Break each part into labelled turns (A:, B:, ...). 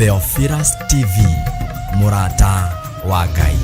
A: Theophilus TV, mũrata wa Ngai.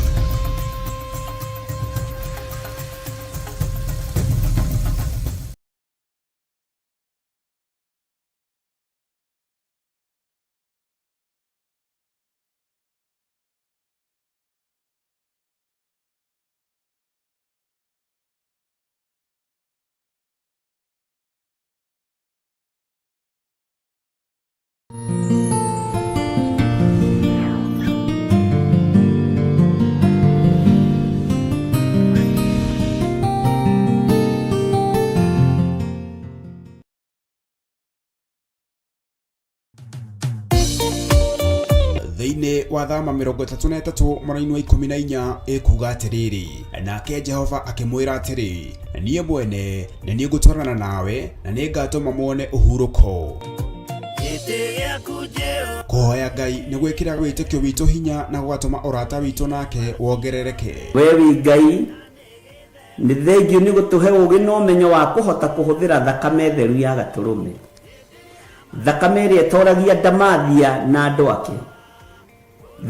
B: Thĩinĩ wa Thama 33 mũraini wa 14 ĩkuga atĩrĩrĩ, nake Jehova akĩmwĩra atĩrĩ, niĩ mwene nĩ niĩ ngũtwarana nawe na nĩ ngatũma muone ũhurũko. Kũhoya Ngai nĩ gwĩkĩraga wĩtĩkio witũ hinya na gũgatũma ũrata witũ nake wongerereke.
C: We wĩ Ngai, nĩ thengiũ nĩ gũtũhe ũũgĩ na ũmenyo wa kũhota kũhũthĩra thakame theru ya Gatũrũme, thakame ĩrĩa ĩtoragia ndamathia na andũ ake,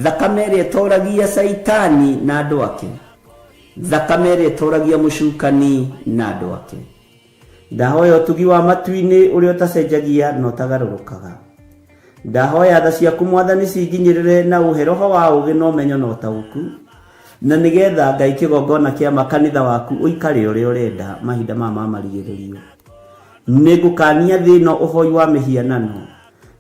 C: thakame ĩrĩa ĩtoragia Caitani na andũ ake, thakame ĩrĩa ĩtoragia mũcukani na andũ ake. Ndahoya ũtugi wa matu-inĩ ũrĩa ũtacenjagia na ũtagarũrũkaga. Ndahoya tha ciaku Mwathani cinginyĩrĩre na ũhe roho wa ũũgĩ na ũmenyo na ũtaũku, na nĩgetha Ngai kĩgongona kĩa ma kanitha waku ũikare ũrĩa ũrenda mahinda maya ma marigĩrĩrio. Nĩngũkania thĩ ĩno ũhoi wa mĩhianano,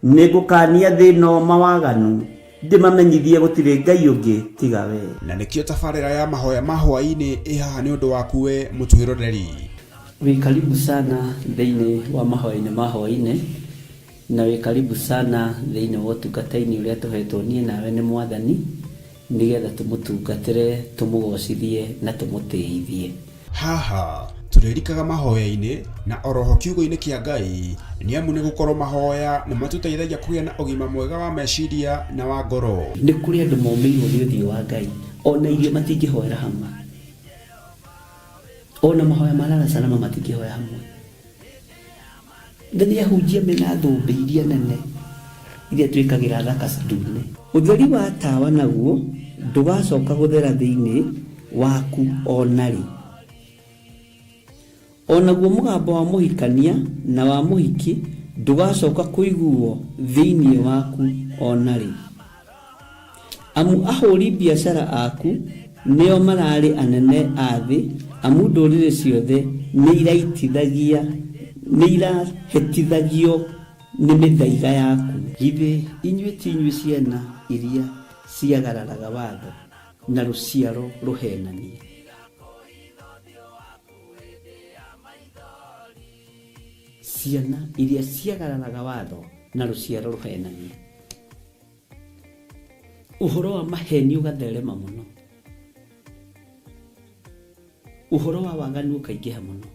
C: nĩngũkania thĩ ĩno mawaganu, ndĩmamenyithie gũtirĩ Ngai ũngĩ tiga we.
B: Na nĩkĩo tabarĩra ya mahoya ma hwaĩ-inĩ ĩ haha nĩ ũndũ waku we mũtwĩroreri.
C: Wĩ karibu sana thĩinĩ wa mahoya-inĩ ma hwaĩ-inĩ, na wĩ karibu sana thĩinĩ wa ũtungata-inĩ ũrĩa tũhetwo niĩ nawe nĩ Mwathani, nĩgetha tũmũtungatĩre, tũmũgocithie na tũmũtĩithie.
B: Haha tũrĩrikaga mahoya-inĩ na oroho kiugo-inĩ kĩa Ngai, nĩamu nĩ gũkorwo mahoya nĩ matũteithagia kũgĩa na ũgima mwega wa meciria na wa ngoro.
C: Nĩ kũrĩ andũ momĩirwo nĩ ũthiũ wa Ngai, ona irio matingĩhoera hamwe, ona mahoya ma lala salama matingĩhoya hamwe. Na nĩ ahunjia mena thũmbĩ iria nene iria twĩkagĩra thaka ndune. Ũtheri wa tawa naguo ndũgacoka gũthera thĩinĩ waku o na rĩ. O naguo mũgambo wa mũhikania na wa mũhiki ndũgacoka kũiguwo thĩinĩ waku o na rĩ. Amu ahũri biacara aku nĩo mararĩ anene a thĩ, amu ndũrĩrĩ ciothe nĩirahĩtithagio nĩ mĩthaiga yaku. Githĩ inyuĩ ti inyuĩ ciana iria ciagararaga watho, na rũciaro rũheenania? Ciana iria ciagararaga watho, na rũciaro rũheenania. Ũhoro wa maheni ũgatherema mũno, ũhoro wa waganu ũkaingĩha mũno.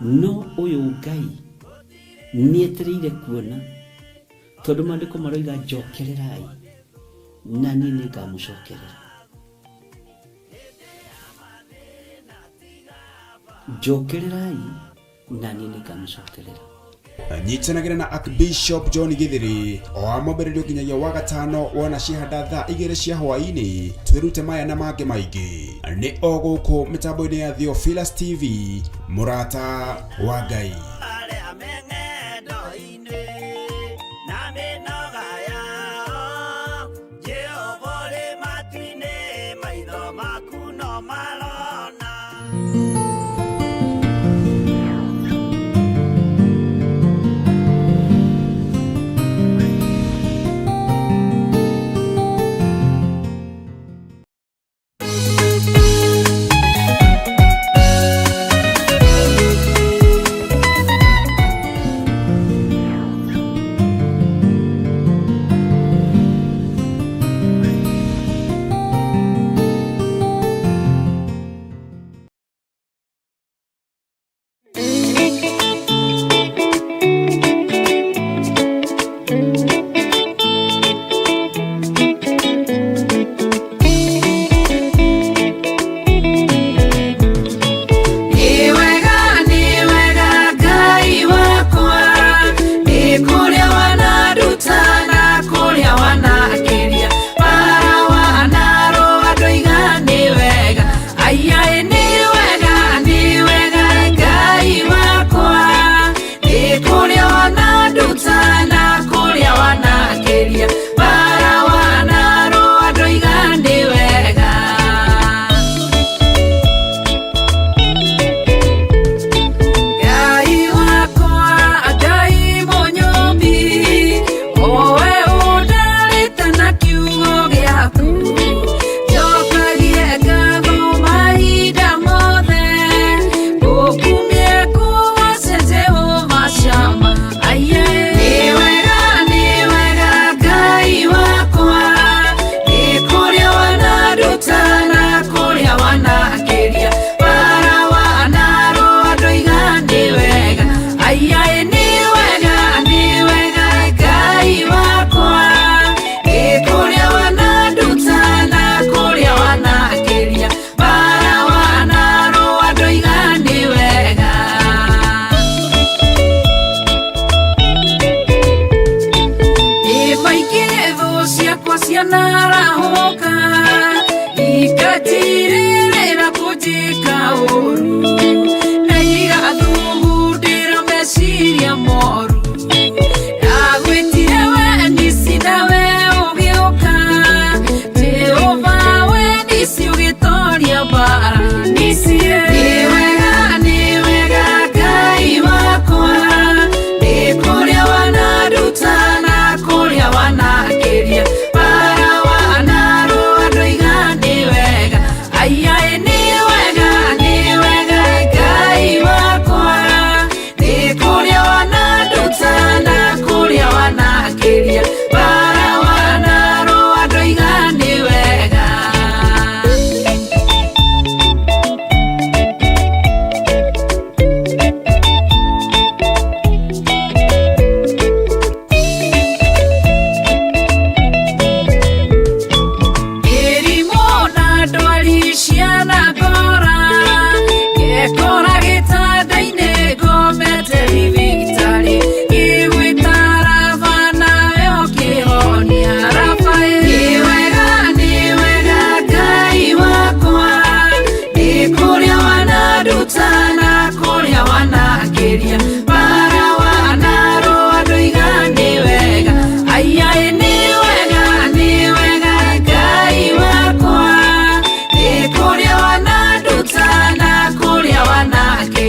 C: No ũyũ Ngai nĩetereire kuona, tondũ maandĩko maroiga njokererai na niĩ nĩngamũcokerera. Njokererai na niĩ nĩngamũcokerera.
B: Nyitanagĩra na Archbishop John Githiri o wa mwambĩrĩrio nginyagia wa gatano wona ciahanda thaa 2 cia hwaĩ-inĩ, twĩrute maya na mangĩ maingĩ nĩ o gũkũ mĩtambo-inĩ ya Theophilus TV, mũrata wa Ngai.
D: Arĩa me ng'endo-inĩ na mĩnoga yao, Jehova ũrĩ matu-inĩ, maitho maku no marona.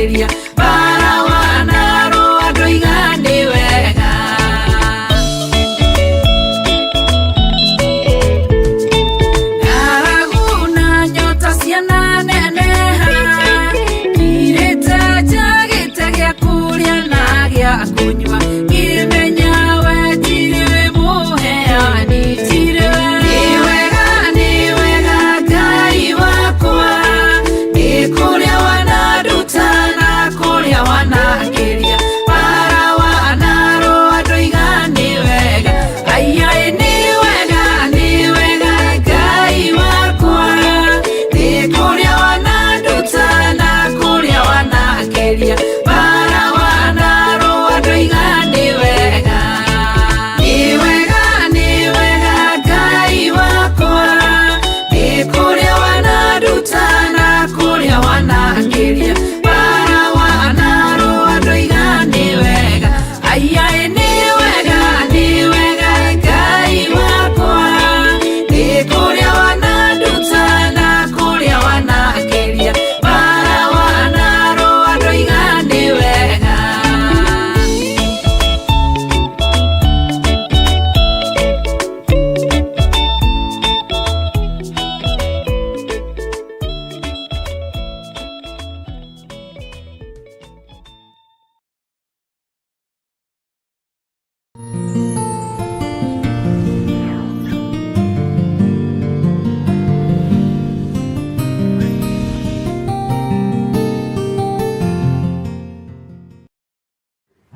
E: wanakĩria bara wanarũa ndoiga nĩ wega. Ng'aragu na nyota ciana neneha, ngirĩte njagĩte gĩa kũrĩa na gĩa kũnyua, ngĩmenya we tirĩ we mũheani, tirĩ we. Nĩ wega, nĩ wega Ngai wakwa, nĩ kũrĩa wananduta na kũrĩa wanakĩria, bara wanarũa ndoiga nĩ wega. Aiai nĩ wega, nĩ wega Ngai wakwa, nĩ kũrĩa wananduta na kũrĩa wanakĩria, bara wanarũa ndoiga nĩ wega. Nĩ wega, nĩ wega Ngai wakwa, nĩ kũrĩa wananduta na kũrĩa wanakĩria, bara wanarũa ndoiga nĩ wega. Aiai nĩ wega, nĩ wega Ngai wakwa, nĩ kũrĩa wananduta na kũrĩa wanakĩria, bara wanarũa ndoiga nĩ wega.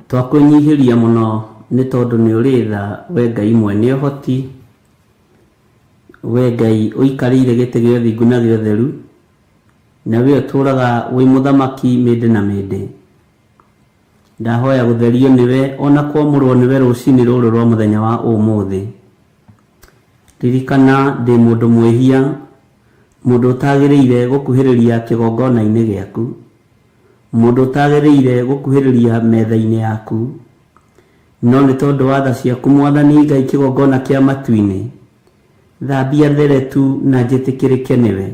C: Twakwĩnyihĩria mũno nĩ tondũ nĩ ũrĩ tha we Ngai mwene ũhoti, we Ngai ũikarĩire gĩtĩ gĩa ũthingu na gĩa ũtheru, na we ũtũũraga wĩ mũthamaki mĩndĩ na mĩndĩ. Ndahoya gũtherio nĩwe ona kwamũrwo nĩwe rũcinĩ rũrũ rwa mũthenya wa ũmũthĩ. Ririkana ndĩ mũndũ mwĩhia, mũndũ ũtagĩrĩire gũkuhĩrĩria kĩgongona-inĩ gĩaku, mũndũ ũtagĩrĩire gũkuhĩrĩria metha-inĩ yaku, no nĩ tondũ wa tha ciaku Mwathani Ngai kĩgongona kĩa matu-inĩ, thambia there tu na njĩtĩkĩrĩke nĩwe.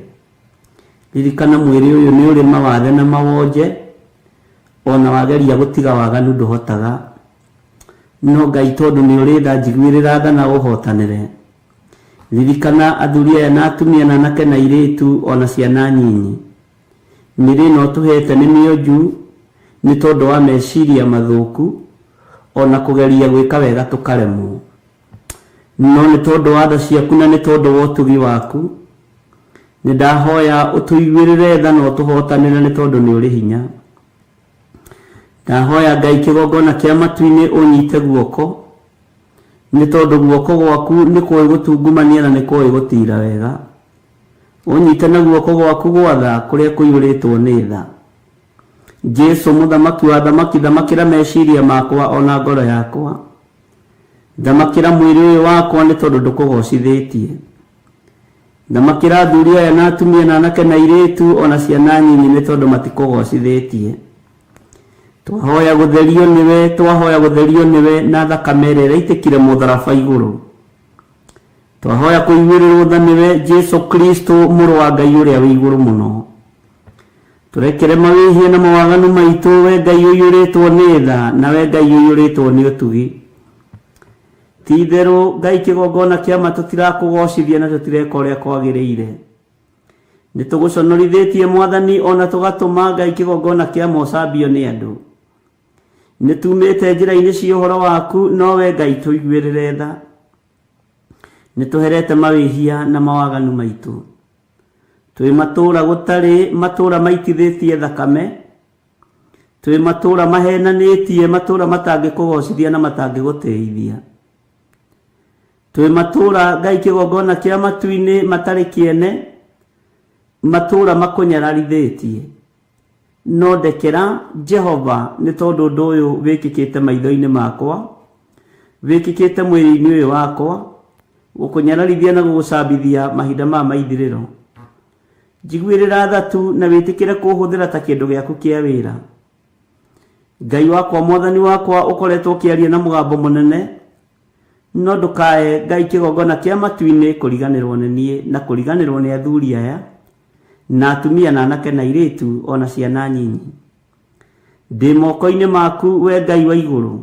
C: Ririkana mwĩrĩ ũyũ nĩ ũrĩ mawathe na mawonje, ona wageria gũtiga waganu ndũhotaga. No Ngai tondũ nĩ ũrĩ tha njiguĩrĩra tha na ũhotanĩre. Ririkana athuri aya na atumia na anake na airĩtu ona ciana nyinyi. Mĩrĩ ĩno ũtũhete nĩ mĩonju nĩ tondũ wa meciria mathũku ona kũgeria gwĩka wega tũkaremwo. No nĩ tondũ wa tha ciaku na nĩ tondũ wa ũtugi waku, nĩ ndahoya ũtũiguĩrĩre tha na ũtũhotanĩre nĩ tondũ nĩ ũrĩ hinya. Ndahoya Ngai kĩgongona kĩa matu-inĩ ũnyite guoko, nĩ tondũ guoko gwaku nĩ kũĩ gũtungumania na nĩ kũĩ gũtiira wega. Ũnyite na guoko gwaku gwa tha kũrĩa kũiyũrĩtwo nĩ tha. Jesu mũthamaki wa athamaki, thamakĩra meciria makwa ona ngoro yakwa. Thamakĩra mwĩrĩ ũyũ wakwa nĩ tondũ ndũkũgocithĩtie. Thamakĩra athuri aya na atumia na anake na airĩtu ona ciana nyinyi nĩ tondũ matikũgocithĩtie. Twahoya gũtherio nĩwe, twahoya gũtherio nĩwe na thakame ĩrĩa ĩraitĩkire mũtharaba igũrũ. Twahoya kũiguĩrĩrwo tha nĩwe Jesu Kristo mũrũ wa Ngai ũrĩa wĩ igũrũ mũno. Tũrekere mawĩhia na mawaganu maitũ we Ngai ũiyũrĩtwo nĩ tha na we Ngai ũiyũrĩtwo nĩ ũtugi. Ti itherũ Ngai kĩgongona kĩa ma tũtirakũgocithia na tũtireka ũrĩa kwagĩrĩire. Nĩ tũgũconorithĩtie Mwathani ona tũgatũma Ngai kĩgongona kĩa ma ũcambio nĩ andũ. Nĩ tumĩte njĩra-inĩ cia ũhoro waku no we Ngai tũiguĩrĩre tha. Nĩ tũherete mawĩhia na mawaganu maitũ. Twĩ matũũra gũtarĩ matũũra maitithĩtie thakame, twĩ matũũra mahenanĩtie, matũũra matangĩkũgocithia na matangĩgũtĩithia. Twĩ matũũra Ngai kĩgongona kĩa matu-inĩ matarĩ kĩene, matũũra makũnyararithĩtie. No ndekera Jehova nĩ tondũ ũndũ ũyũ wĩkĩkĩte maitho-inĩ makwa, wĩkĩkĩte mwĩrĩ-inĩ ũyũ wakwa, gũkũnyararithia na gũgũcambithia mahinda maya ma ithirĩro. Njiguĩrĩra tha tu na wĩtĩkĩre kũhũthĩra ta kĩndũ gĩaku kĩa wĩra. Ngai wakwa, Mwathani wakwa, ũkoretwo ũkĩaria na mũgambo mũnene, no ndũkae Ngai kĩgongona kĩa matu-inĩ kũriganĩrwo nĩ niĩ na kũriganĩrwo nĩ athuri aya na atumia na anake na airĩtu ona ciana nyinyi. Ndĩ moko-inĩ maku we Ngai wa igũrũ,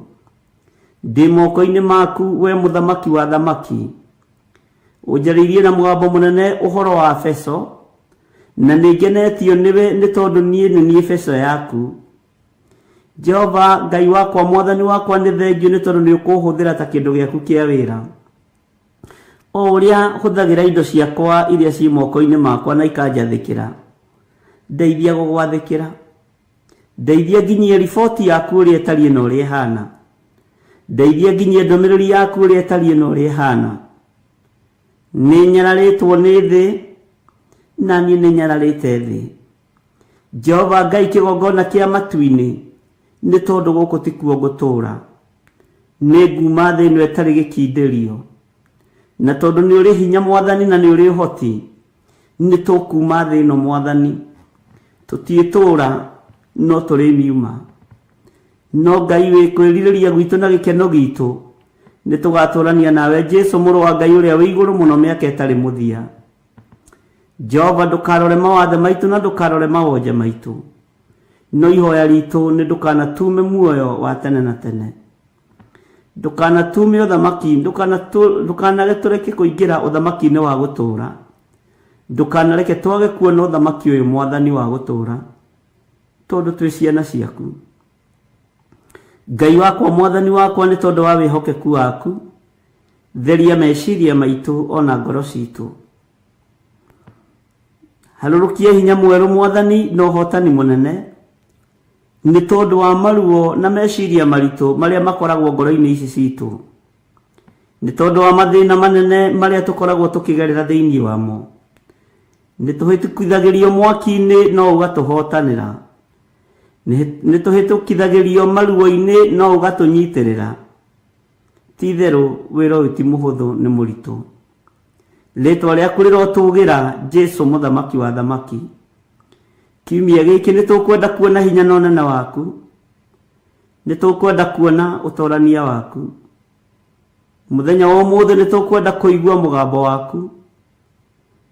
C: ndĩ moko-inĩ maku we mũthamaki wa thamaki. Ũnjarĩirie na mũgambo mũnene ũhoro wa beco, na nĩ ngenetio nĩwe nĩ tondũ niĩ nĩ niĩ beco yaku. Jehova Ngai wakwa, mwathani wakwa, nĩ thengio nĩ tondũ nĩ ũkũhũthĩra ta kĩndũ gĩaku kĩa wĩra. O ũrĩa hũthagĩra indo ciakwa iria ciĩ moko-inĩ makwa na ikanjathĩkĩra, ndeithia gũgwathĩkĩra. Ndeithia nginyie riboti yaku ũrĩa ĩtariĩ na ũrĩa ĩhana. Ndeithia nginyie ndũmĩrĩri yaku ũrĩa ĩtariĩ na ũrĩa ĩhana. Nĩ nyararĩtwo nĩ thĩ, na niĩ nĩ nyararĩte thĩ. Jehova Ngai kĩgongona kĩa matu-inĩ, nĩ tondũ gũkũ tikuo ngũtũũra. Nĩ nguuma thĩ ĩno ĩtarĩ gĩkindĩrio. Na tondũ nĩ ũrĩ hinya Mwathani na nĩ ũrĩ ũhoti, nĩ tũkuuma thĩ ĩno Mwathani. Tũtiĩtũũra no tũrĩmiuma. No Ngai wĩ kwĩrirĩria gwitũ na gĩkeno gitũ, nĩ tũgatũrania nawe Jesu mũrũ wa Ngai ũrĩa wĩ igũrũ mũno mĩaka ĩtarĩ mũthia. Jehova ndũkarore mawathe maitũ na ndũkarore mawonje maitũ, no ihoya ritũ nĩ ndũkanatume muoyo wa tene na tene. Ndũkanatume ũthamaki, ndũkanage tũreke kũingĩra ũthamaki-inĩ wa gũtũũra. Ndũkanareke twage kuona ũthamaki ũyũ Mwathani wa gũtũũra, tondũ twĩ ciana ciaku. Ngai wakwa, Mwathani wakwa, nĩ tondũ wa wĩhokeku waku, theria meciria maitũ ona ngoro citũ. Harũrũkia hinya mwerũ Mwathani na ũhotani mũnene, nĩ tondũ wa maruo na meciria maritũ marĩa makoragwo ngoro-inĩ ici citũ, nĩ tondũ wa mathĩna manene marĩa tũkoragwo tũkĩgerera thĩinĩ wamo. Nĩ tũhĩtũkithagĩrio mwaki-inĩ no ũgatũhotanĩra, nĩ tũhĩtũkithagĩrio maruo-inĩ no ũgatũnyitĩrĩra. Ti itherũ wĩra ũyũ ti mũhũthũ, nĩ mũritũ. Rĩtwa rĩaku rĩrotũgĩra, Jesu mũthamaki wa thamaki. Kiumia gĩkĩ nĩ tũkwenda kuona hinya na ũnene waku, nĩ tũkwenda kuona ũtorania waku. Mũthenya wa ũmũthĩ nĩ tũkwenda kũigua mũgambo waku,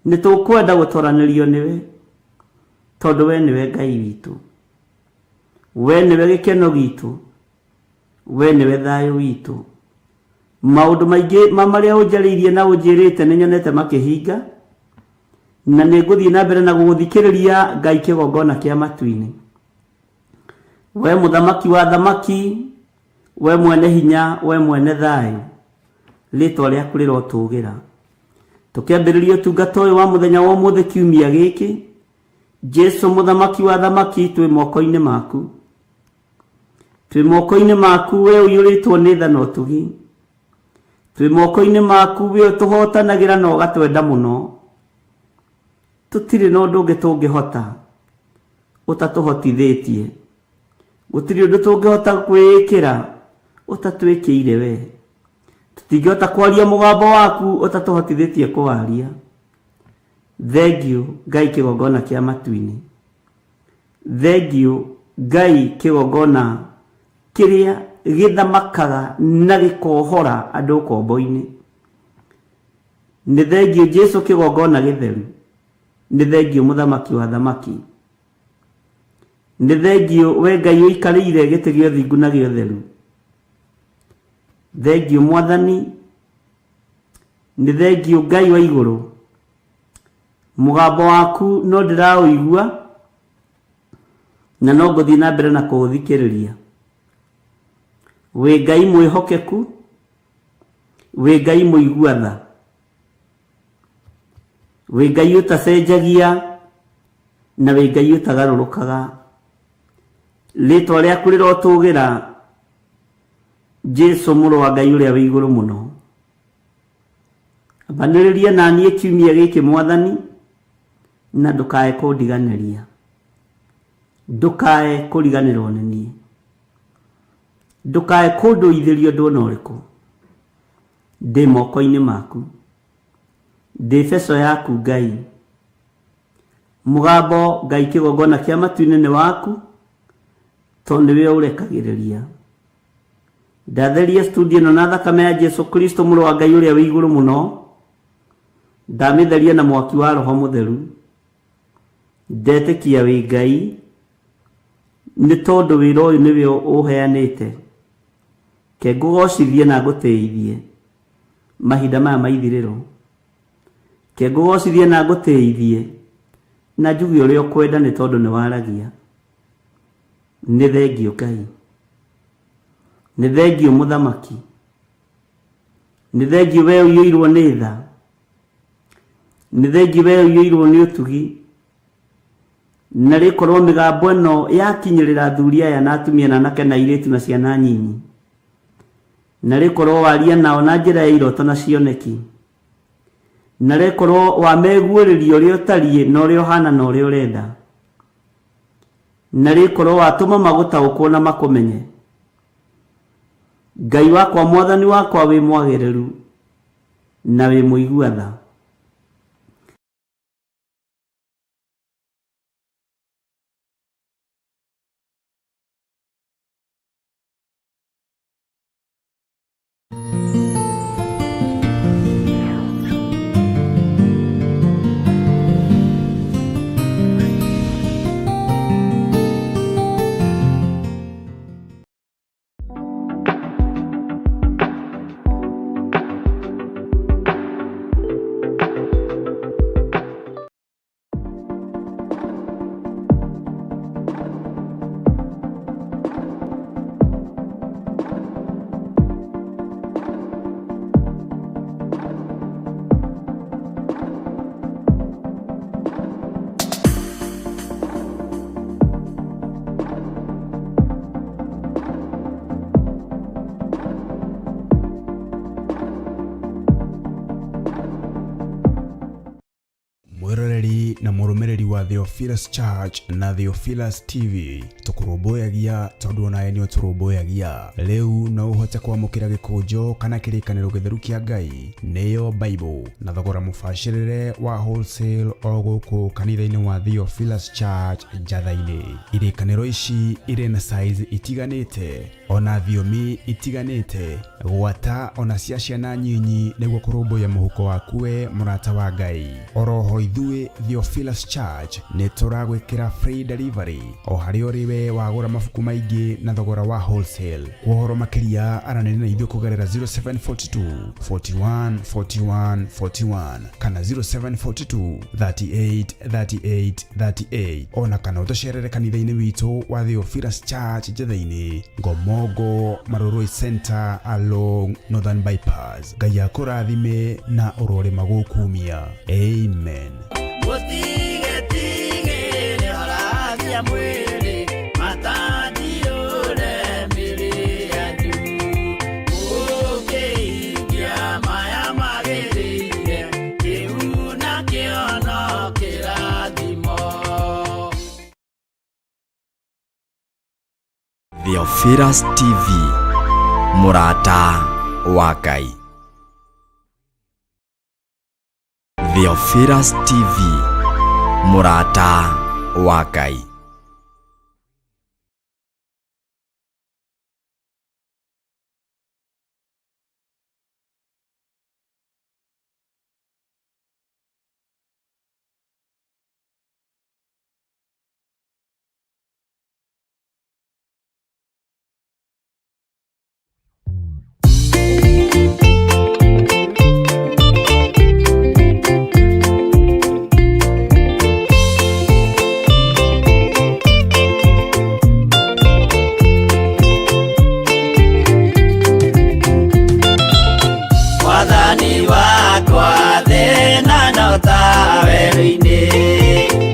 C: nĩ tũkwenda gũtoranĩrio nĩwe, tondũ we nĩwe Ngai witũ, we nĩwe gĩkeno gitũ, we nĩwe thayũ witũ. Maũndũ maingĩ ma marĩa ũnjarĩirie na ũnjĩrĩte nĩ nyonete makĩhinga, na nĩ ngũthiĩ na mbere na gũgũthikĩrĩria Ngai kĩgongona kĩa matu-inĩ. We mũthamaki wa thamaki, we mwene hinya, we mwene thayũ, rĩtwa rĩaku rĩrotũgĩra. Tũkĩambĩrĩria ũtungata ũyũ wa mũthenya wa ũmũthĩ kiumia gĩkĩ, Jesu mũthamaki wa thamaki, twĩ moko-inĩ maku. Twĩ moko-inĩ maku we ũiyũrĩtwo nĩ tha na ũtugi. Twĩ moko-inĩ maku we ũtũhotanagĩra na ũgatwenda mũno. Tũtirĩ na ũndũ ũngĩ tũngĩhota ũtatũhotithĩtie. Gũtirĩ ũndũ tũngĩhota kwĩĩkĩra ũtatwĩkĩire we. Tũtingĩhota kwaria mũgambo waku ũtatũhotithĩtie kũwaria. Thengiũ Ngai kĩgongona kĩa matu-inĩ. Thengiũ Ngai kĩgongona kĩrĩa gĩthamakaga na gĩkohora andũ ũkombo-inĩ. Nĩ thengiũ Jesu kĩgongona gĩtheru. Nĩ thengiũ mũthamaki wa thamaki. Nĩ thengiũ we Ngai ũikarĩire gĩtĩ gĩa ũthingu na gĩa ũtheru. Thengiũ Mwathani. Nĩ thengiũ Ngai wa igũrũ. Mũgambo waku no ndĩraũigua na no ngũthiĩ na mbere na kũũthikĩrĩria. Wĩ Ngai mwĩhokeku, wĩ Ngai mũigua tha, wĩ Ngai ũtacenjagia na wĩ Ngai ũtagarũrũkaga. Rĩtwa rĩaku rĩrotũgĩra, Jesu mũrũ wa Ngai ũrĩa wĩ igũrũ mũno. Ambanĩrĩria na niĩ kiumia gĩkĩ Mwathani, na ndũkae kũndiganĩria, ndũkae kũriganĩrwo nĩ niĩ, ndũkae kũndũithĩria ũndũ ona ũrĩkũ. Ndĩ moko-inĩ maku, ndĩ beco yaku Ngai. Mũgambo Ngai kĩgongona kĩa matu-inĩ nĩ waku, tondũ nĩwe ũrekagĩrĩria. Ndatheria studio ĩno na thakame ya Jesu Kristo mũrũ wa Ngai ũrĩa wĩ igũrũ mũno. Ndamĩtheria na mwaki wa Roho Mũtheru. Ndetĩkia wĩ Ngai. Nĩ tondũ wĩra ũyũ nĩwe ũheanĩte. Ke ngũgocithie na ngũtĩithie mahinda maya ma ithirĩro. Ke ngũgocithie na ngũtĩithie na njuge ũrĩa ũkwenda nĩ tondũ nĩ waragia. Nĩ thengio Ngai. Nĩ thengio Mũthamaki. Nĩ thengio we ũiyũirwo nĩ tha. Nĩ thengio we ũiyũirwo nĩ ũtugi. Na rĩkorwo mĩgambo ĩno yakinyĩrĩra athuri aya na atumia na anake na airĩtu na ciana nyinyi. Na rĩkorwo waria nao na njĩra ya iroto na cioneki. Na rĩkorwo wameguũrĩria ũrĩa ũtariĩ na ũrĩa ũhana na ũrĩa ũrenda. Na rĩkorwo watũma magũtaũkwo na makũmenye. Ngai wakwa mwathani wakwa wĩ mwagĩrĩru na wĩ mũigua tha.
B: Mwiroreri na mũrũmĩrĩri wa Theophilus Church na Theophilus TV tũkũrũmbũyagia tondũ onawe nĩ ũtũrũmbũyagia. Rĩu no ũhote kwamũkĩra gĩkũnjo kana kĩrĩkanĩro gĩtheru kĩa Ngai nĩyo Bible na thogora mũbacĩrĩre wa wholesale o gũkũ kanitha-inĩ wa Theophilus Church Njatha-inĩ. Irĩkanĩro ici irĩ na size itiganĩte ona thiomi itiganĩte gwata ona cia ciana nyinyi nĩguo kũrũmbũiya mũhuko waku we mũrata wa Ngai. Oroho ithuĩ Theophilus Church nĩ tũragwĩkĩra free delivery o harĩa ũrĩ we wagũra mabuku maingĩ na thogora wa wholesale. Kwa ũhoro makĩria aranĩria na ithuĩ kũgerera 0742 41 41 41 kana 0742 38 38 38 ona kana ũtũcerere kanitha-inĩ witũ wa Theophilus Church Njatha-inĩ Ngomongo Marurui Center along Northern Bypass. Ngai akũrathime na ũrorĩma gũkumia. Amen.
D: Mũtigetigĩre orathia mwĩrĩ matandiũre mĩrĩ yanyu mũkĩhingia maya magĩrĩire kĩu nakĩo no kĩrathimo.
A: Theophilus TV, mũrata wa Ngai. Theophilus TV, mũrata wa Ngai.
D: Mwathani wakwa thĩna no ta werũ-inĩ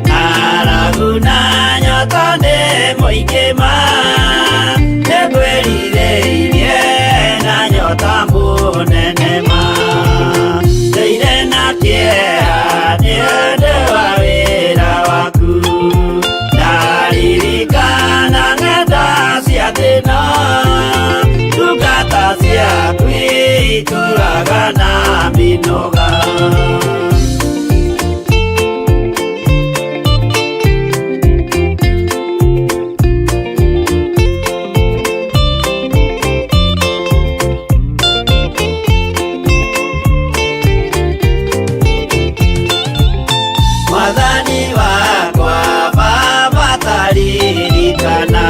D: ng'aragu na nyota nĩ mũingĩ ma nĩngwĩrirĩirie na nyota mũnene ma ndĩire na kĩeha nĩ ũndũ wa wĩra waku ndaririkana ng'enda cia thĩna ndungata ciaku itũraga na mĩnoga. Mwathani wakwa Baba taririkana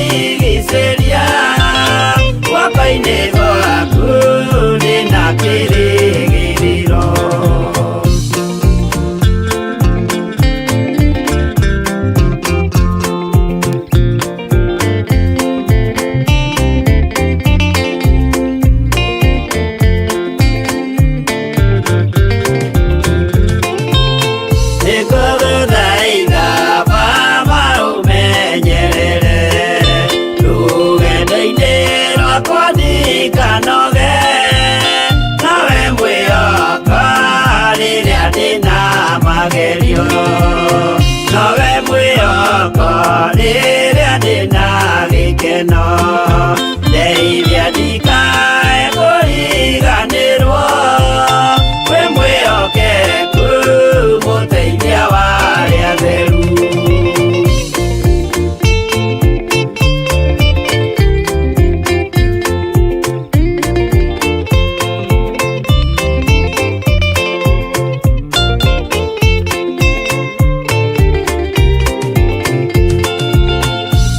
D: Wandigicĩria guoko-inĩ gwaku ndĩna kĩrĩgĩrĩro. Nĩngũgũthaitha Baba ũmenyerere rũgendo-inĩ rwakwa ndikanoge, nawe mwĩhoka rĩrĩa ndĩna magerio, nowe mwĩhoko rĩrĩa ndĩna gĩkeno, ndeithia ndikae kũriganĩrwo, wĩ mwĩhokeku mũteithia wa arĩa atheru.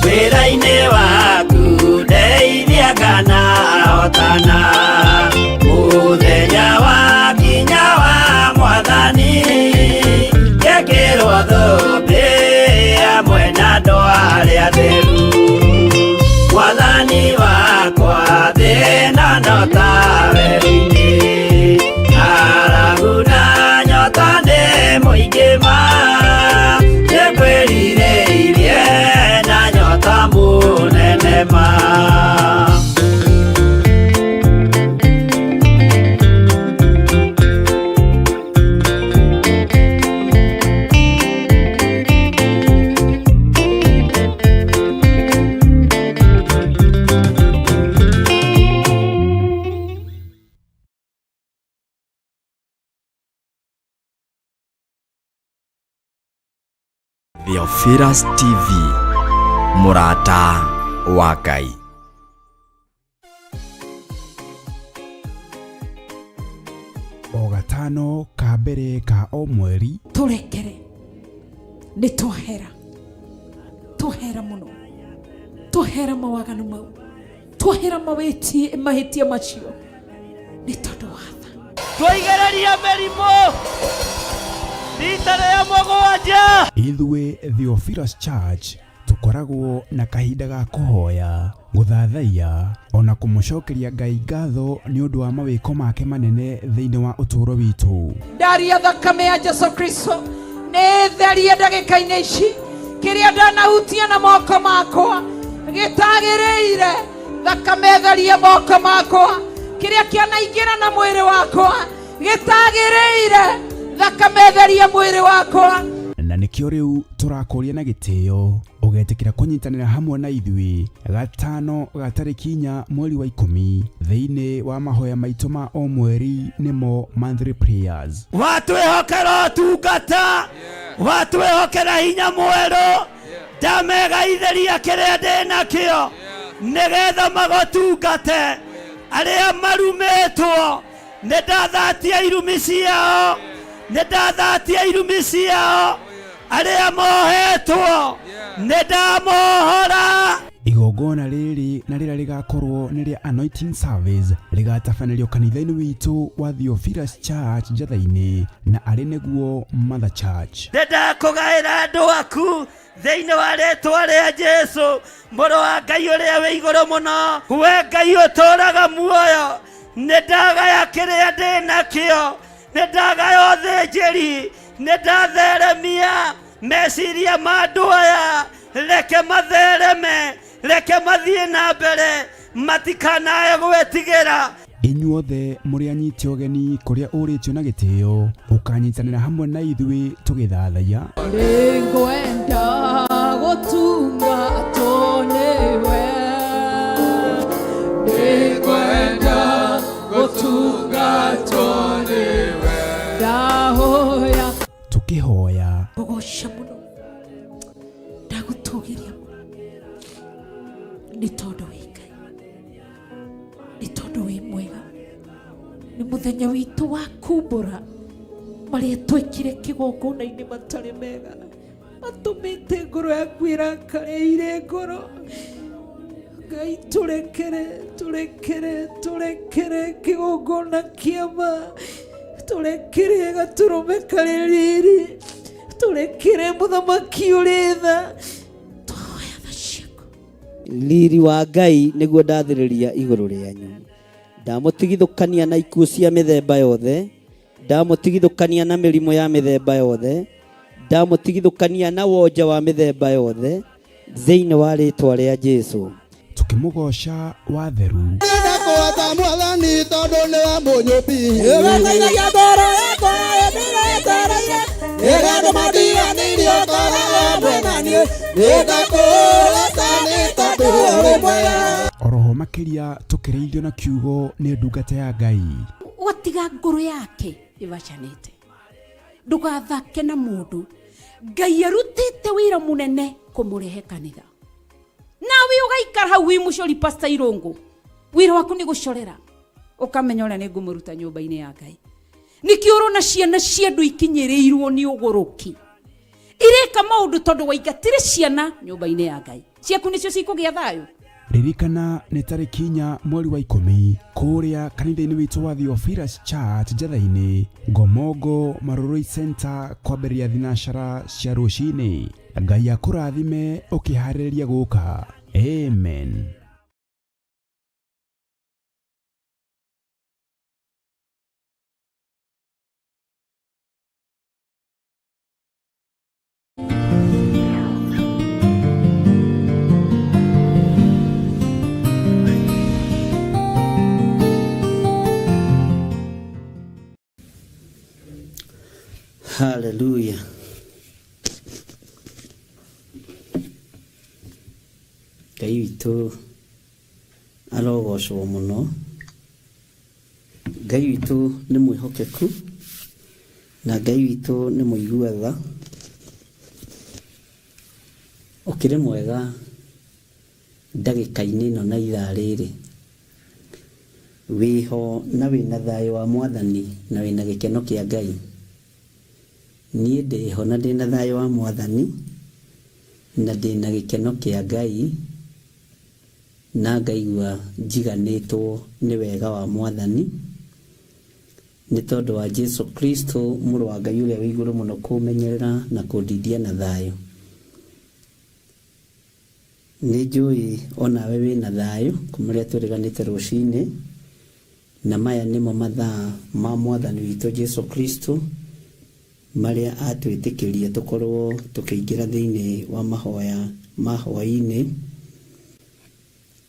D: Wĩra-inĩ waku ndeithia kana hotana, mũthenya wa kinya wa mwathani, ngekĩrwo thũmbĩ hamwe na andũ arĩa atheru. Mwathani wakwa thĩna no ta werũ-inĩ, ng'aragu na nyota nĩ mũingĩ ma, nĩngwĩrirĩirie na nyota mũnene ma.
A: Theophilus TV, mũrata wa Ngai.
B: O gatano ka mbere ka o mweri.
E: Tũrekere nĩ twahera, twahera mũno, twahera mawaganu mau, twahera mawĩtie mahĩtia macio nĩ tondũ wa tha.
D: Twaigereria mĩrimũ rita rĩa mũgwanja.
B: Ithuĩ Theophilus Church tũkoragwo na kahinda ga kũhoya, gũthathaiya ona kũmũcokeria Ngai ngatho nĩ ũndũ wa mawĩko make manene thĩinĩ wa ũtũũro witũ.
E: Ndaria thakame ya Jesu Kristo nĩ therie ndagĩka-inĩ ici, kĩrĩa ndanahutia na moko makwa gĩtagĩrĩire, thakame therie moko makwa, kĩrĩa kĩanaingĩra na mwĩrĩ wakwa gĩtagĩrĩire, thakame therie mwĩrĩ wakwa.
B: Na nĩkĩo rĩu tũrakũria na gĩtĩo ũgetĩkĩra kũnyitanĩra hamwe na ithuĩ gatano ga tarĩki 4 mweri wa 10 thĩinĩ wa mahoya maitũ ma o mweri, nĩmo monthly prayers.
D: Watwĩhokera ũtungata, watwĩhokera hinya mwerũ, ndamegaithĩria kĩrĩa ndĩnakĩo nĩgetha magũtungate. Arĩa marumĩtwo nĩ ndathatia irumi ciao, nĩ ndathatia irumi ciao. Arĩa mohetwo nĩ ndamohora.
B: Igongona rĩrĩ na rĩrĩa rĩgakorwo nĩ rĩa anointing service rĩgatabanĩrio kanitha-inĩ witũ wa Theophilus Church Njatha-inĩ na arĩ nĩguo Mother Church.
D: Nĩ ndakũgaĩra andũ aku thĩinĩ wa rĩtwa rĩa Jesu mũrũ wa Ngai ũrĩa wĩ igũrũ mũno. We Ngai ũtũũraga muoyo, nĩ ndagaya kĩrĩa ndĩ nakĩo, nĩ ndagaya ũthĩnjĩri, nĩ ndatheremia meciria ma andũ aya, reke mathereme, reke mathiĩ na mbere, matikanae gwĩtigĩra.
B: Inyuothe mũrĩ anyite ũgeni kũrĩa ũrĩtio na gĩtĩo, ũkanyitanĩra hamwe na ithuĩ tũgĩthathaiya.
E: Nĩngwenda gũtungatwo nĩwe, nĩngwenda gũtungatwo nĩwe, ndahoya
B: tũkĩhoya,
E: ngũgoca mũno, ndagũtũgĩria mũno, nĩ tondũ wĩ Ngai, nĩ tondũ wĩ mwega. Nĩ mũthenya witũ wa kumbũra marĩa twekire kĩgongona-inĩ matarĩ mega, matũmĩte ngoro yaku ĩrakare ire ngoro. Ngai tũrekere, tũrekere, tũrekere kĩgongona kĩa ma, tũrekere gatũrũme karĩ riri, tũrekere mũthamaki ũrĩ tha. Tũhoya tha ciaku.
D: Riri wa Ngai nĩguo ndathĩrĩria igũrũ rĩanyu. Ndamũtigithũkania na ikuũ cia mĩthemba yothe, ndamũtigithũkania na mĩrimũ ya mĩthemba yothe, ndamũtigithũkania na wonje wa mĩthemba yothe, thĩinĩ wa rĩtwa rĩa Jesu.
B: Tukĩmũgooca watheru.
F: Ndakũhota mwathani tondũ nĩwe mũnyũmbi.
G: Ĩgataithagia ngoro yakwa ĩndĩretereire ĩrĩa andũ matiganĩirie ũkoragwo hamwe na niĩ nĩndakũhota nĩ tondũ ũrĩ mwega.
B: Oroho makĩria tũkĩrĩithio na kiugo nĩ ndungata ya Ngai.
H: Watiga ngoro yake ĩbacanĩte, ndũgathake na mũndũ. Ngai arutĩte wĩra mũnene kũmũrehe kanitha, nawe ũgaikara hau wĩ mũcori. Pastor Irũngũ, wĩra waku nĩ gũcorera, ũkamenya ũrĩa nĩ ngũmũruta nyũmba-inĩ ya Ngai. Nĩkĩo ũrona ciana cia andũ ikinyĩrĩirwo nĩ ũgũrũki, ireka maũndũ tondũ waingatire ciana nyũmba-inĩ ya Ngai. Ciaku nĩcio cikũgĩa thayũ.
B: Ririkana nĩ tarĩki 4 mweri wa 10 kũrĩa kanitha-inĩ witũ wa Theophilus Church Njatha-inĩ, Ngomongo Marurui Center, kwambĩrĩria thinacara cia rũcinĩ. Ngai akũrathime ũkĩharĩrĩria gũka. Amen.
C: Haleluya. Ngai witũ arogocwo mũno. Ngai witũ nĩ mwĩhokeku na Ngai witũ nĩ mũigua tha. Ũkĩrĩ mwega ndagĩka-inĩ ĩno na ithaa rĩrĩ. Wĩho na wĩna thayũ wa Mwathani na wĩna gĩkeno kĩa Ngai. Niĩ ndĩho na ndĩna thayũ wa Mwathani na ndĩna gĩkeno kĩa Ngai na ngaigua njiganĩtwo nĩ wega wa Mwathani nĩ tondũ wa Jesu Kristo mũrũ wa Ngai ũrĩa wĩ igũrũ mũno kũmenyerera na kũndindia na thayũ. Nĩ njũĩ onawe wĩna thayũ kuma rĩrĩa twĩrĩganĩte rũcinĩ, na maya nĩmo mathaa ma Mwathani witũ Jesu Kristo marĩa atwĩtĩkĩria tũkorwo tũkĩingĩra thĩinĩ wa mahoya ma hwaĩ-inĩ,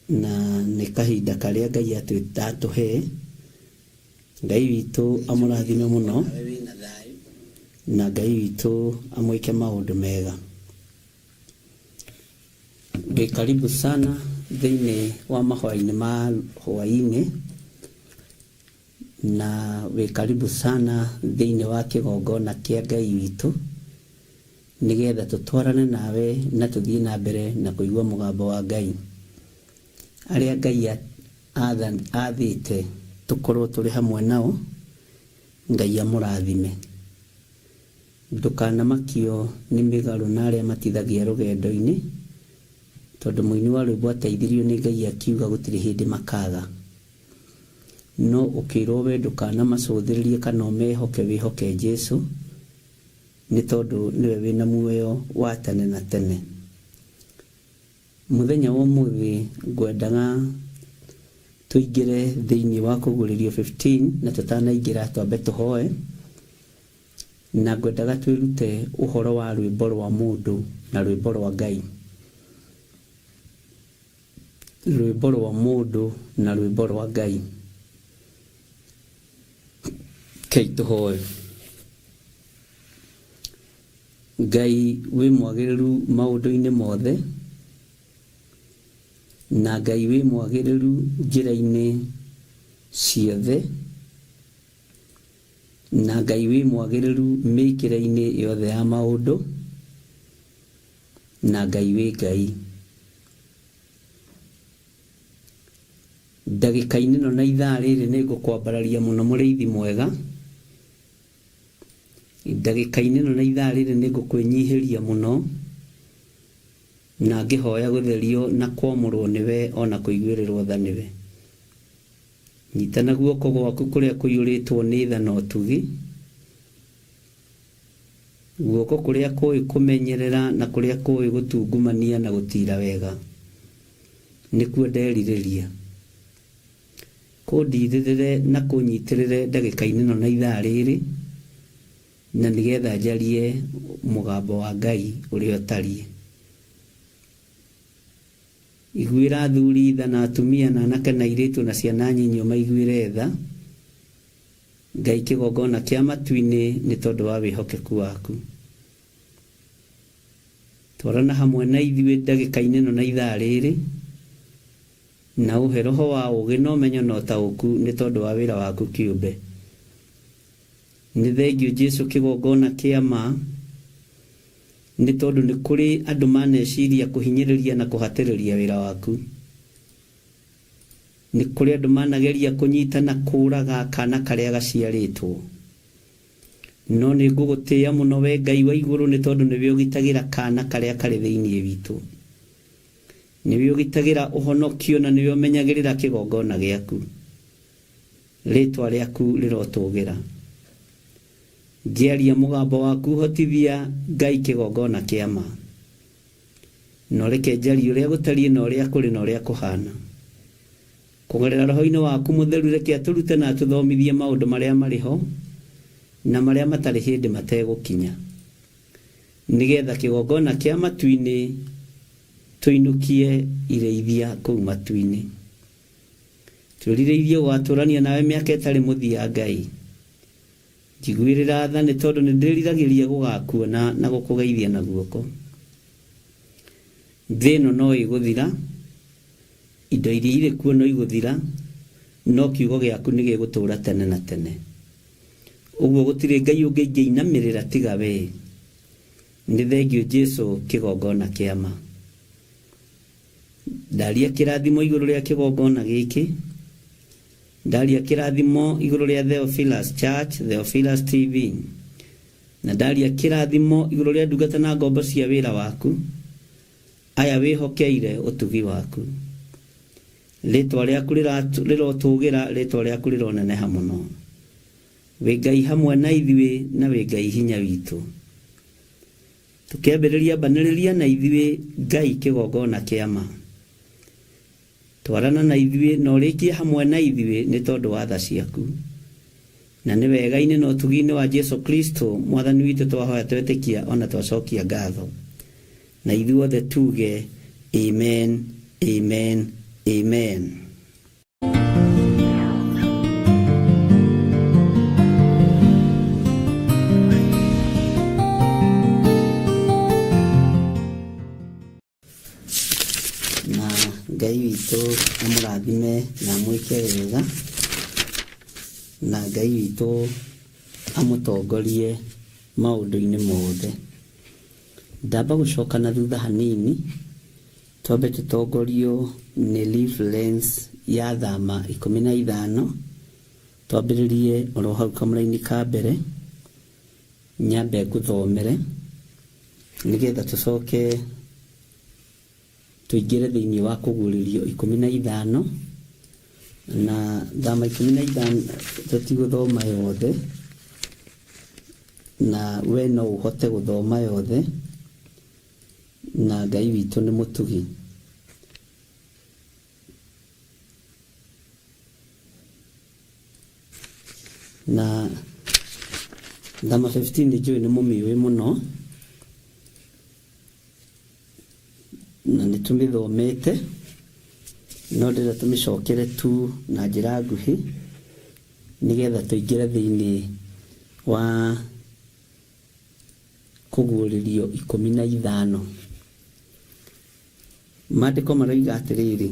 C: na nĩ kahinda karĩa Ngai atũhe. Ngai witũ amũrathime mũno na Ngai witũ amwĩke maũndũ mega. Wĩ karibu sana thĩinĩ wa mahoya-inĩ ma hwaĩ-inĩ, na wĩ karibu sana thĩinĩ wa kĩgongona kĩa Ngai witũ, nĩgetha tũtwarane nawe na tũthiĩ na mbere na kũigua mũgambo wa Ngai. Arĩa Ngai athĩte tũkorwo tũrĩ hamwe nao, Ngai amũrathime. Ndũkanamakio nĩ mĩgarũ na arĩa matithagia rũgendo-inĩ, tondũ mũini wa rwĩmbo ateithirio nĩ Ngai akiuga gũtirĩ hĩndĩ makaga. No ũkĩrwo we ndũkanamacũthĩrĩrie kana ũmehoke, wĩhoke Jesu, nĩ tondũ nĩwe wĩna muoyo wa tene na tene. Mũthenya wa ũmũthĩ ngwendaga tũingĩre thĩinĩ wa kũguũrĩrio 15, na tũtanaingĩra twambe tũhoe, na ngwendaga twĩrute ũhoro wa rwĩmbo rwa mũndũ na rwĩmbo rwa Ngai. Rwĩmbo rwa mũndũ na rwĩmbo rwa Ngai. Kei tũhoe. Ngai wĩ mwagĩrĩru maũndũ-inĩ mothe, na Ngai wĩ mwagĩrĩru njĩra-inĩ ciothe, na Ngai wĩ mwagĩrĩru mĩkĩre-inĩ yothe ya maũndũ, na Ngai wĩ Ngai. Ndagĩka-inĩ ĩno na ithaa rĩrĩ nĩ ngũkwambararia mũno mũrĩithi mwega. Ndagĩka-inĩ ĩno na ithaa rĩrĩ nĩ ngũkwĩnyihĩria mũno. Na ngĩhoya gũtherio na kwamũrwo nĩwe o na kũiguĩrĩrwo tha nĩwe. Nyita na guoko gwaku kũrĩa kũiyũrĩtwo nĩ tha na ũtugi, guoko kũrĩa kũĩ kũmenyerera na kũrĩa kũĩ gũtungumania na gũtiira wega, nĩkuo nderirĩria. Kũndirĩrĩre na kũnyitĩrĩre ndagĩka-inĩ ĩno na ithaa rĩrĩ, na nĩgetha njarie mũgambo wa Ngai ũrĩa ũtariĩ. Iguĩra athuri tha na atumia na anake na airĩtu na ciana nyinyi ũmaiguĩre tha, Ngai kĩgongona kĩa matu-inĩ nĩ tondũ wa wĩhokeku waku. Twarana hamwe na ithuĩ ndagĩka-inĩ ĩno na ithaa rĩrĩ, na ũhe roho wa ũũgĩ na ũmenyo na ũtaũku nĩ tondũ wa wĩra waku kĩũmbe. Nĩ thengiũ Jesu kĩgongona kĩa ma, nĩ tondũ nĩ kũrĩ andũ maneciria kũhinyĩrĩria na kũhatĩrĩria wĩra waku. Nĩ kũrĩ andũ manageria kũnyita na kũũraga kaana karĩa gaciarĩtwo. No nĩ ngũgũtĩĩa mũno wee Ngai wa igũrũ nĩ tondũ nĩwe ũgitagĩra kaana karĩa karĩ thĩinĩ witũ. Nĩwe ũgitagĩra ũhonokio na nĩwe ũmenyagĩrĩra kĩgongona gĩaku. Rĩĩtwa rĩaku rĩrotũũgĩra. Ngĩaria mũgambo waku hotithia Ngai kĩgongona kĩa ma. Na ũreke njarie ũrĩa gũtariĩ na ũrĩa kũrĩ na ũrĩa kũhaana. Kũgerera Roho-inĩ waku Mũtheru reke atũrute na atũthomithie maũndũ marĩa marĩ ho na marĩa matarĩ hĩndĩ mategũkinya, nĩ getha kĩgongona kĩa matu-inĩ tũinũkie irĩithia kũu matu-inĩ. Twĩrirĩirie gũgatũrania nawe mĩaka ĩtarĩ mũthia Ngai. Njiguĩrĩra tha nĩ tondũ nĩ ndĩriragĩria gũgakuona na gũkũgeithia na guoko. Thĩ ĩno no ĩgũthira, indo iria irĩ kuo no igũthira, no kiugo gĩaku nĩ gĩgũtũũra tene na tene. Ũguo gũtirĩ Ngai ũngĩ ingĩinamĩrĩra tiga wee. Nĩ thengiũ Jesu kĩgongona kĩa ma. Ndaria kĩrathimo igũrũ rĩa kĩgongona gĩkĩ. Ndaria kĩrathimo igũrũ rĩa Theophilus Church, Theophilus TV. Na ndaria kĩrathimo igũrũ rĩa ndungata na ngombo cia wĩra waku, aya wĩhokeire ũtugi waku. Rĩtwa rĩaku rĩrotũgĩra, rĩtwa rĩaku rĩroneneha mũno. Wĩ Ngai hamwe na ithuĩ na wĩ Ngai hinya witũ. Tũkĩambĩrĩria ambanĩrĩria na ithuĩ Ngai kĩgongona kĩa ma. Twarana na ithuĩ na ũrĩkie hamwe na ithuĩ nĩ tondũ wa tha ciaku. Na nĩ wega-inĩ na ũtugi-inĩ wa Jesu Kristo Mwathani witũ twahoya twetĩkia o na twacokia ngatho. Na ithuothe tuge, Amen, Amen, Amen. Na Ngai witũ amũrathime na amwĩke wega, na Ngai witũ amũtongorie maũndũ-inĩ mothe. Ndamba gũcoka na thutha hanini, twambe tũtongorio nĩ reference ya Thama 15, twambĩrĩrie oro hau kamũraini ka mbere, nyambe ngũthomere nĩgetha tũcoke tũingĩre thĩinĩ wa kũguũrĩrio 15 na Thama 15 tũtigũthoma yothe na we no ũhote gũthoma yothe na Ngai witũ nĩ mũtugi. Na Thama 15 nĩ njũĩ nĩ mũmĩũĩ mũno na nĩ tũmĩthomete no ndĩrenda tũmĩcokere tu na njĩra nguhĩ nĩgetha tũingĩre thĩinĩ wa kũguũrĩrio 15. Maandĩko maroiga atĩrĩrĩ,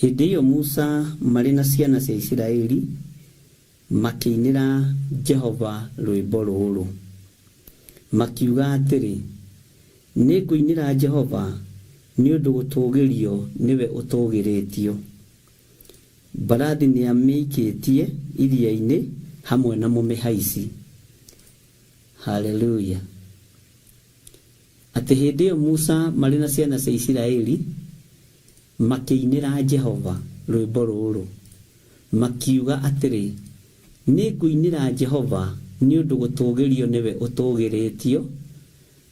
C: Hĩndĩ ĩyo Musa marĩ na ciana cia Isiraeli makĩinĩra Jehova rwĩmbo rũrũ, makiuga atĩrĩ, Nĩngũinĩra Jehova, nĩ ũndũ gũtũũgĩrio nĩwe ũtũũgĩrĩtio. Mbarathi nĩamĩikĩtie iria-inĩ hamwe na mũmĩhaici. Haleluya! Atĩ hĩndĩ ĩyo Musa marĩ na ciana cia Isiraeli makĩinĩra Jehova rwĩmbo rũrũ, makiuga atĩrĩ, Nĩngũinĩra Jehova nĩ ũndũ gũtũũgĩrio nĩwe ũtũũgĩrĩtio,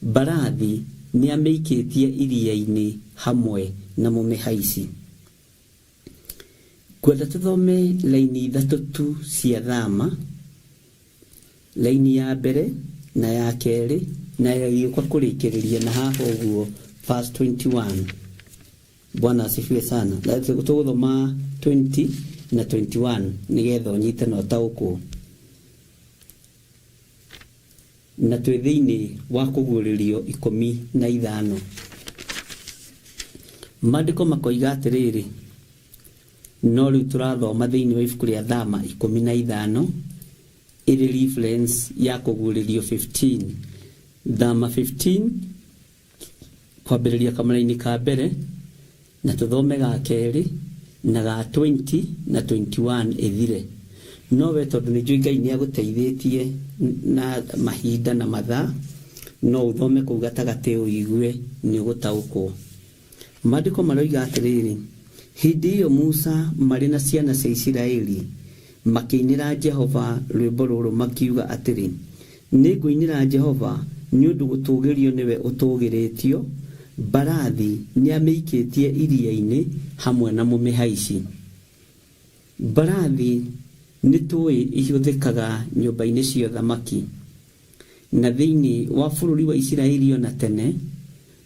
C: mbarathi nĩamĩikĩtie iria-inĩ hamwe na mũmĩhaici. Ngwenda tũthome raini ithatũ tu cia Thama, raini ya mbere na ya kerĩ na ĩgĩũka kũrĩkĩrĩria na haha ũguo verse 21. Bwana asifiwe sana. Tũgũthoma 20 na 21 nĩgetha ũnyite na ũtaũkwo. Na twĩ thĩinĩ wa kũguũrĩrio 15. Maandĩko makoiga atĩrĩrĩ, no rĩu tũrathoma thĩinĩ wa ibuku rĩa Thama 15 ĩrĩ reference ya kũguũrĩrio 15. Thama 15 kwambĩrĩria kamũraini ka mbere na tũthome ga kerĩ na ga 20 na 21 ĩthire. No we tondũ nĩ njũĩ Ngai nĩ agũteithĩtie na mahinda na mathaa, no ũthome kũu gatagatĩ ũigue nĩ ũgũtaũkwo. Maandĩko maroiga atĩrĩrĩ, hĩndĩ ĩyo Musa marĩ na ciana cia Isiraeli makĩinĩra Jehova rwĩmbo rũrũ makiuga atĩrĩ, Nĩngũinĩra Jehova nĩ ũndũ gũtũũgĩrio nĩwe ũtũũgĩrĩtio, mbarathi nĩamĩikĩtie iria-inĩ hamwe na mũmĩhaici. Mbarathi nĩtũũĩ ihũthĩkaga nyũmba-inĩ cia ũthamaki, na thĩinĩ wa bũrũri wa Isiraeli o na tene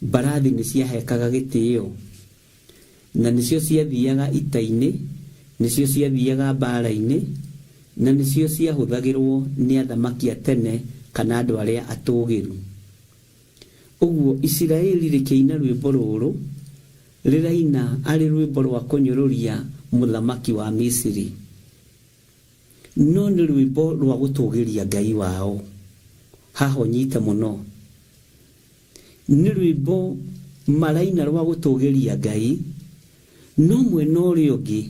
C: mbarathi nĩciahekaga gĩtĩo, na nĩcio ciathiaga ita-inĩ, nĩcio ciathiaga mbaara-inĩ, na nĩcio ciahũthagĩrwo nĩ athamaki a tene kana andũ arĩa atũũgĩru. Ũguo Isiraeli rĩkĩina rwĩmbo rũrũ, rĩraina arĩ rwĩmbo rwa kũnyũrũria mũthamaki wa Misiri, no nĩ rwĩmbo rwa gũtũũgĩria Ngai wao. Haha ũnyite mũno. Nĩ rwĩmbo maraina rwa gũtũũgĩria Ngai, no mwena ũrĩa ũngĩ,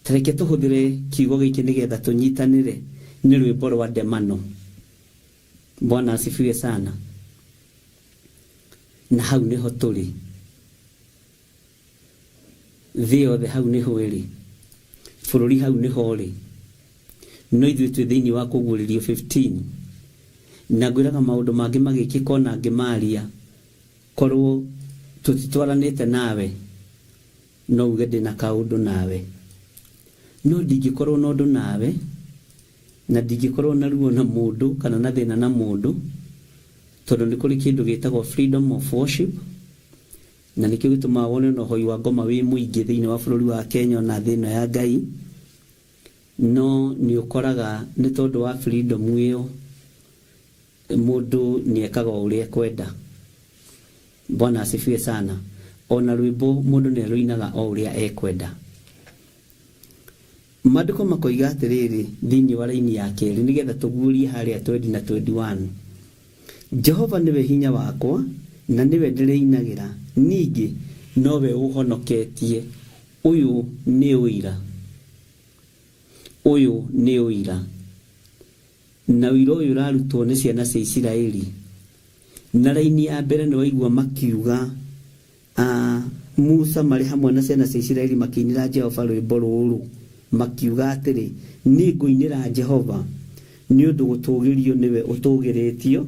C: ta reke tũhũthĩre kiugo gĩkĩ nĩgetha tũnyitanĩre, nĩ rwĩmbo rwa ndemano. Bwana asifiwe sana. Na hau nĩho tũrĩ. Thĩ yothe hau nĩho ĩrĩ. Bũrũri hau nĩho ũrĩ. No ithuĩ twĩ thĩinĩ wa kũguũrĩrio 15. Na ngwĩraga maũndũ mangĩ magĩkĩka ona ngĩmaria, korwo tũtitwaranĩte nawe, no uge ndĩna kaũndũ nawe. No ndingĩkorwo na ũndũ nawe, na ndingĩkorwo na ruo na mũndũ kana na thĩna na mũndũ, tondũ nĩ kũrĩ kĩndũ gĩtagwo freedom of worship, na nĩkĩo gĩtũmaga wone ona ũhoi wa ngoma wĩ mũingĩ thĩinĩ wa bũrũri wa Kenya ona thĩ ĩno ya Ngai. No nĩ ũkoraga nĩ tondũ wa freedom ĩyo, mũndũ nĩ ekaga o ũrĩa ekwenda. Bwana asifiwe sana. Ona rwĩmbo mũndũ nĩ arũinaga o ũrĩa ekwenda. Maandĩko makoiga atĩrĩrĩ thĩinĩ wa raini ya kerĩ nĩgetha tũguũrie harĩa 20 na 21. Jehova nĩwe hinya wakwa na nĩwe ndĩrĩinagĩra, ningĩ nowe ũũhonoketie. Ũyũ nĩ ũira. Ũyũ nĩ ũira. Na ũira ũyũ ũrarutwo nĩ ciana cia Isiraeli. Na raini ya mbere nĩ waigua makiuga, a Musa marĩ hamwe na ciana cia Isiraeli makĩinĩra Jehova rwĩmbo rũrũ, makiuga atĩrĩ, Nĩngũinĩra Jehova, nĩ ũndũ gũtũũgĩrio nĩwe ũtũũgĩrĩtio,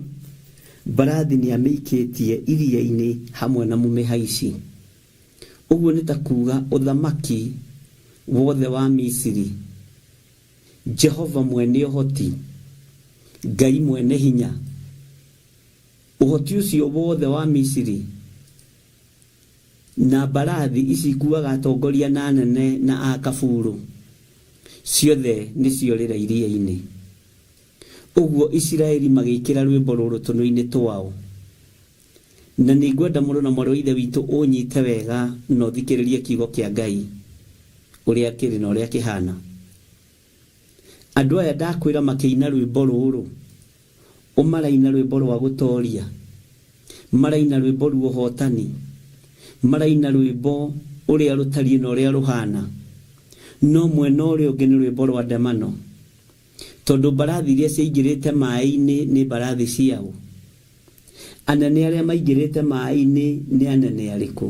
C: mbarathi nĩamĩikĩtie iria-inĩ hamwe na mũmĩhaici. Ũguo nĩ ta kuuga ũthamaki wothe wa Misiri, Jehova mwene ũhoti, Ngai mwene hinya, Ũhoti ũcio wothe wa Misiri, na mbarathi ici ikuuaga atongoria na anene na akabuurũ, ciothe nĩciorĩra iria-inĩ. Ũguo Isiraeli magĩĩkĩra rwĩmbo rũrũ tũnua-inĩ twao. Na nĩngwenda mũrũ na mwarĩ wa Ithe witũ ũnyite wega na ũthikĩrĩrie kiugo kĩa Ngai ũrĩa kĩrĩ na ũrĩa kĩhana. Andũ aya ndakwĩra makĩina rwĩmbo rũrũ, ũ maraina rwĩmbo rwa gũtoria, maraina rwĩmbo rwa ũhotani, maraina rwĩmbo ũrĩa rũtariĩ na ũrĩa rũhana, no mwena ũrĩa ũngĩ nĩ rwĩmbo rwa ndemano, tondũ mbarathi iria ciaingĩrĩte maĩ-inĩ nĩ mbarathi ciaũ? Anene arĩa maingĩrĩte maĩ-inĩ nĩ anene arĩkũ?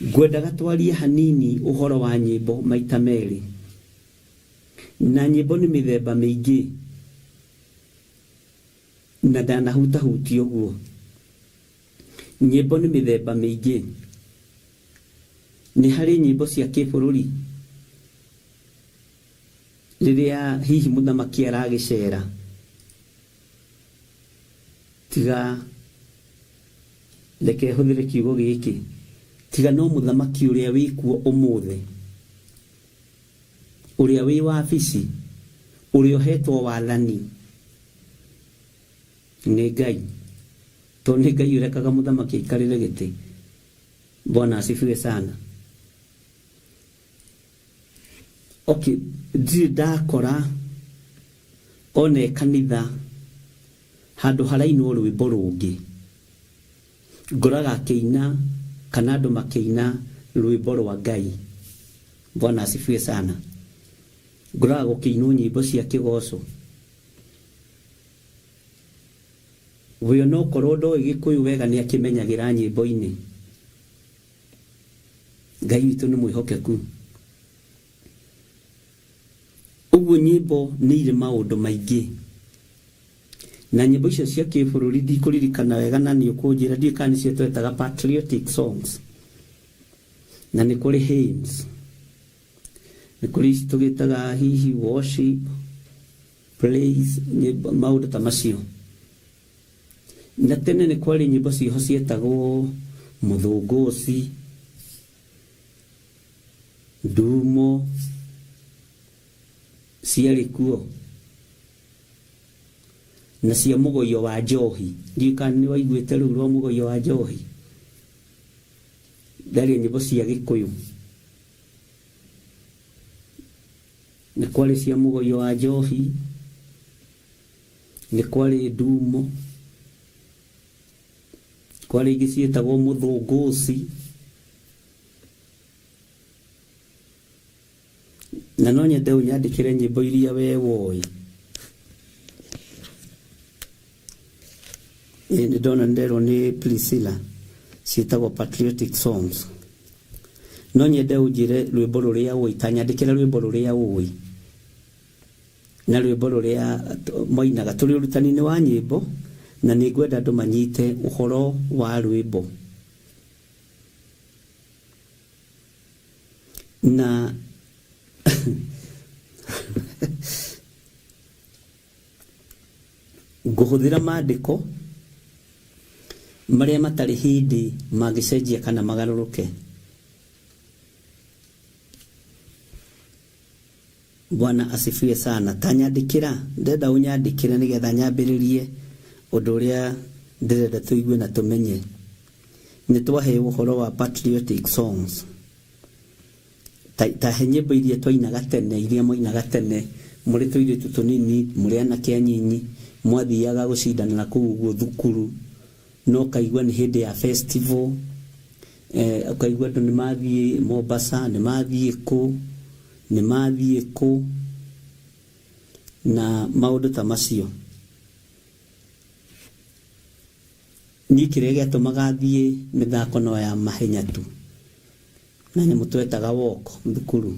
C: Ngwendaga twarie hanini ũhoro wa nyĩmbo maita merĩ. Na nyĩmbo nĩ mĩthemba mĩingĩ, na ndanahutahutia ũguo. Nyĩmbo nĩ mĩthemba mĩingĩ. Nĩ harĩ nyĩmbo cia kĩbũrũri, rĩrĩa hihi mũthamaki aragĩcera, tiga reke hũthĩre kiugo gĩkĩ, tiga no mũthamaki ũrĩa wĩkuo ũmũthĩ, ũrĩa wĩ wabici, ũrĩa ũhetwo wathani nĩ Ngai, tondũ nĩ Ngai ũrekaga mũthamaki aikarĩre gĩtĩ. Bwana asifiwe sana. Okay, ndirĩ ndakora one kanitha handũ harainwo rwĩmbo rũngĩ ngoraga akĩina kana andũ makĩina rwĩmbo rwa Ngai. Bwana asifiwe sana. Ngoraga gũkĩinwo nyĩmbo cia kĩgoco. We onokorwo ndoĩ gĩkũyũ wega nĩakĩmenyagĩra nyĩmbo-inĩ. Ngai witũ nĩ mwĩhokeku. Ũguo nyĩmbo nĩ irĩ maũndũ maingĩ. Na nyĩmbo icio cia kĩbũrũri ndikũririkana wega na nĩ ũkũnjĩra ndiũĩ kana nĩcio twetaga patriotic songs. Na nĩ kũrĩ hymns. Nĩ kũrĩ ici tũgĩtaga hihi worship, praise, nyĩmbo maũndũ ta macio. Na tene nĩ kwarĩ nyĩmbo ciĩho cietagwo mũthũngũci, ndumo, ciarĩ kuo na cia mũgoio wa njohi. Ndiũĩ kana nĩ waiguĩte rũu rwa mũgoio wa njohi. Ndaria nyĩmbo cia Gĩkũyũ. Nĩ kwarĩ cia mũgoio wa njohi, nĩ kwarĩ ndumo, kwarĩ ingĩ ciĩtagwo mũthũngũci. Na no nyende ũnyandĩkĩre nyĩmbo iria we woĩ. Ĩĩ nĩ ndona nderwo nĩ Priscilla ciĩtagwo patriotic songs. No nyende ũnjĩre rwĩmbo rũrĩa ũĩ, ta nyandĩkĩre rwĩmbo rũrĩa ũĩ na rwĩmbo rũrĩa moinaga. Tũrĩ ũrutani-inĩ wa nyĩmbo na nĩ ngwenda andũ manyite ũhoro wa rwĩmbo. Na ngũhũthĩra maandĩko marĩa matarĩ hĩndĩ mangĩcenjia kana magarũrũke. Bwana asifiwe sana. Ta nyandĩkĩra, ndĩrenda ũnyandĩkĩre nĩgetha nyambĩrĩrie ũndũ ũrĩa ndĩrenda tũigue na tũmenye. Nĩ twaheo ũhoro wa patriotic songs. Ta, ta he nyĩmbo iria twainaga tene, iria mwainaga tene mũrĩ tũirĩtu tũnini, mũrĩ anake anyinyi, mwathiaga gũcindana na kũu ũguo thukuru, na ũkaigua nĩ hĩndĩ ya festival, eh, ũkaigua andũ nĩ mathiĩ Mombasa, nĩ mathiĩ kũ, nĩ mathiĩ kũ, na maũndũ ta macio. Niĩ kĩrĩa gĩatũmaga thiĩ mĩthako no ya mahenya tu. Na nyamũ twetaga walk thukuru.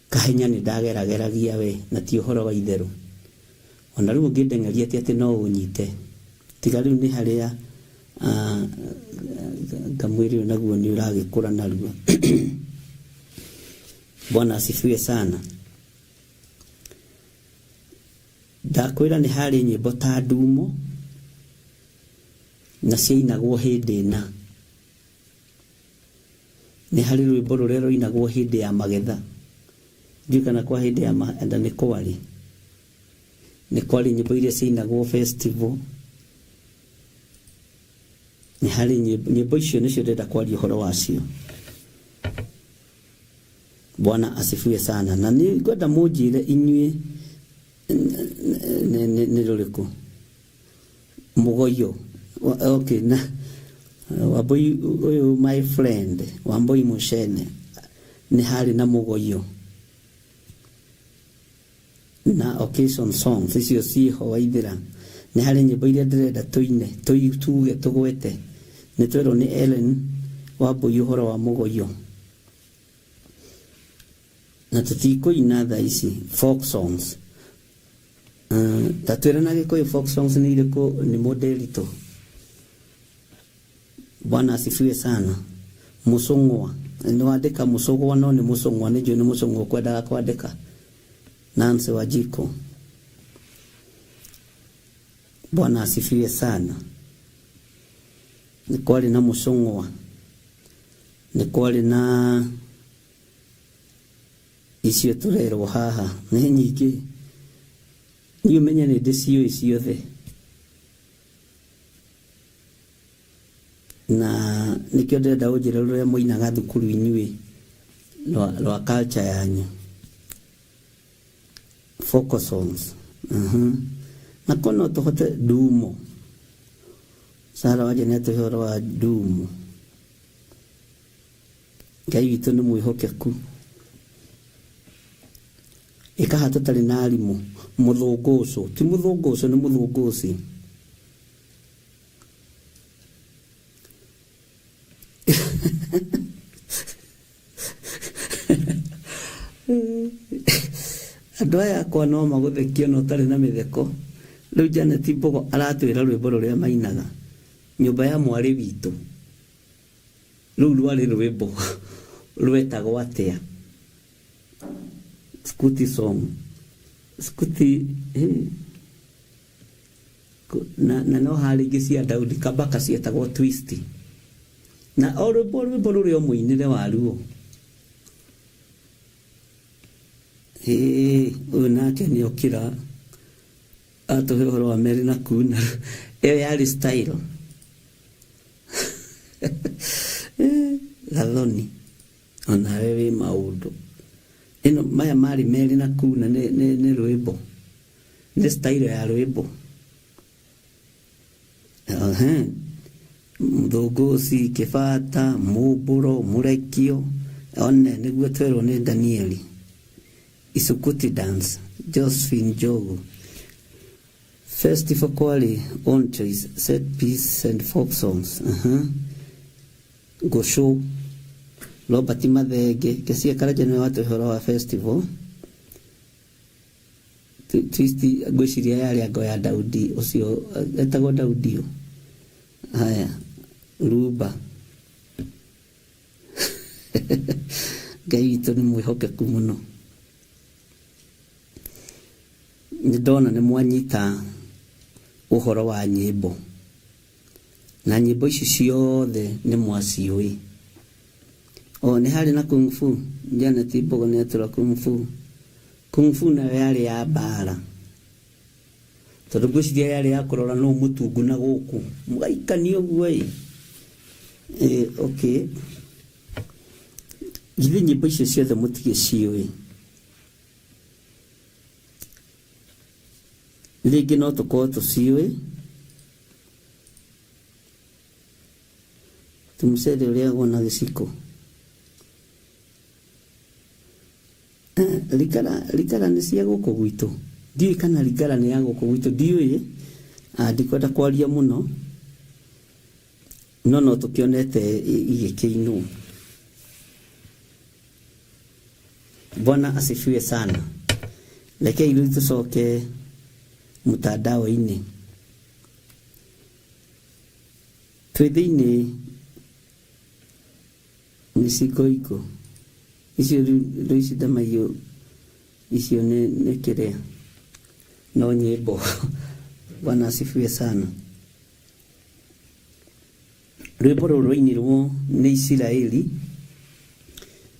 C: Kahenya nĩ ndagerageragia we na ti ũhoro wa itherũ. Ona rĩu ũngĩndeng'eria ti atĩ no ũnyite. Tiga rĩu nĩ harĩa ngamwĩrĩ ũyũ naguo nĩ ũragĩkũra narua. Bwana asifiwe sana. Ndakwĩra nĩ harĩ nyĩmbo ta ndumo na ciainagwo hĩndĩ ĩna. Nĩ harĩ rwĩmbo rũrĩa rũinagwo hĩndĩ ya magetha. Ndiũĩ kana kwa hĩndĩ ya magetha nĩ kwarĩ. Nĩ kwarĩ nyĩmbo iria ciainagwo festival. Nĩ harĩ nyĩmbo, nyĩmbo icio nĩcio ndĩrenda kwaria ũhoro wacio. Bwana asifiwe sana. Na nĩ ngwenda mũnjĩre inyuĩ nĩ rũrĩkũ. Mũgoyo. Okay, na Wambui ũyũ my friend Wambui Mũcene nĩ harĩ na mũgoyo na occasion songs icio ciĩho Waithĩra. Nĩ harĩ nyĩmbo iria ndĩrenda tũine, tuge, tũgwete. Nĩ twerwo nĩ Ellen Wambui ũhoro wa mũgoyo. Na tũtikũina thaa ici folk songs. Ta twĩre na Gĩkũyũ folk songs nĩ irĩkũ nĩ mũndĩritũ. Bwana asifiwe sana. Mũcũng'wa. Nĩ wandĩka mũcũgwa no nĩ mũcũng'wa, nĩ njũĩ nĩ mũcũng'wa ũkwendaga kwandĩka. Nancy Wanjikũ. Bwana asifiwe sana. Nĩ kwarĩ na mũcũng'wa, nĩ kwarĩ na icio tũrerwo haha nĩ nyingĩ. Niĩ ũmenye nĩ ndĩciũĩ ciothe. Na nĩkĩo ndĩrenda ũnjĩre rũrĩa mũinaga thukuru inyuĩ rwa culture yanyu. Folk songs. Na ko no tũhote ndumo. Sara wanje nĩ atũhe ũhoro wa ndumo. Ngai witũ nĩ mwĩhokeku. Ĩkaha tũtarĩ na arimũ. Mũthũngũcũ. Ti mũthũngũcũ, nĩ mũthũngũci. Andũ aya akwa no magũthekie no ũtarĩ na mĩtheko. Rĩu Janet Mbogo aratwĩra rwĩmbo rũrĩa mainaga. Nyũmba ya mwarĩ witũ. Rũu rwarĩ rwĩmbo rwetagwo atĩa? Scuti song. Scuti, na no harĩ ingĩ cia Daudi Kabaka cietagwo twist. Na o rwĩmbo rwĩmbo rũrĩ o mũinĩre waruo. Ũyũ nake nĩ okĩra atũhe ũhoro wa Mary na kuna. Ĩyo yarĩ style. Gathoni onawe wĩ maũndũ. Ĩno maya marĩ Mary na kuna nĩ rwĩmbo. Nĩ style ya rwĩmbo. Mũthũngũci, kĩbata, mũmbũro, mũrekio. One nĩguo twerwo nĩ Danieli. Isukuti dance, Josephine Njogu. Festival kwarĩ own choice, set piece and folk songs. Ngũcũ, Robert Mathenge, Kesia Karanja nĩwe watũhe ũhoro wa festival. Twist ngwĩciria yarĩ ango ya Daudi ũcio etagwo Daudi ũ. Haya, Rumba. Ngai witũ nĩ mwĩhokeku mũno. Nĩ ndona nĩ mwanyita ũhoro wa nyĩmbo. Na nyĩmbo ici ciothe nĩ mwaciũĩ. O nĩ harĩ na Kung Fu, Janet Mbogo nĩ atũra Kung Fu. Kung Fu nayo yarĩ ya mbara. Tondũ ngwĩciria yarĩ ya kũrora nũ mũtungu na gũkũ. Mũgaikania ũguo ĩ. Okay. Githĩ nyĩmbo icio ciothe mũtigĩciũĩ. Rĩngĩ no tũkorwo tũciũĩ. Tũmũcere ũrĩagwo na gĩciko. Rikara nĩ cia gũkũ gwitũ. Ndiũĩ kana rikara nĩ ya gũkũ gwitũ, ndiũĩ. Ndikwenda kwaria mũno. No no tũkĩonete igĩkĩinwo. Bwana asifiwe sana. Rekei rĩu tũcoke mtandao-inĩ. Twĩ thĩinĩ nĩ cigoigo. Icio rĩu ici ndamaiyũ icio nĩ kĩrĩa no nyĩmbo. Bwana asifiwe sana. Rwĩmbo rũrũ rwainirwo nĩ Isiraeli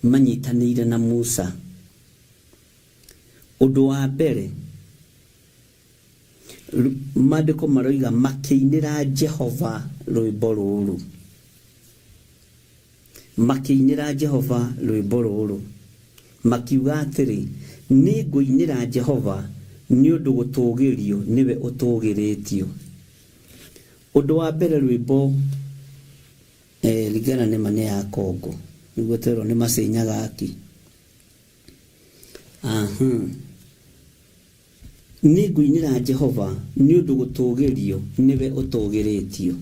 C: manyitanĩire na Musa. Ũndũ wa mbere maandĩko maroiga makĩinĩra Jehova rwĩmbo rũrũ. Makĩinĩra Jehova rwĩmbo rũrũ. Makiuga atĩrĩ, nĩ ngũinĩra Jehova nĩ ũndũ gũtũgĩrio nĩwe ũtũgĩrĩtio. Ũndũ wa mbere rwĩmbo ringana nĩ ma nĩ ya Kongo. Nĩguo twerwo nĩ Macenyaga aki. Nĩ ngũinĩra Jehova nĩ ũndũ gũtũũgĩrio nĩwe ũtũũgĩrĩtio.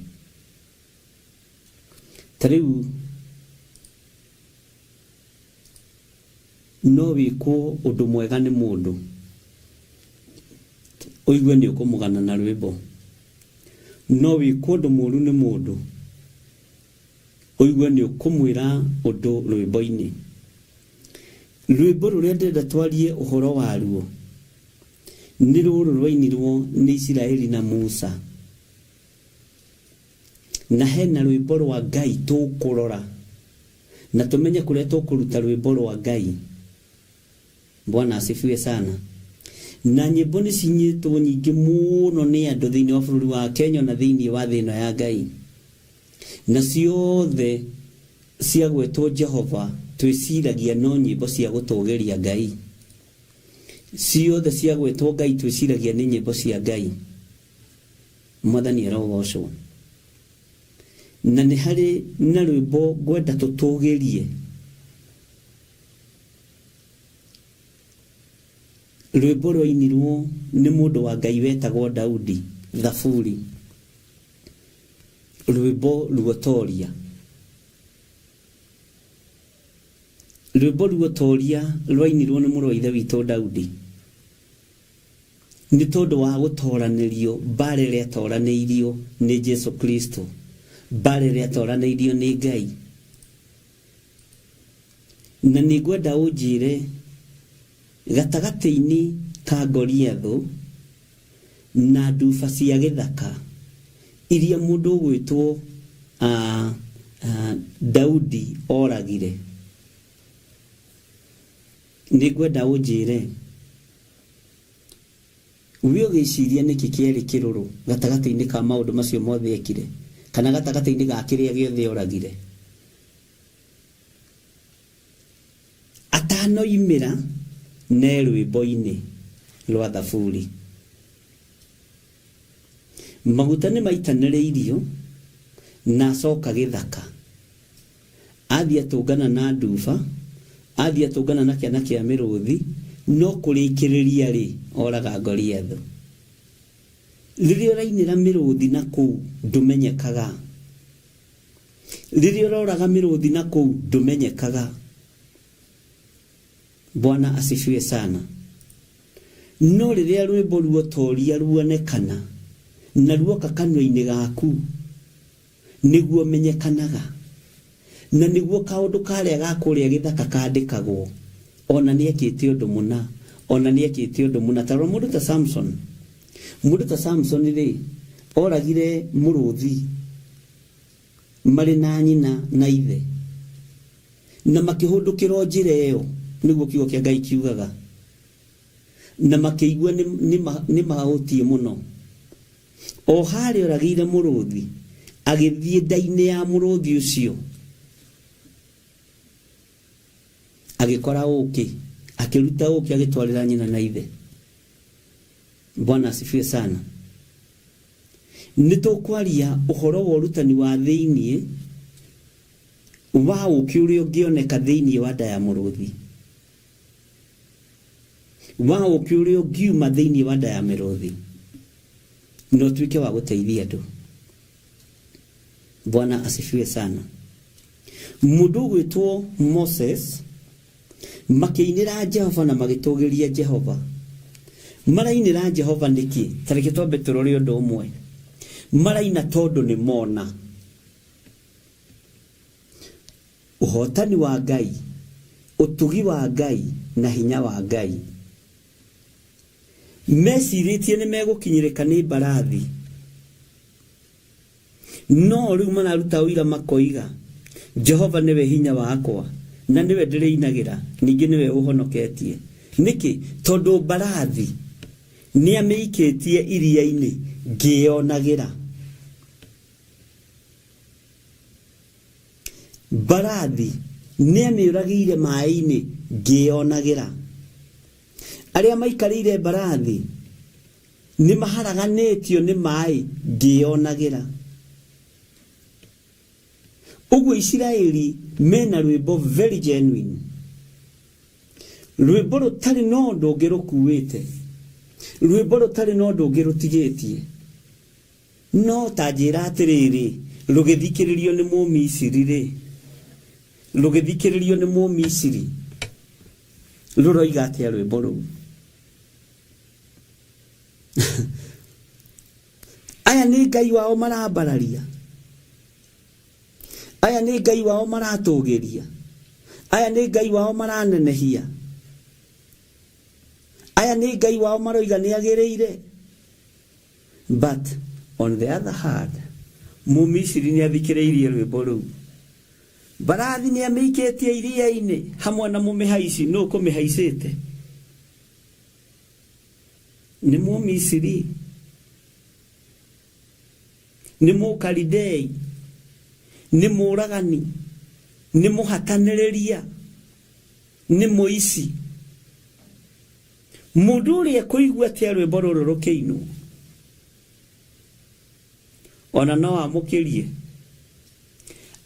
C: Ta rĩu no wĩkwo ũndũ mwega nĩ mũndũ ũigue nĩ ũkũmũgana na rwĩmbo. No wĩkwo ũndũ mũũru nĩ mũndũ ũigue nĩ ũkũmwĩra ũndũ rwĩmbo-inĩ. Rwĩmbo rũrĩa ndĩrenda twarie ũhoro waruo nĩ rũrũ rwainirwo nĩ Isiraeli na Musa. Na hena rwĩmbo rwa Ngai tũkũrora na tũmenye kũrĩa tũkũruta rwĩmbo rwa Ngai. Bwana asifiwe sana. Na nyĩmbo nĩ cinyĩtwo nyingĩ mũno nĩ andũ thĩinĩ wa bũrũri wa Kenya na thĩinĩ wa thĩ ĩno ya Ngai. Na ciothe ciagwetwo Jehova twĩciragia no nyĩmbo cia gũtũgĩria Ngai. Ciothe ciagwetwo Ngai twĩciragia nĩ nyĩmbo cia Ngai. Mwathani arogocwo. Na nĩ harĩ na rwĩmbo ngwenda tũtũgĩrie. Rwĩmbo rwainirwo nĩ mũndũ wa Ngai wetagwo Daudi, Thaburi. Rwĩmbo ruotoria. Rwĩmbo ruotoria rwainirwo nĩ mũrũ wa ithe witũ Daudi. Nĩ tondũ wa gũtoranĩrio mbara ĩrĩa atoranĩirio nĩ Jesu Kristo, mbara ĩrĩa atoranĩirio nĩ Ngai. Na nĩ ngwenda ũnjĩre gatagatĩ-inĩ ka Goliathũ na nduba cia gĩthaka iria mũndũ ũgwĩtwo Daudi oragire, nĩ ngwenda ũnjĩre we ũgĩciria nĩkĩ kĩarĩ kĩrũrũ gatagatĩ-inĩ ka maũndũ macio mothe ekire, kana gatagatĩ-inĩ ga kĩrĩa gĩothe oragire. Atanoimĩra ne rwĩmbo-inĩ rwa Thaburi. Maguta nĩ maitanĩrĩirio na acoka gĩthaka. Athiĩ atũngana na nduba, athiĩ atũngana na kĩana kĩa mĩrũthi, no kũrĩkĩrĩria-rĩ, oraga Goliathũ. Rĩrĩa ũrainĩra mĩrũthi na kũu ndũmenyekaga. Rĩrĩa ũroraga mĩrũthi na kũu ndũmenyekaga. Bwana asifiwe sana. No rĩrĩa rwĩmbo ruotoria ruonekana na ruoka kanua-inĩ gaku, nĩguo menyekanaga. Na nĩguo kaũndũ karĩa ga kũrĩa gĩthaka kandĩkagwo, ona nĩekĩte ũndũ mũna, ona nĩekĩte ũndũ mũna. Ta rora mũndũ ta Samson. Mũndũ ta Samson rĩ, oragire mũrũthi marĩ na nyina na ithe, na makĩhũndũkĩra o njĩra ĩyo, nĩguo kiugo kĩa Ngai kiugaga, na makĩigua nĩ mahũtiĩ mũno. O harĩa oragĩire mũrũthi, agĩthiĩ nda-inĩ ya mũrũthi ũcio, agĩkora ũkĩ, akĩruta ũkĩ agĩtwarĩra nyina na ithe. Bwana asifiwe sana. Nĩ tũkwaria ũhoro wa ũrutani wa thĩinĩ wa ũkĩ ũrĩa ũngĩoneka thĩinĩ wa nda ya mũrũthi, wa ũkĩ ũrĩa ũngiuma thĩinĩ wa nda ya mĩrũthi na ũtuĩke wa gũteithia andũ. Bwana asifiwe sana. Mũndũ ũgwĩtwo Moses makĩinĩra Jehova na magĩtũgĩria Jehova. Marainĩra Jehova nĩkĩ? Ta reke twambe tũrore ũndũ ũmwe. Maraina tondũ nĩ mona ũhotani wa Ngai, ũtugi wa Ngai na hinya wa Ngai. Mecirĩtie nĩ megũkinyĩrĩka nĩ mbarathi. No rĩu mararuta ũira makoiga, Jehova nĩwe hinya wakwa, na nĩwe ndĩrĩinagĩra, ningĩ nĩwe ũhonoketie. Nĩkĩ? Tondũ mbarathi nĩamĩikĩtie iria-inĩ ngĩĩonagĩra. Mbarathi nĩamĩũragĩire maĩ-inĩ ngĩĩonagĩra. Arĩa maikarĩire mbarathi nĩ maharaganĩtio nĩ maĩ ngĩĩonagĩra. Ũguo Isiraeli mena rwĩmbo very genuine, rwĩmbo rũtarĩ na ũndũ ũngĩ rũkuĩte. Rwĩmbo rũtarĩ na ũndũ ũngĩ rũtigĩtie. No ta njĩra atĩrĩrĩ, rũgĩthikĩrĩrio nĩ Mũmisiri rĩ, rũgĩthikĩrĩrio nĩ Mũmisiri, rũroiga atĩa rwĩmbo rũu? Aya nĩ Ngai wao marambararia, aya nĩ Ngai wao maratũgĩria, aya nĩ Ngai wao maranenehia, aya nĩ Ngai wao maroiga nĩ agĩrĩire. But on the other hand, Mũmisiri nĩ athikĩrĩirie rwĩmbo rũu. Mbarathi nĩ amĩikĩtie iria-inĩ hamwe na mũmĩhaici. Nũ ũkũmĩhaicĩte? Nĩ Mũmisiri? Nĩ Mũkalidei? Nĩ mũũragani? Nĩ mũhatanĩrĩria? Nĩ mũici? Mũndũ ũrĩa ekũigua atĩa rwĩmbo rũrũ rũkĩinwo? Ona no amũkĩrie.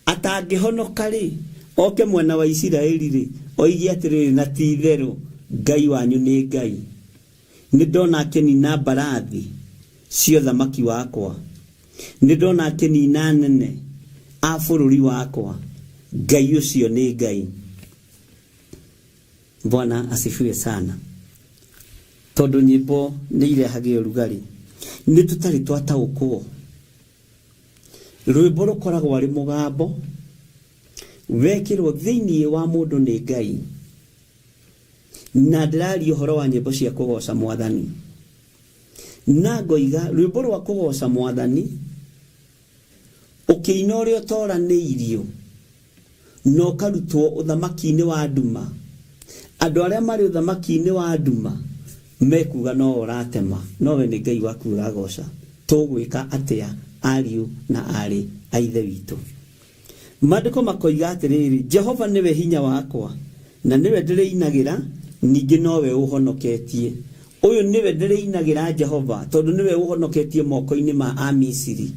C: Atangĩhonoka-rĩ, oke mwena wa Isiraeli-rĩ, oige atĩrĩrĩ, na ti-itherũ Ngai wanyu nĩ Ngai. Nĩndona akĩnina mbarathi cia ũthamaki wakwa. Nĩndona akĩnina anene a bũrũri wakwa. Ngai ũcio nĩ Ngai. Bwana asifiwe sana. Tondũ nyĩmbo nĩ irehage ũrugarĩ, nĩ tũtarĩ twataũkwo. Rwĩmbo rũkoragwo arĩ mũgambo wekĩrwo thĩinĩ wa mũndũ nĩ Ngai. Na ndĩraria ũhoro wa nyĩmbo cia kũgoca Mwathani. Na ngoiga rwĩmbo rwa kũgoca Mwathani ũkĩina ũrĩa ũtoranĩirio na ũkarutwo ũthamaki-inĩ wa nduma. Andũ arĩa marĩ ũthamaki-inĩ wa nduma mekuga no ũratema, no we nĩ Ngai waku ũragoca. Tũgwĩka atĩa ariũ na aarĩ a Ithe witũ? Maandĩko makoiga atĩrĩrĩ, Jehova nĩwe hinya wakwa, na nĩwe ndĩrĩinagĩra, ningĩ nowe ũũhonoketie. Ũyũ nĩwe ndĩrĩinagĩra Jehova, tondũ nĩwe ũũhonoketie moko-inĩ ma Amisiri.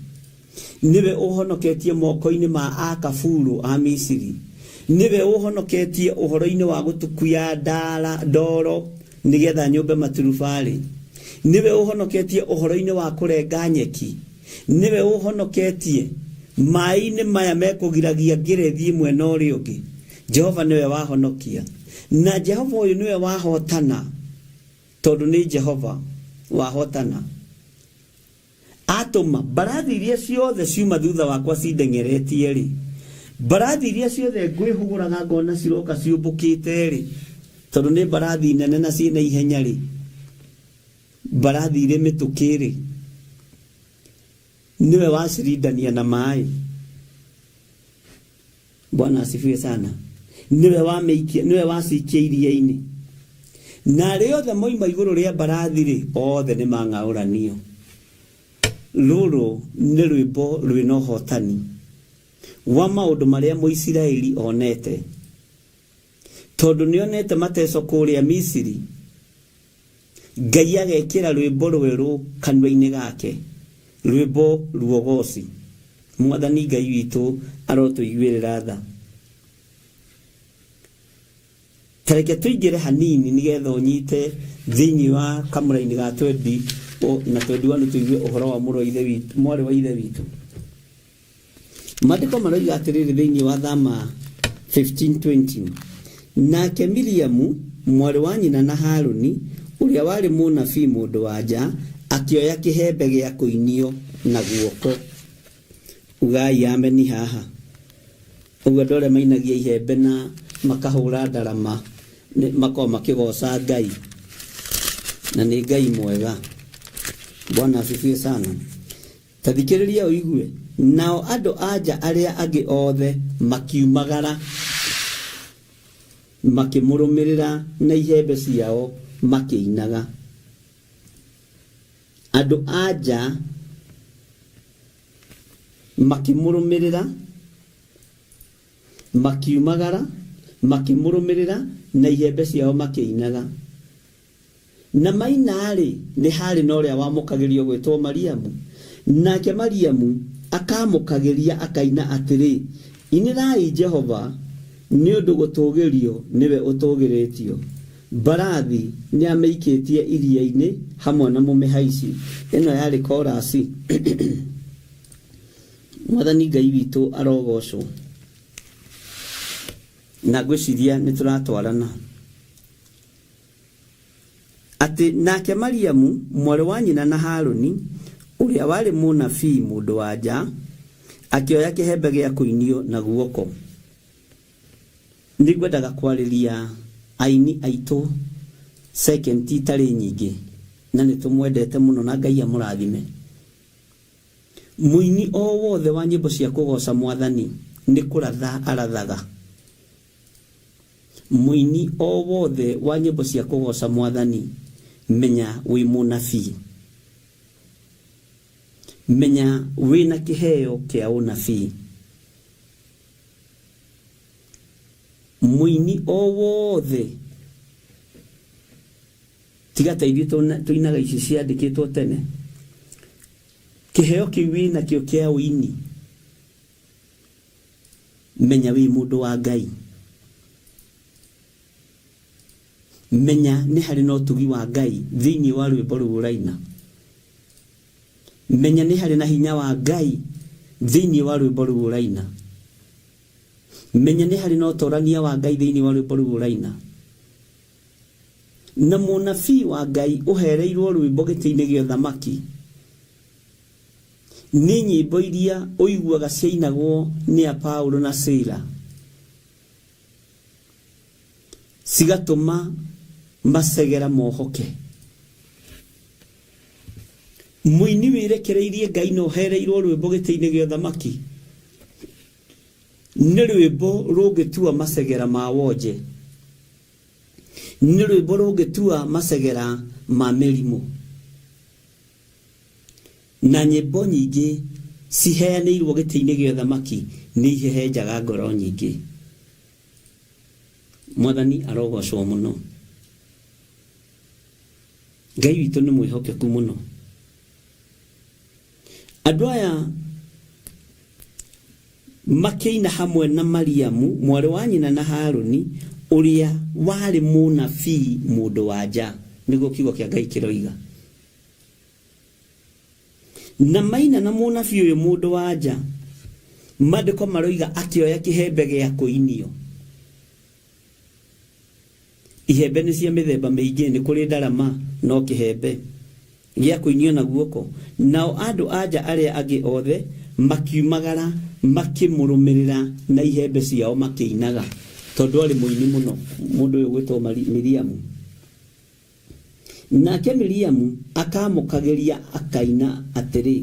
C: Nĩwe ũũhonoketie moko-inĩ ma Akaburu a Misiri. Nĩwe ũũhonoketie ũhoro-inĩ wa gũtukuya ndara, ndoro nĩgetha nyũmbe maturubarĩ. Nĩwe ũũhonoketie ũhoro-inĩ wa kũrenga nyeki. Nĩwe ũũhonoketie maĩ-inĩ maya mekũgiragia ngĩre thiĩ mwena ũrĩa ũngĩ. Jehova nĩwe wahonokia. Na Jehova ũyũ nĩwe wahotana, tondũ nĩ Jehova wahotana. Atũma mbarathi iria ciothe ciuma thutha wakwa cindeng'eretie-rĩ, mbarathi iria ciothe ngwĩhũgũraga ngona ciroka ciũmbũkĩte-rĩ, tondũ nĩ mbarathi nene na ciĩna ihenya-rĩ, mbarathi irĩ mĩtũkĩ-rĩ, nĩwe wacirindania na maĩ. Bwana asifiwe sana. Nĩwe wamĩikia, nĩwe wacikia iria-inĩ. Na arĩa othe moima igũrũ rĩa mbarathi-rĩ, othe nĩ mang'aũranio. Rũrũ nĩ rwĩmbo rwĩna ũhotani wa maũndũ marĩa Mũisiraeli onete. Tondũ nĩonete mateco kũrĩa Misiri, Ngai agekĩra rwĩmbo rwerũ kanua-inĩ gake, rwĩmbo ruogoci. Mwathani Ngai witũ arotũiguĩrĩra tha. Ta reke tũingĩre hanini nĩgetha ũnyite thĩinĩ wa kamũraini ga twendi na 21 tũigue ũhoro wa mũrũ wa ithe witũ, mwarĩ wa ithe witũ. Maandĩko maroiga atĩrĩrĩ thĩinĩ wa Thama 15:20, Nake Miriamu, mwarĩ wa nyina na Haruni, ũrĩa warĩ mũnabii mũndũ-wa-nja, akĩoya kĩhembe gĩa kũinio na guoko. Ugai ameni haha. Ũguo andũ arĩa mainagia ihembe na makahũra ndarama makoragwo makĩgoca Ngai, na nĩ Ngai mwega. Bwana asifiwe sana. Ta thikĩrĩria ũigue. Nao andũ-a-nja arĩa angĩ othe makiumagara, makĩmũrũmĩrĩra na ihembe ciao makĩinaga. Andũ-a-nja makĩmũrũmĩrĩra, makiumagara, makĩmũrũmĩrĩra na ihembe ciao makĩinaga. Na maina-rĩ, nĩ haarĩ na ũrĩa wamũkagĩrio gwĩtwo Mariamu, nake Mariamu akaamũkagĩria akaina atĩrĩ, Inĩrai Jehova, nĩ ũndũ gũtũũgĩrio nĩwe ũtũũgĩrĩtio. Mbarathi nĩamĩikĩtie iria-inĩ hamwe na mũmĩhaici. Ĩno yarĩ korasi. Mwathani Ngai witũ arogocwo. Na ngwĩciria nĩ tũratwarana. Atĩ nake Mariamu, mwarĩ wa nyina na Haruni, ũrĩa warĩ mũnabii mũndũ-wa-nja, akĩoya kĩhembe gĩa kũinio na guoko. Nĩngwendaga kwarĩria aini aitũ second itarĩ nyingĩ, na nĩtũmwendete mũno na Ngai amũrathime. Mũini o wothe wa nyĩmbo cia kũgoca Mwathani nĩ kũratha arathaga. Mũini o wothe wa nyĩmbo cia kũgoca Mwathani, menya wĩ mũnabii. Menya wĩna kĩheo kĩa ũnabii. Mũini o wothe tiga ta ithuĩ tũinaga ici ciandĩkĩtwo tene, kĩheo kĩu wĩnakĩo kĩa ũini, menya wĩ mũndũ wa Ngai. Menya nĩ harĩ na ũtugi wa Ngai thĩinĩ wa rwĩmbo rũu ũraina. Menya nĩ harĩ na hinya wa Ngai thĩinĩ wa rwĩmbo rũu ũraina. Menya nĩ harĩ na ũtorania wa Ngai thĩinĩ wa rwĩmbo rũu ũraina. Na mũnabii wa Ngai ũhereirwo rwĩmbo gĩtĩ-inĩ gĩa ũthamaki nĩ nyĩmbo iria ũiguaga ciainagwo nĩ a Paulo na Sila cigatũma macegera mohoke. Mũini wĩrekereirie Ngai na ũhereirwo rwĩmbo gĩtĩ-inĩ gĩa ũthamaki nĩ rwĩmbo rũngĩtua macegera ma wonje, nĩ rwĩmbo rũngĩtua macegera ma mĩrimũ. Na nyĩmbo nyingĩ ciheanĩirwo gĩtĩ-inĩ gĩa ũthamaki nĩ ihehenjaga ngoro nyingĩ. Mwathani arogocwo mũno. Ngai witũ nĩ mwĩhokeku mũno. Andũ aya makĩina hamwe na Mariamu mwarĩ wa nyina na Haruni ũrĩa warĩ mũnabii mũndũ wa nja, nĩguo kiugo kĩa Ngai kĩroiga. Na maina na mũnabii ũyũ mũndũ wa nja, maandĩko maroiga akĩoya kĩhembe gĩa kũinio. Ihembe nĩ cia mĩthemba mĩingĩ, nĩ kũrĩ ndarama, no kĩhembe gĩa kũinio na guoko. Nao andũ-a-nja arĩa angĩ othe makiumagara makĩmũrũmĩrĩra na ihembe ciao makĩinaga, tondũ aarĩ mũini mũno, mũndũ ũyũ ũgwĩtwo Miriamu. Nake Miriamu akaamũkagĩria akaina atĩrĩ,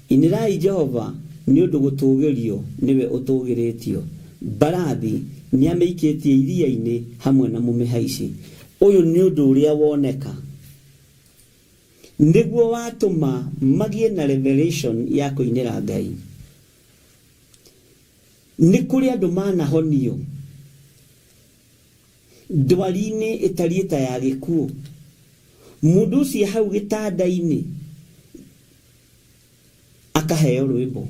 C: Inĩrai Jehova, nĩ ũndũ gũtũũgĩrio nĩwe ũtũũgĩrĩtio, mbarathi nĩamĩikĩtie iria-inĩ hamwe na mũmĩhaici. Ũyũ nĩ ũndũ ũrĩa woneka nĩguo watũma magĩe na revelation ya kũinĩra Ngai. Nĩ kũrĩ andũ manahonio Ndwari-inĩ ĩtariĩ ta ya gĩkuũ. Mũndũ ũcio hau gĩtanda-inĩ akaheo rwĩmbo.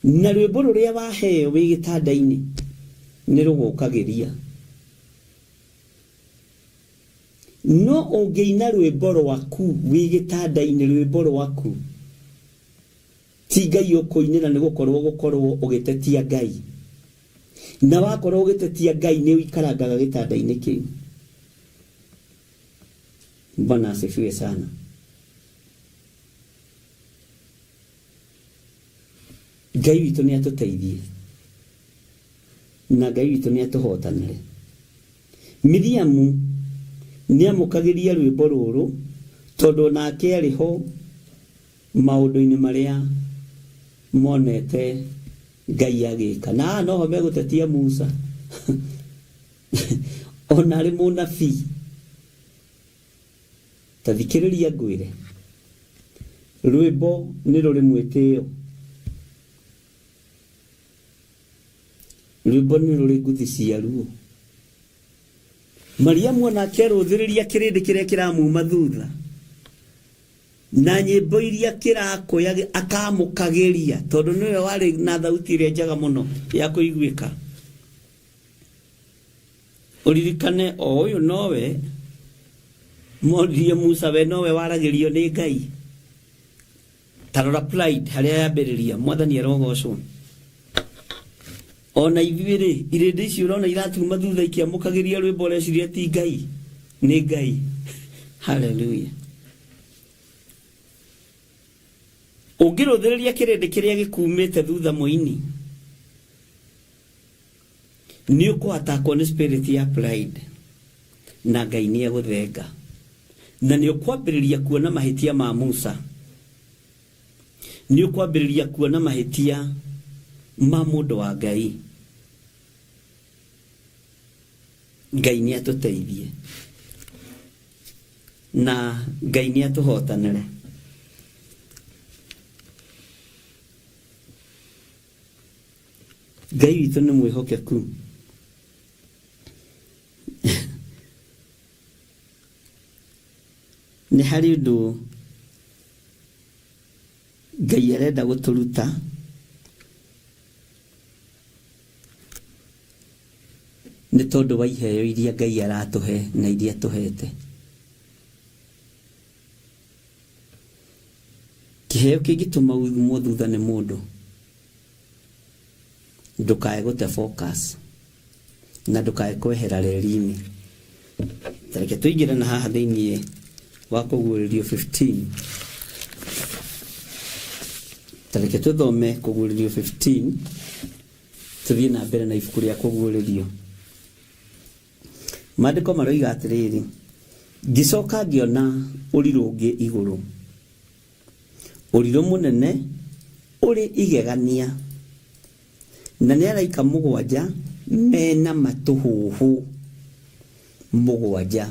C: Na rwĩmbo rũrĩa waheo wĩ gĩtanda-inĩ nĩ rũgũkagĩria. No ũngĩina rwĩmbo rwaku wĩ gĩtanda-inĩ, rwĩmbo rwaku Ti Ngai ũkũinĩra nĩ gũkorwo ũgũkorwo ũgĩtetia Ngai. Na wakorwo ũgĩtetia Ngai nĩ ũikarangaga gĩtanda-inĩ kĩu. Bwana asifiwe sana. Ngai witũ nĩ atũteithie na Ngai witũ nĩ atũhotanĩre. Miriamu nĩ amũkagĩria rwĩmbo rũrũ tondũ onake arĩ ho maũndũ-inĩ marĩa monete Ngai agĩka. Na haha noho megũtetia Musa ona arĩ mũnabii. Ta thikĩrĩria ngwĩre, rwĩmbo nĩ rũrĩ mwĩtĩo, rwĩmbo nĩ rũrĩ nguthi ciaruo. Mariamu onake arũthĩrĩria kĩrĩndĩ kĩrĩa kĩramuma thutha na nyĩmbo iria kĩrakũya akamũkagĩria tondũ nĩwe warĩ na thauti ĩrĩa njega mũno ya kũiguĩka. Ũririkane o ũyũ nowe moririe Musa, we nowe waragĩrio nĩ Ngai. Ta rora pride harĩa yambĩrĩria. Mwathani arogocwo. Ona ithuĩ rĩ, irĩndĩ icio ũrona iratuma thutha ikĩamũkagĩria rwĩmbo ũreciria ti Ngai, nĩ Ngai. Haleluya. Ũngĩrũthĩrĩria kĩrĩndĩ kĩrĩa gĩkumĩte thutha mũini, nĩ ũkũatakwo nĩ spirit ya pride na Ngai nĩ egũthenga. Na nĩ ũkwambĩrĩria kuona mahĩtia ma Musa. Nĩ ũkwambĩrĩria kuona mahĩtia ma mũndũ wa Ngai. Ngai nĩ atũteithie na Ngai nĩ atũhotanĩre. Ngai witũ nĩ mwĩhokeku. Nĩ harĩ ũndũ Ngai arenda gũtũruta nĩ tondũ wa iheo iria Ngai aratũhe na iria tũhete. Kĩheo kĩngĩtũma umwo thutha nĩ mũndũ, ndũkae gũte focus na ndũkae kwehera reri-inĩ. Ta reke tũingĩre na haha thĩinĩ wa Kũguũrĩrio 15. Ta reke tũthome Kũguũrĩrio 15 tũthiĩ na mbere na ibuku rĩa Kũguũrĩrio. Maandĩko maroiga atĩrĩrĩ, ngĩcoka ngĩona ũrirũ ũngĩ igũrũ, ũrirũ mũnene ũrĩ igegania, na nĩ araika mũgwanja mena matũhũhũ mũgwanja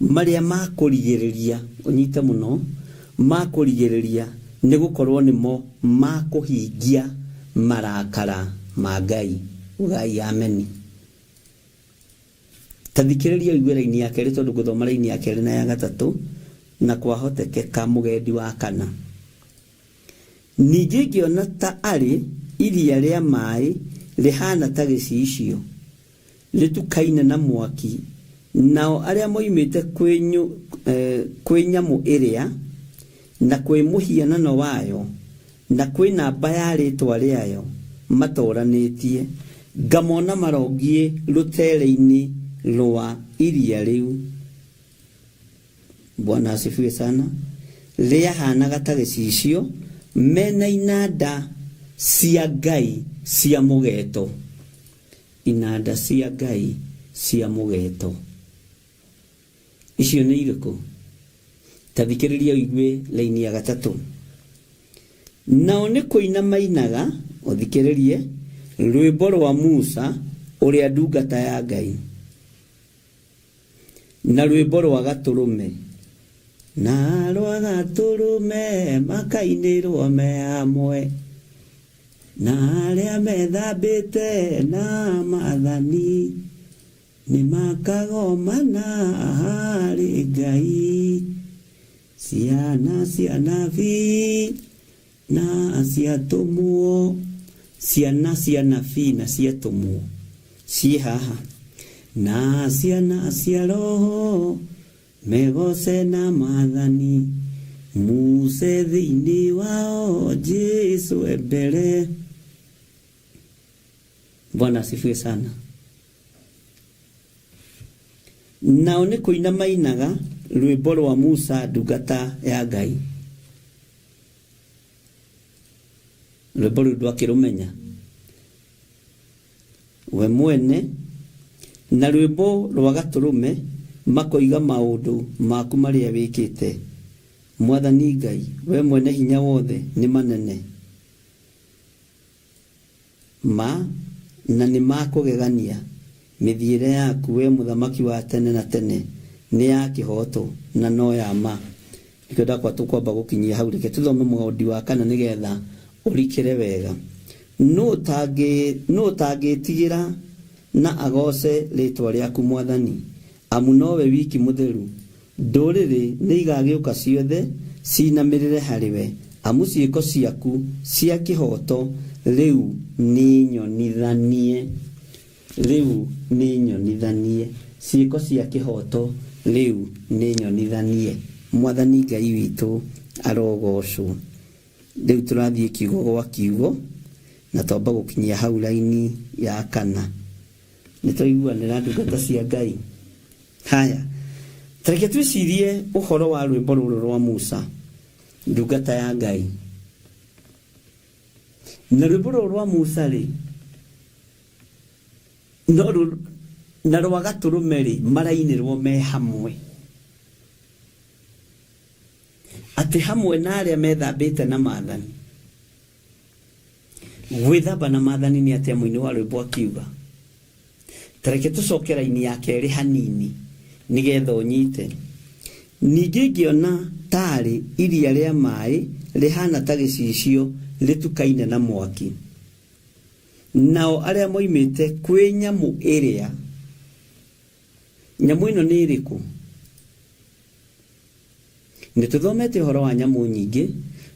C: marĩa ma kũrigĩrĩria, ũnyite mũno, ma kũrigĩrĩria, nĩ gũkorwo nĩmo ma kũhingia marakara ma Ngai. Ugai ameni. Ta thikĩrĩria ũigue raini ya kerĩ tondũ ngũthoma raini ya kerĩ na ya gatatũ na kwahotekeka mũgendi wa kana. Ningĩ ngĩona ta arĩ iria rĩa maĩ rĩhaana ta gĩcicio, rĩtukaine na mwaki, nao arĩa moimĩte kwĩ, eh, kwĩ nyamũ ĩrĩa, na kwĩ mũhianano wayo, na kwĩ namba ya rĩĩtwa rĩayo matooranĩtie, ngamona marongiĩ rũtere-inĩ rwa iria rĩu. Bwana asifiwe sana. Rĩahanaga ta gĩcicio, mena inanda cia Ngai cia mũgeeto. Inanda cia Ngai cia mũgeeto. Icio nĩ irĩkũ? Ta thikĩrĩria ũigue laini ya gatatũ. Nao nĩ kũina mainaga, ũthikĩrĩrie, rwĩmbo rwa Musa ũrĩa ndungata ya Ngai, na rwĩmbo rwa Gatũrũme. Na rwa Gatũrũme makainĩrwo me hamwe, na arĩa methambĩte na maathani. Nĩmakagomana harĩ Ngai, ciana cia nabii na cia atũmwo, ciana cia nabii na cia atũmwo ciĩ haha, na ciana cia Roho megoce na maathani, Musa e thĩinĩ wao, Jesu e mbere. Bwana asifiwe sana. Nao nĩ kũina mainaga rwĩmbo rwa Musa ndungata ya Ngai. Rwĩmbo rũu ndwakĩrũmenya we mwene, na rwĩmbo rwa Gatũrũme makoiga maũndũ maku marĩa wĩkĩte. Mwathani Ngai, we mwene hinya wothe, nĩ manene. Ma, na nĩ ma kũgegania. Mĩthiĩre yaku, wee Mũthamaki wa tene na tene, nĩ ya kĩhooto na no ya ma. Nĩkĩo ndakwa tũkwamba gũkinyia hau. Reke tũthome mũgondi wa kana nĩgetha ũrikĩre wega. Nũ ũtangĩĩtigĩra na agooce rĩĩtwa rĩaku, Mwathani? Amu nowe wiki mũtheru. Ndũrĩrĩ nĩigagĩũka ciothe ciinamĩrĩre harĩwe, amu ciĩko ciaku cia kĩhooto rĩu nĩ nyonithanie. Rĩu nĩ nyonithanie, ciĩko cia kĩhooto rĩu nĩ nyonithanie. Mwathani Ngai witũ arogocwo. Rĩu tũrathiĩ kiugo gwa kiugo na twamba gũkinyia hau raini ya kana. Nĩ twaiguanĩra ndungata cia Ngai? Haya, ta reke twĩcirie ũhoro wa rwĩmbo rũrũ rwa Musa, ndungata ya Ngai. Na rwĩmbo rũrũ rwa Musa rĩ, no na rwa gatũrũme rĩ, marainĩrwo me hamwe. Atĩ hamwe na arĩa methambĩte na maathani. Gwĩthamba na maathani nĩ atĩa mũini wa rwĩmbo akiuga? Ta reke tũcoke raini ya kerĩ hanini nĩgetha ũnyite. Ningĩ ngĩona taarĩ iria rĩa maĩ rĩhaana ta gĩcicio rĩtukaine na mwaki. Nao arĩa moimĩte kwĩ nyamũ ĩrĩa, nyamũ ĩno nĩ ĩrĩkũ? Nĩ tũthomete ũhoro wa nyamũ nyingĩ,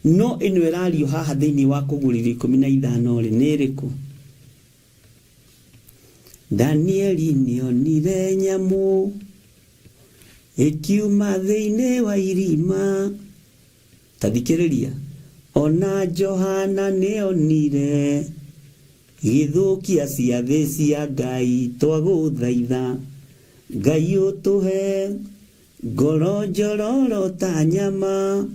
C: no ĩno ĩrario haha thĩinĩ wa Kũguũrĩrio 15-rĩ, nĩ ĩrĩkũ? Danieli nĩonire nyamũ ĩkiuma thĩinĩ wa irima. Ta thikĩrĩria, o na Johana nĩonire gĩthũkia ciathĩ cia Ngai. Twagũthaitha Ngai ũtũhe Ngoro njororo ta nyama,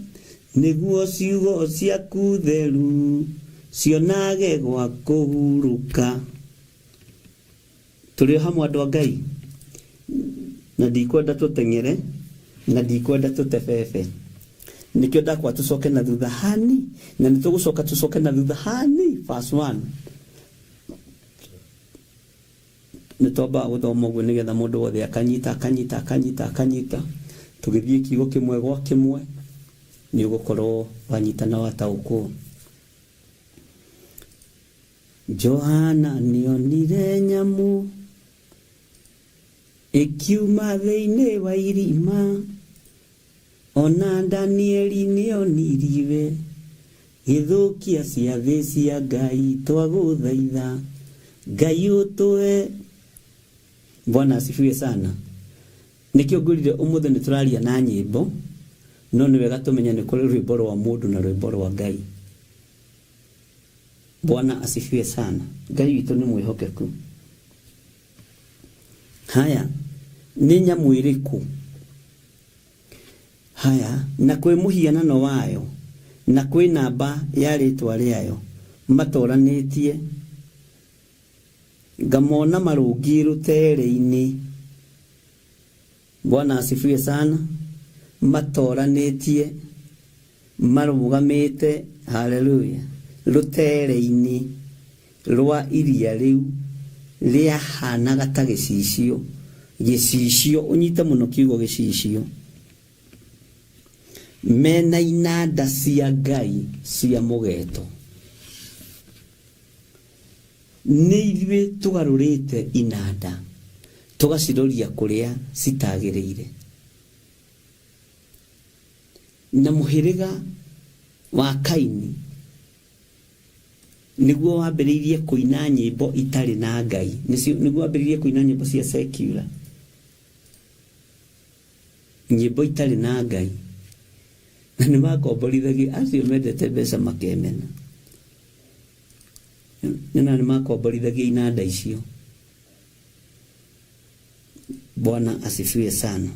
C: nĩguo ciugo ciaku theru cionage gwa kũhurũka. Tũrĩ o hamwe andũ a Ngai, na ndikwenda tũteng'ere, na ndikwenda tũtebebe. Nĩkĩo ndakwa tũcoke na thutha hani, na nĩ tũgũcoka tũcoke na thutha hani, verse 1. Nĩ twambaga gũthoma ũguo nĩgetha mũndũ wothe akanyita akanyita akanyita akanyita tũgĩthiĩ kiugo kĩmwe gwa kĩmwe nĩ ũgũkorwo wanyita na wataũkwo. Johana nĩonire nyamũ ĩkiuma thĩinĩ wa irima Ona Danieli nĩonirie gĩthũkia ciathĩ cia Ngai twagũthaitha Ngai ũtũhe. Bwana asifiwe sana. Nĩkĩo ngwĩrire ũmũthĩ nĩ tũraria na nyĩmbo, no nĩ wega tũmenye nĩ kũrĩ rwĩmbo rwa mũndũ na rwĩmbo rwa Ngai. Bwana asifiwe sana. Ngai witũ nĩ mwĩhokeku. Haya, nĩ nyamũ ĩrĩkũ? Haya, na kwĩ mũhianano wayo, na kwĩ namba ya rĩĩtwa rĩayo, matoranĩtie, ngamona marũngiĩ rũtere-inĩ. Bwana asifiwe sana, matoranĩtie, marũgamĩte, haleluya, rũtere-inĩ rwa iria rĩu rĩahanaga ta gĩcicio, gĩcicio, ũnyite mũno kiugo gĩcicio, mena inanda cia Ngai cia mũgeto. Nĩ ithuĩ tũgarũrĩte inanda tũgaciroria kũrĩa citagĩrĩire. Na mũhĩrĩga wa Kaini nĩguo wambĩrĩirie kũina nyĩmbo itarĩ na Ngai, nĩguo wambĩrĩirie kũina nyĩmbo cia secular, nyĩmbo itarĩ na Ngai. Na nĩ makomborithagia acio mendete mbeca makemena. Nyonaga nĩ makomborithagia inanda icio. Bwana asifiwe sana.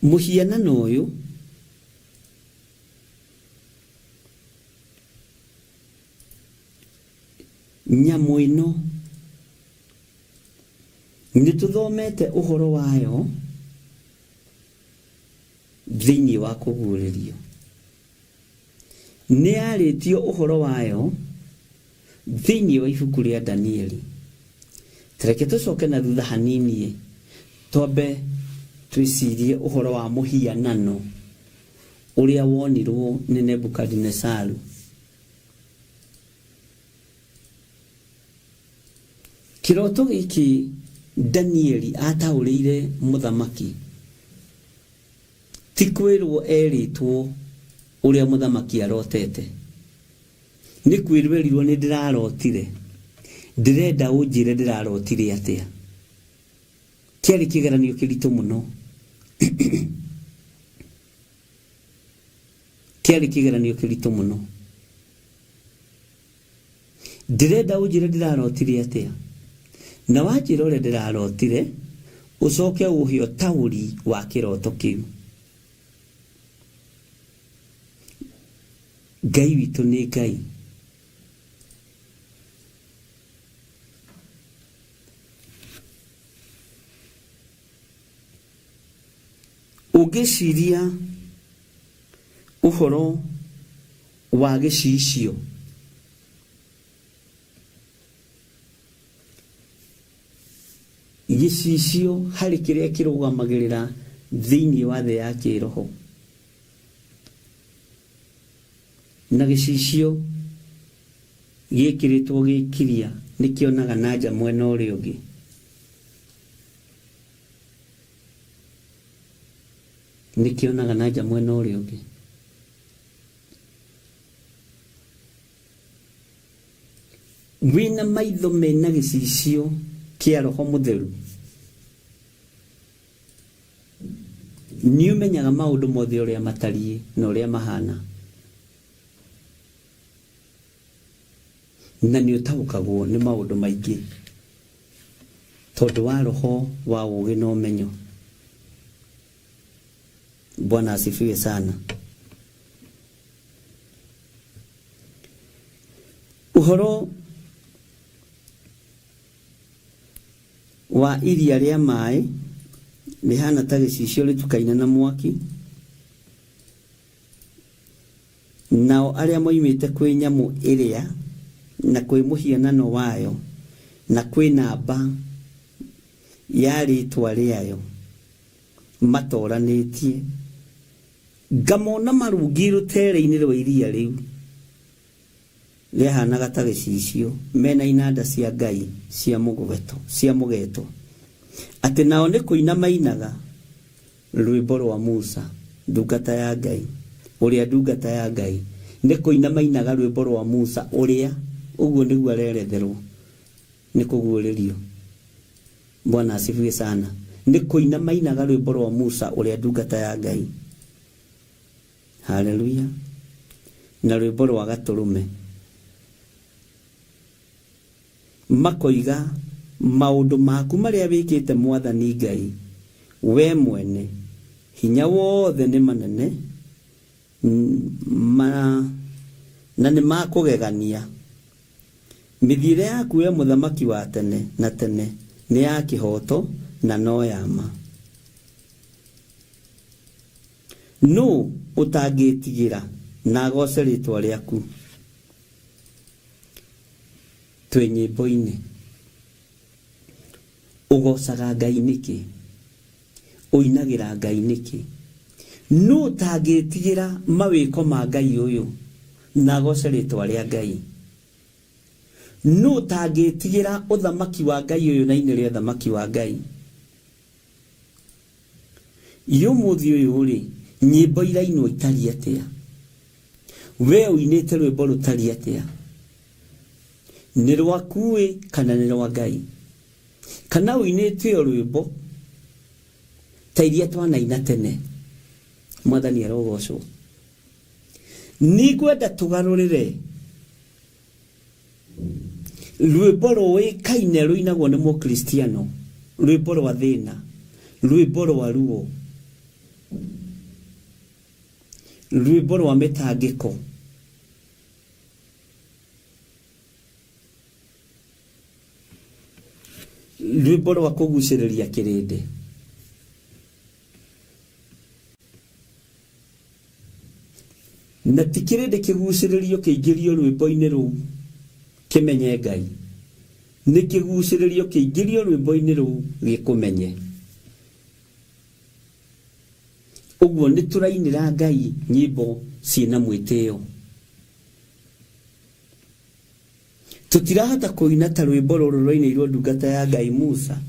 C: Mũhianano ũyũ nyamũ ĩno nĩ tũthomete ũhoro wayo thĩinĩ wa kũguũrĩrio. Nĩ yarĩtio ũhoro wayo thĩinĩ wa ibuku rĩa Danieli. Ta reke tũcoke na thutha hanini twambe twĩcirie ũhoro wa mũhianano ũrĩa wonirwo nĩ Nebukadinesaru. Kĩroto gĩkĩ Danieli ataũrĩire mũthamaki ti kwĩrwo erĩtwo ũrĩa mũthamaki arotete. Nĩ kwĩrwo erirwo nĩ ndĩrarotire. Ndĩrenda ũnjĩre ndĩrarotire atĩa. Kĩarĩ kĩgeranio kĩritũ mũno. Kĩarĩ kĩgeranio kĩritũ mũno. Ndĩrenda ũnjĩre ndĩrarotire atĩa. Na wanjĩra ũrĩa ndĩrarotire, ũcoke ũhe ũtaũri wa kĩroto kĩu. Ngai witũ nĩ Ngai. Ũngĩciria ũhoro wa gĩcicio, gĩcicio harĩ kĩrĩa kĩrũgamagĩrĩra thĩinĩ wa thĩ ya kĩĩroho, na gĩcicio gĩkĩrĩtwo gĩkiria nĩ kĩonaga na nja mwena ũrĩa ũngĩ. Nĩ kĩonaga na nja mwena ũrĩa ũngĩ. Wĩna maitho mena gĩcicio kĩa Roho Mũtheru, nĩ ũmenyaga maũndũ mothe ũrĩa matariĩ na ũrĩa mahana, na nĩ ũtaũkagwo nĩ maũndũ maingĩ tondũ wa roho wa ũũgĩ na ũmenyo. Bwana asifiwe sana. Ũhoro wa iria rĩa maĩ rĩhana ta gĩcicio rĩtukaine na mwaki, nao arĩa moimĩte kwĩ nyamũ ĩrĩa na kwĩ mũhianano wayo na kwĩ namba ya rĩĩtwa rĩayo matoranĩtie, ngamona marũngiĩ rũtere-inĩ rwa iria rĩu rĩahanaga ta gĩcicio, me na inanda cia Ngai cia mũgweto, cia mũgeto, atĩ nao nĩ kũina mainaga rwĩmbo rwa Musa ndungata ya Ngai, ũrĩa ndungata ya Ngai, nĩ kũina mainaga rwĩmbo rwa Musa ũrĩa, ũguo nĩguo areretherwo nĩ kũguũrĩrio. Bwana asifiwe sana. Nĩ kũina mainaga rwĩmbo rwa Musa ũrĩa ndungata ya Ngai. Haleluya. Na rwĩmbo rwa Gatũrũme. Makoiga, Maũndũ maku marĩa wĩkĩte Mwathani Ngai, wee mwene hinya wothe nĩ manene ma, na nĩ ma kũgegania. Mĩthiĩre yaku wee Mũthamaki wa tene na tene nĩ ya kĩhooto na no ya ma. Nũũ ũtangĩĩtigĩra na agooce rĩĩtwa rĩaku? Twĩ nyĩmbo-inĩ. Ũgoocaga Ngai nĩkĩ? Ũinagĩra Ngai nĩkĩ? Nũũ ũtangĩĩtigĩra mawĩko ma Ngai ũyũ na agooce rĩĩtwa rĩa Ngai? Nũũ ũtangĩĩtigĩra ũthamaki wa Ngai ũyũ na ainĩre ũthamaki wa Ngai? Ĩ ũmũthĩ ũyũ-rĩ, nyĩmbo irainwo itariĩ atĩa? Wee ũinĩte rwĩmbo rũtariĩ atĩa? Nĩ rwaku-ĩ kana nĩ rwa Ngai? Kana ũinĩte o rwĩmbo ta iria twanaina tene? Mwathani arogocwo. Nĩngwenda tũgarũrĩre Rwĩmbo rũĩkaine rũinagwo nĩ Mũkristiano, rwĩmbo rwa thĩna, rwĩmbo rwa ruo, rwĩmbo rwa mĩtangĩko. Rwĩmbo rwa kũgucĩrĩria kĩrĩndĩ. Na ti kĩrĩndĩ kĩgucĩrĩrio kĩingĩrio rwĩmbo-inĩ rũu kĩmenye Ngai, nĩ kĩgucĩrĩrio kĩingĩrio rwĩmbo-inĩ rũu gĩkũmenye. Ũguo nĩ tũrainĩra Ngai nyĩmbo ciĩna mwĩtĩo. Tũtirahota kũina ta rwĩmbo rũrũ rwainĩirwo ndungata ya Ngai Musa.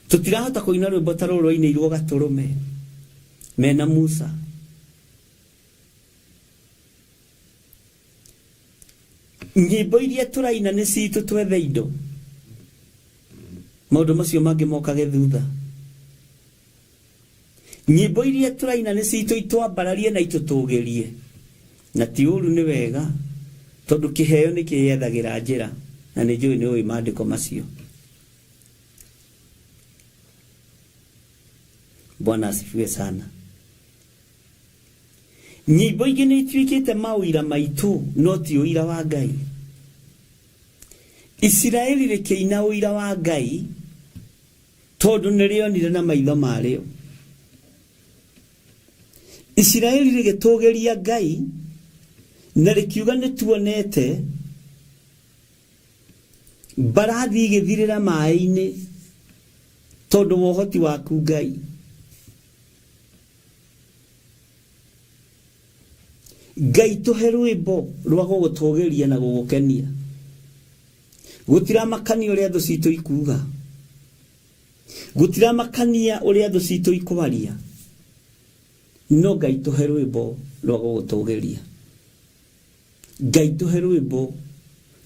C: Tũtirahota kũina rwĩmbo ta rũrũ rwainĩirwo Gatũrũme mena Musa. Nyĩmbo iria tũraina nĩ citũ twethe indo. Maũndũ macio mangĩ mokage thutha. Nyĩmbo iria tũraina nĩ citũ itwambararie na itũtũgĩrie. Na ti ũru nĩ wega tondũ kĩheo nĩ kĩyethagĩra njĩra na nĩ njũĩ nĩ ũĩ maandĩko macio. Bwana asifiwe sana. Nyĩmbo ingĩ nĩ ituĩkĩte maũira maitũ no ti ũira wa Ngai. Isiraeli rĩkĩina ũira wa Ngai tondũ nĩ rĩonire na maitho marĩo. Isiraeli rĩgĩtũgĩria Ngai na rĩkiuga nĩ tuonete mbarathi igĩthirĩra maĩ-inĩ tondũ wa ũhoti waku Ngai. Ngai tũhe rwĩmbo rwa gũgũtũgĩria na gũgũkenia. Gũtiramakania ũrĩa thũ citũ ikuga. Gũtiramakania ũrĩa thũ citũ ikwaria. No Ngai tũhe rwĩmbo rwa gũgũtũgĩria. Ngai tũhe rwĩmbo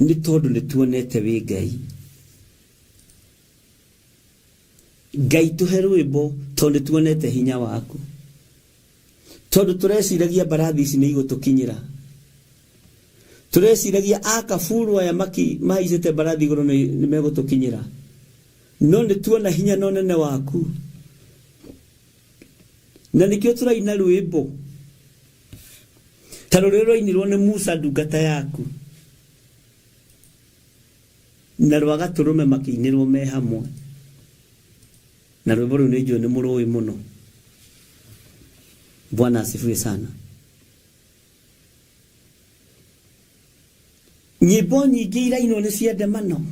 C: nĩ tondũ nĩ tuonete wĩ Ngai. Ngai tũhe rwĩmbo tondũ nĩ tuonete hinya waku. Tondũ tũreciragia mbarathi ici nĩ igũtũkinyĩra. Tũreciragia akaburu aya maki mahaicĩte mbarathi igũrũ nĩ megũtũkinyĩra. No nĩ tuona hinya na ũnene waku. Na nĩkĩo tũraina rwĩmbo ta rũrĩa rwainirwo nĩ Musa ndungata yaku na rwa gatũrũme makĩinĩrwo me hamwe. Na rwĩmbo rũu nĩ njũĩ nĩ mũrũĩ mũno. Bwana asifiwe sana. Nyĩmbo nyingĩ irainwo nĩ cia ndemano,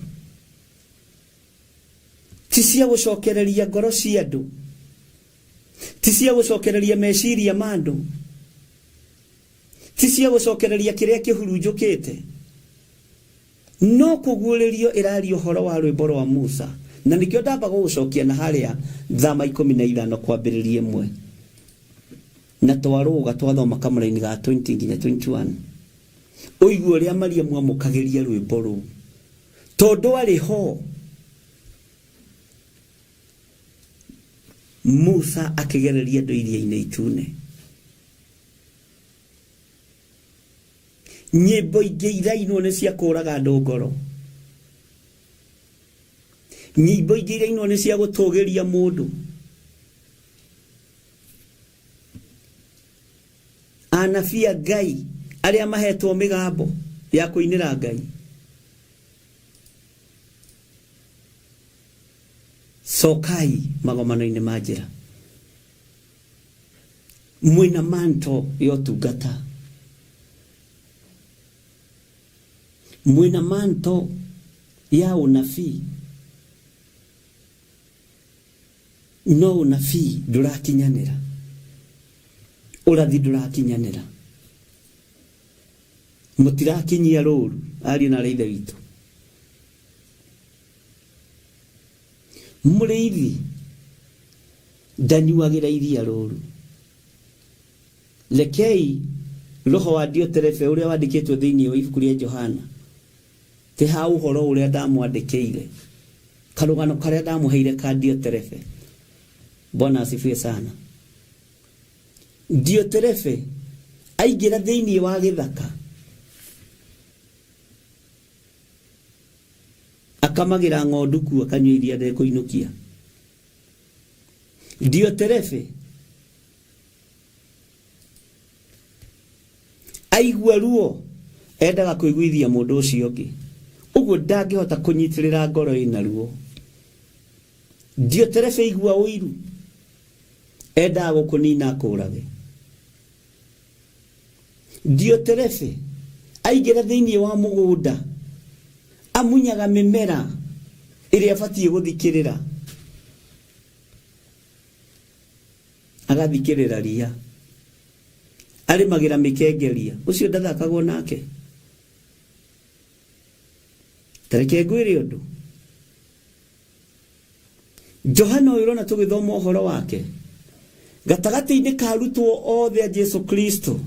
C: ti cia gũcokereria ngoro cia andũ, ti cia gũcokereria meciria ma andũ, ti cia gũcokereria kĩrĩa kĩhurunjũkĩte. No kũguũrĩrio ĩraria ũhoro wa rwĩmbo rwa Musa, na nĩkĩo ndamba gũgũcokia na harĩa Thama 15 kwambĩrĩria 1, na twarũga twathoma kamũraini ga 20 nginya 21, ũigue ũrĩa Mariamu amũkagĩria rwĩmbo rũu, tondũ arĩ ho. Musa akĩgereria andũ iria-inĩ itune. Nyĩmbo ingĩ irainwo nĩ cia kũraga andũ ngoro. Nyĩmbo ingĩ irainwo nĩ cia gũtũgĩria mũndũ. Anabii a Ngai arĩa mahetwo mĩgambo ya kũinĩra Ngai. Cokai magomano-inĩ ma njĩra. Mwĩna manto ya ũtungata. Mwĩna manto ya ũnabii. No ũnabii ndũrakinyanĩra. Ũrathi ndũrakinyanĩra. Mũtirakinyia rũru ariũ na aarĩ a Ithe witũ. Mũrĩithi ndanyuagĩra iria rũru. Rekei roho wa Dioterefe ũrĩa wandĩkĩtwo thĩinĩ wa ibuku rĩa Johana, ti ha ũhoro ũrĩa ndamwandĩkĩire, karũgano karĩa ndamũheire ka Dioterefe. Bwana asifiwe sana. Dioterefe aingĩra thĩinĩ wa gĩthaka, akamagĩra ng'ondu kuo akanyua iria ndekũinũkia. Dioterefe aigua ruo endaga kũiguithia mũndũ ũcio ũngĩ, ũguo ndangĩhota kũnyitĩrĩra ngoro ĩna ruo. Dioterefe aigua ũiru endaga gũkũnina akũrage. Dioterefe aingĩra thĩinĩ wa mũgũnda amunyaga mĩmera ĩrĩa abatiĩ gũthikĩrĩra, agathikĩrĩra ria, arĩmagĩra mĩkengeria. Ũcio ndathakagwo nake. Ta reke ngwĩre ũndũ, Johana ũyũ ũrona tũgĩthoma ũhoro wake gatagatĩ-inĩ ka arutwo othe a Jesu Kristo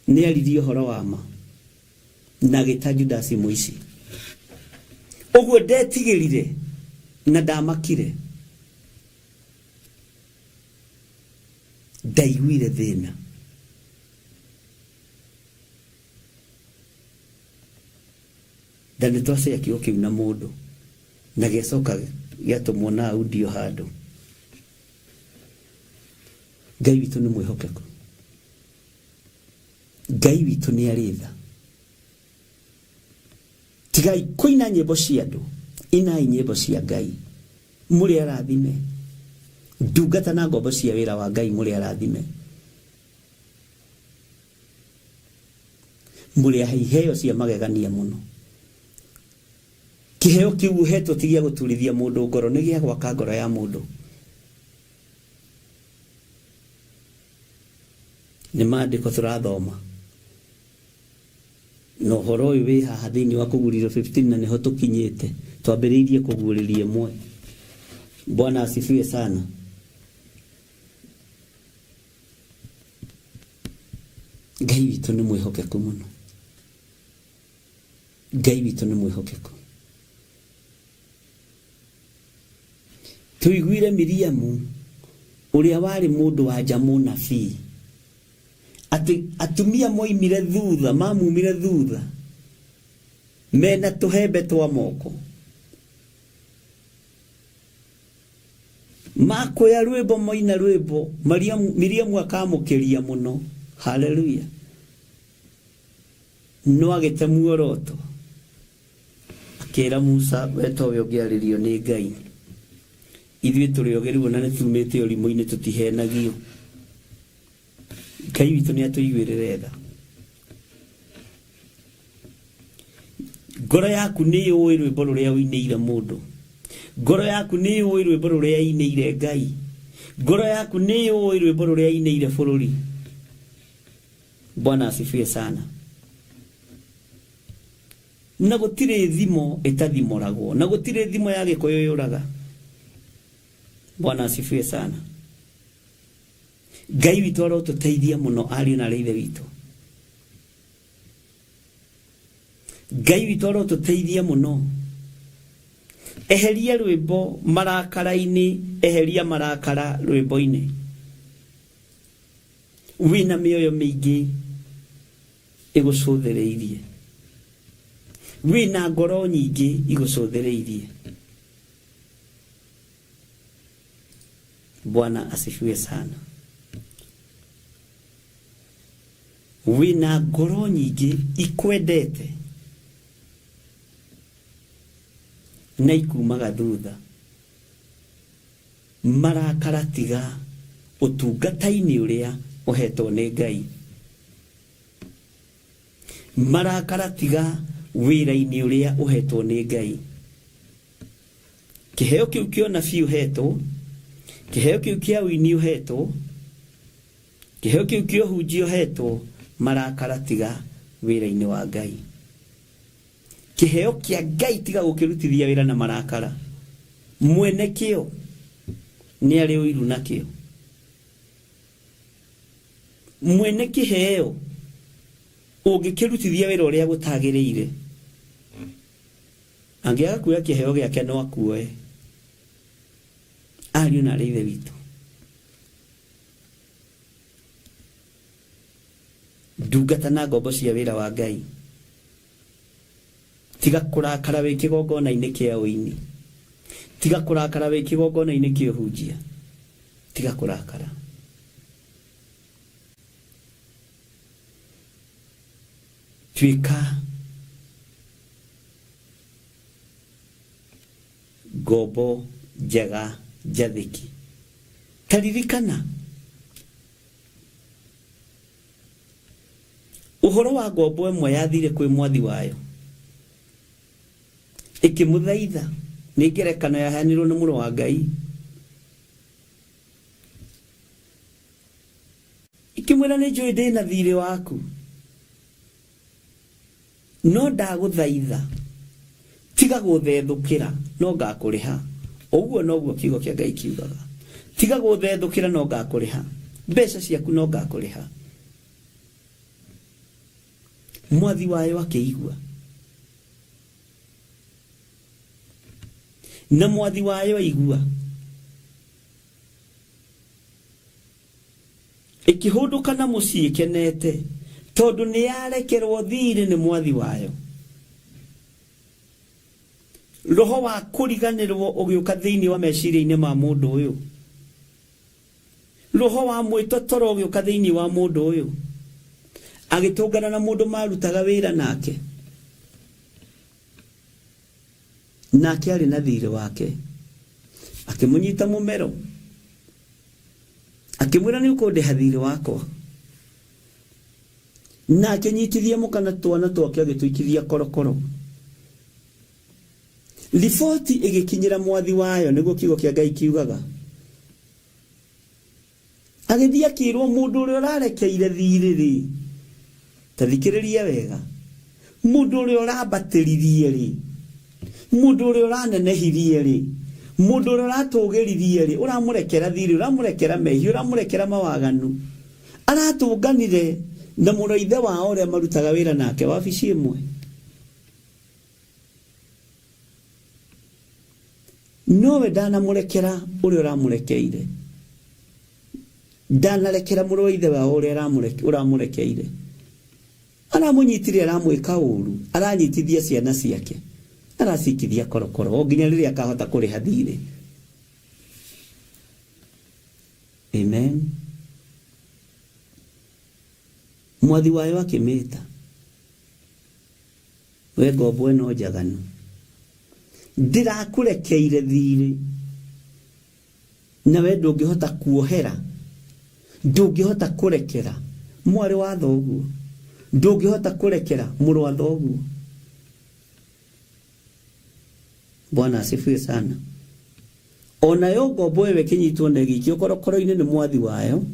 C: nĩ aririe ũhoro wa ma. Na agĩta Judasi mũici. Ũguo ndetigĩrire na ndamakire. Ndaiguire thĩna. Na nĩ twacĩa kiugo kĩu na mũndũ na gĩacoka gĩatũmwo na audio handũ. Ngai witũ nĩ mwĩhokeku. Ngai witũ nĩ arĩ tha. Tigai kũina nyĩmbo cia andũ, inai nyĩmbo cia Ngai. Mũrĩ arathime. Ndungata na ngombo cia wĩra wa Ngai mũrĩ arathime. Mũrĩ ahe iheo cia magegania mũno. Kĩheo kĩu ũhetwo ti gĩa gũturithia mũndũ ngoro, nĩ gĩa gwaka ngoro ya mũndũ. Nĩ maandĩko tũrathoma. Na ũhoro ũyũ wĩ haha thĩinĩ wa kũguũrĩrio 15 na nĩho tũkinyĩte. Twambĩrĩirie kũguũrĩrio ĩmwe. Bwana asifiwe sana. Ngai witũ nĩ mwĩhokeku mũno. Ngai witũ nĩ mwĩhokeku. Tũiguire Miriamu ũrĩa warĩ mũndũ wa nja mũnabii atĩ atumia moimire thutha mamumire thutha mena tũhembe twa moko makoya rwĩmbo moina rwĩmbo Mariamu, Miriamu akamũkĩria mũno haleluya no agĩte muoroto akĩra Musa we towe ũngĩarĩrio nĩ Ngai ithuĩ tũrĩ ogĩ rĩu ona nĩ tumĩte ũrimũ-inĩ tũtihenagio Ngai witũ nĩ atũiguĩrĩre tha ngoro yaku nĩ yũĩ rwĩmbo rũrĩa ũinĩire mũndũ ngoro yaku nĩ yũĩ rwĩmbo rũrĩa ĩinĩire Ngai ngoro yaku nĩ yũĩ rwĩmbo rũrĩa ĩinĩire bũrũri Bwana asifiwe sana na gũtirĩ thimo ĩtathimoragwo na gũtirĩ thimo ya gĩkũyũ yũraga Bwana asifiwe sana Ngai witũ arotũteithia mũno ariũ na arĩ ithe witũ Ngai witũ arotũteithia mũno eheria rwĩmbo marakara-inĩ eheria marakara rwĩmbo-inĩ wĩna mĩoyo mĩingĩ ĩgũcũthĩrĩirie wĩna ngoro nyingĩ igũcũthĩrĩirie Bwana asifiwe sana wĩna ngoro nyingĩ ikwendete na ikumaga thutha marakara tiga ũtungata-inĩ ũrĩa ũhetwo nĩ Ngai marakara tiga wĩra-inĩ ũrĩa ũhetwo nĩ Ngai kĩheo kĩu kĩa ũnabii ũhetwo kĩheo kĩu kĩa ũini ũhetwo kĩheo kĩu kĩa ũhunjia ũhetwo marakara tiga wĩra-inĩ wa Ngai kĩheo kĩa Ngai tiga gũkĩrutithia wĩra na marakara mwene kĩo nĩ arĩ ũiru nakĩo mwene kĩheo ũngĩkĩrutithia wĩra ũrĩa gũtagĩrĩire angĩaga kuoya kĩheo gĩake no akuoe ariũ na arĩ ithe witũ ndungata na ngombo cia wĩra wa Ngai tiga kũrakara wĩ kĩgongona-inĩ kĩa ũini tiga kũrakara wĩ kĩgongona-inĩ kĩa ũhunjia tiga kũrakara tuĩka ngombo njega njathĩki ta ririkana ũhoro wa ngombo ĩmwe yathire kwĩ mwathi wayo ĩkĩmũthaitha nĩ ngerekano yaheanirwo nĩ mũrũ wa Ngai ĩkĩmwĩra nĩ njũĩ ndĩ na thirĩ waku no ndagũthaitha tiga gũthethũkĩra no ngakũrĩha ũguo noguo kiugo kĩa Ngai kiugaga tiga gũthethũkĩra no ngakũrĩha mbeca ciaku no ngakũrĩha Mwathi wayo akĩigua. Na mwathi wayo aigua. Ĩkĩhũndũka na mũciĩ ĩkenete tondũ nĩ yarekerwo thiirĩ nĩ mwathi wayo. Roho wa kũriganĩrwo ũgĩũka thĩinĩ wa meciria-inĩ ma mũndũ ũyũ. Roho wa mwĩtotoro ũgĩũka thĩinĩ wa mũndũ ũyũ. Agĩtũngana na mũndũ marutaga wĩra nake. Nake arĩ na thiirĩ wake. Akĩmũnyita mũmero. Akĩmwĩra nĩ ũkũndĩha thiirĩ wakwa. Na akĩnyitithia mũka na twana twake agĩtũikithia korokoro. Riboti ĩgĩkinyĩra mwathi wayo nĩguo kiugo kĩa Ngai kiugaga. Agĩthiĩ akĩrwo mũndũ ũrĩa ũrarekeire thiirĩ rĩ, ta thikĩrĩria wega, mũndũ ũrĩa ũrambatĩririe rĩ, mũndũ ũrĩa ũranenehirie rĩ, mũndũ ũrĩa ũratũgĩririe rĩ, ũramũrekera thiirĩ, ũramũrekera mehia, ũramũrekera mawaganu, aratũnganire na mũrũ wa ithe wao ũrĩa marutaga wĩra nake wabici ĩmwe. Nowe ndanamũrekera ũrĩa ũramũrekeire. Ndanarekera mũrũ wa ithe wao ũrĩa ũramũrekeire. Aramũnyitire aramwĩka ũru, aranyitithia ciana ciake, aracikithia korokoro o nginya rĩrĩa akahota kũrĩha thirĩ. Amen. Mwathi wayo akĩmĩta. We ngombo ĩno njaganu, ndĩrakũrekeire thiirĩ, nawe ndũngĩhota kuohera, ndũngĩhota kũrekera mwarĩ wa thoguo, ndũngĩhota kũrekera mũrũ wa thoguo. Bwana asifiwe sana. O nayo ngombo ĩyo ĩkĩnyitwo na ĩgĩikio korokoro-inĩ nĩ mwathi wayo,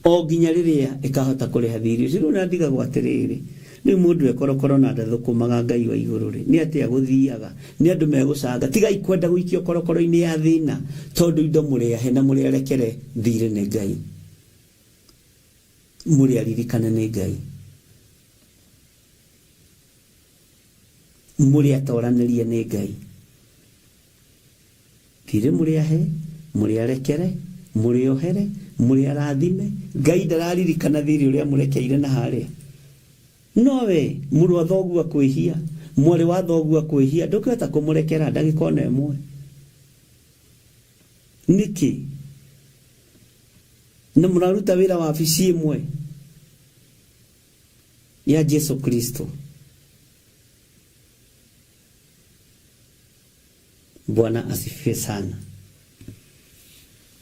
C: o nginya rĩrĩa ĩkahota kũrĩha thiirĩ ũcio. Rĩu na ndigagwo atĩrĩrĩ, rĩu mũndũ e korokoro na ndathũkũmaga Ngai wa igũrũ-rĩ, nĩ atĩa gũthiaga? Nĩ andũ megũcanga. Tigai kwenda gũikio korokoro-inĩ ya thĩna, tondũ indo mũrĩ ahe na mũrĩ arekere thiirĩ nĩ Ngai. Mũrĩ aririkane nĩ Ngai. Mũrĩ atoranĩrie nĩ Ngai. Thiirĩ mũrĩ ahe, mũrĩ arekere, mũrĩ ohere, mũrĩ arathime. Ngai ndararirikana thiirĩ ũrĩa amũrekeire na harĩa. No we, mũrũ wa thoguo akwĩhia, mwarĩ wa thoguo akwĩhia, ndũngĩhota kũmũrekera ndagĩka ona ĩmwe. Nĩkĩ? Na mũraruta wĩra wabici ĩmwe ya Jesu Kristo. Bwana asifiwe sana.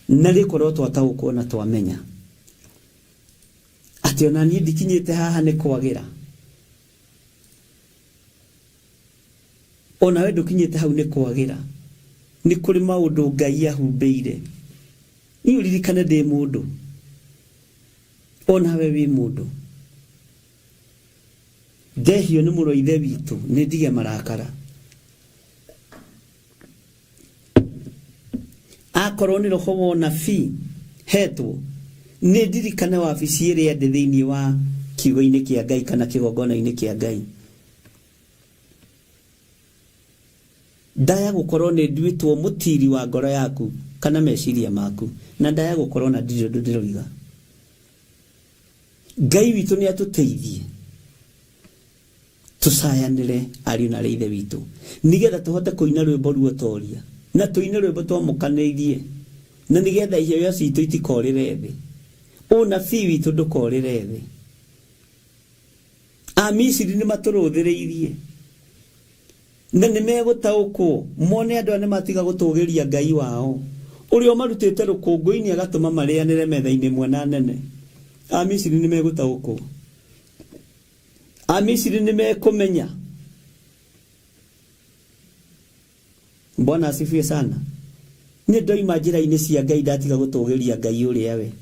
C: Na rĩkorwo twataũkwo na twamenya atĩ ona niĩ ndikinyĩte haha nĩ kwagĩra, onawe ndũkinyĩte hau nĩ kwagĩra, nĩ kũrĩ maũndũ Ngai ahumbĩire. Niĩ ũririkane ndĩ mũndũ, onawe wĩ mũndũ. Ndehio nĩ mũrũ wa ithe witũ, nĩ ndige marakara. Akorwo nĩ roho wa ũnabii hetwo, nĩ ndirikane wabici ĩrĩa ndĩ thĩinĩ wa kiugo-inĩ kĩa Ngai kana kĩgongona-inĩ kĩa Ngai. Ndaya gũkorwo nĩ nduĩtwo mũtiri wa ngoro yaku kana meciria maku, na ndaya gũkorwo na ndirĩ ũndũ ndĩroiga. Ngai witũ nĩ atũteithie tũcayanĩre ariũ na arĩ ithe witũ nĩgetha tũhote kũina rwĩmbo ruotoria na tũine rwĩmbo twamũkanĩirie na nĩgetha iheo citũ itikorĩre thĩ, ũnabii witũ ndũkorĩre thĩ. Amisiri nĩ matũrũthĩrĩirie na nĩ megũtaũkwo mone andũ aya nĩ matiga gũtũgĩria Ngai wao ũrĩa ũmarutĩte rũkũngũ-inĩ agatũma marĩanĩre metha-inĩ ĩmwe na nene. Amisiri nĩ megũtaũkwo. Amisiri nĩ mekũmenya. Bwana asifiwe sana. Nĩ ndoima njĩra-inĩ cia Ngai ndatiga gũtũgĩria Ngai ũrĩa we.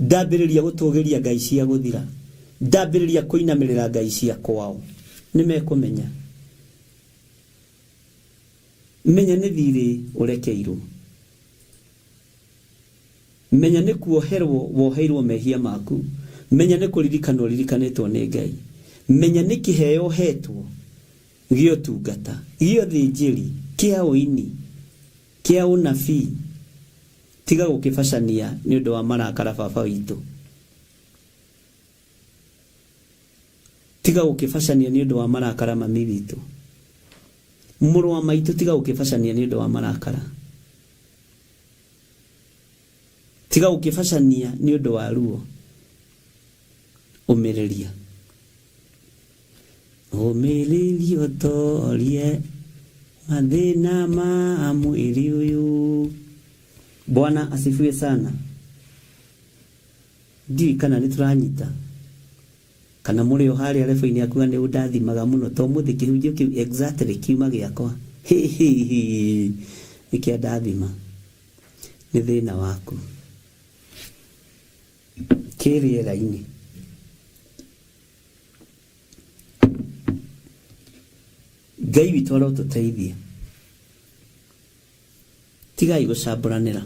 C: Ndambĩrĩria gũtũgĩria ngai cia gũthira, ndambĩrĩria kũinamĩrĩra ngai cia kwao, nĩmekũmenya. Menya nĩ thiirĩ ũrekeirwo. Menya nĩ kuoherwo woheirwo mehia maku. Menya nĩ kũririkana ũririkanĩtwo nĩ Ngai. Menya nĩ kĩheo ũhetwo gĩa ũtungata, gĩa ũthĩnjĩri, kĩa ũini, kĩa ũnabii. Tiga gũkĩbacania nĩ ũndũ wa marakara baba witũ. Tiga gũkĩbacania nĩ ũndũ wa marakara mami witũ. Mũrũ wa maitũ tiga gũkĩbacania nĩ ũndũ wa marakara. Tiga gũkĩbacania nĩ ũndũ wa ruo. Ũmĩrĩria. Ũmĩrĩria ũtorie mathĩna ma mwĩrĩ ũyũ. Bwana asifiwe sana. Ndiũĩ kana nĩ tũranyita kana mũrĩ o harĩa rebo-inĩ akuga nĩ ũndathimaga mũno to mũthĩ kĩhunjio kĩu exactly kiuma gĩakwa nĩ kĩandathima. Nĩ thĩna waku kĩ rĩera-inĩ. Ngai witũ arotũteithia. Tigai gũcambũranĩra,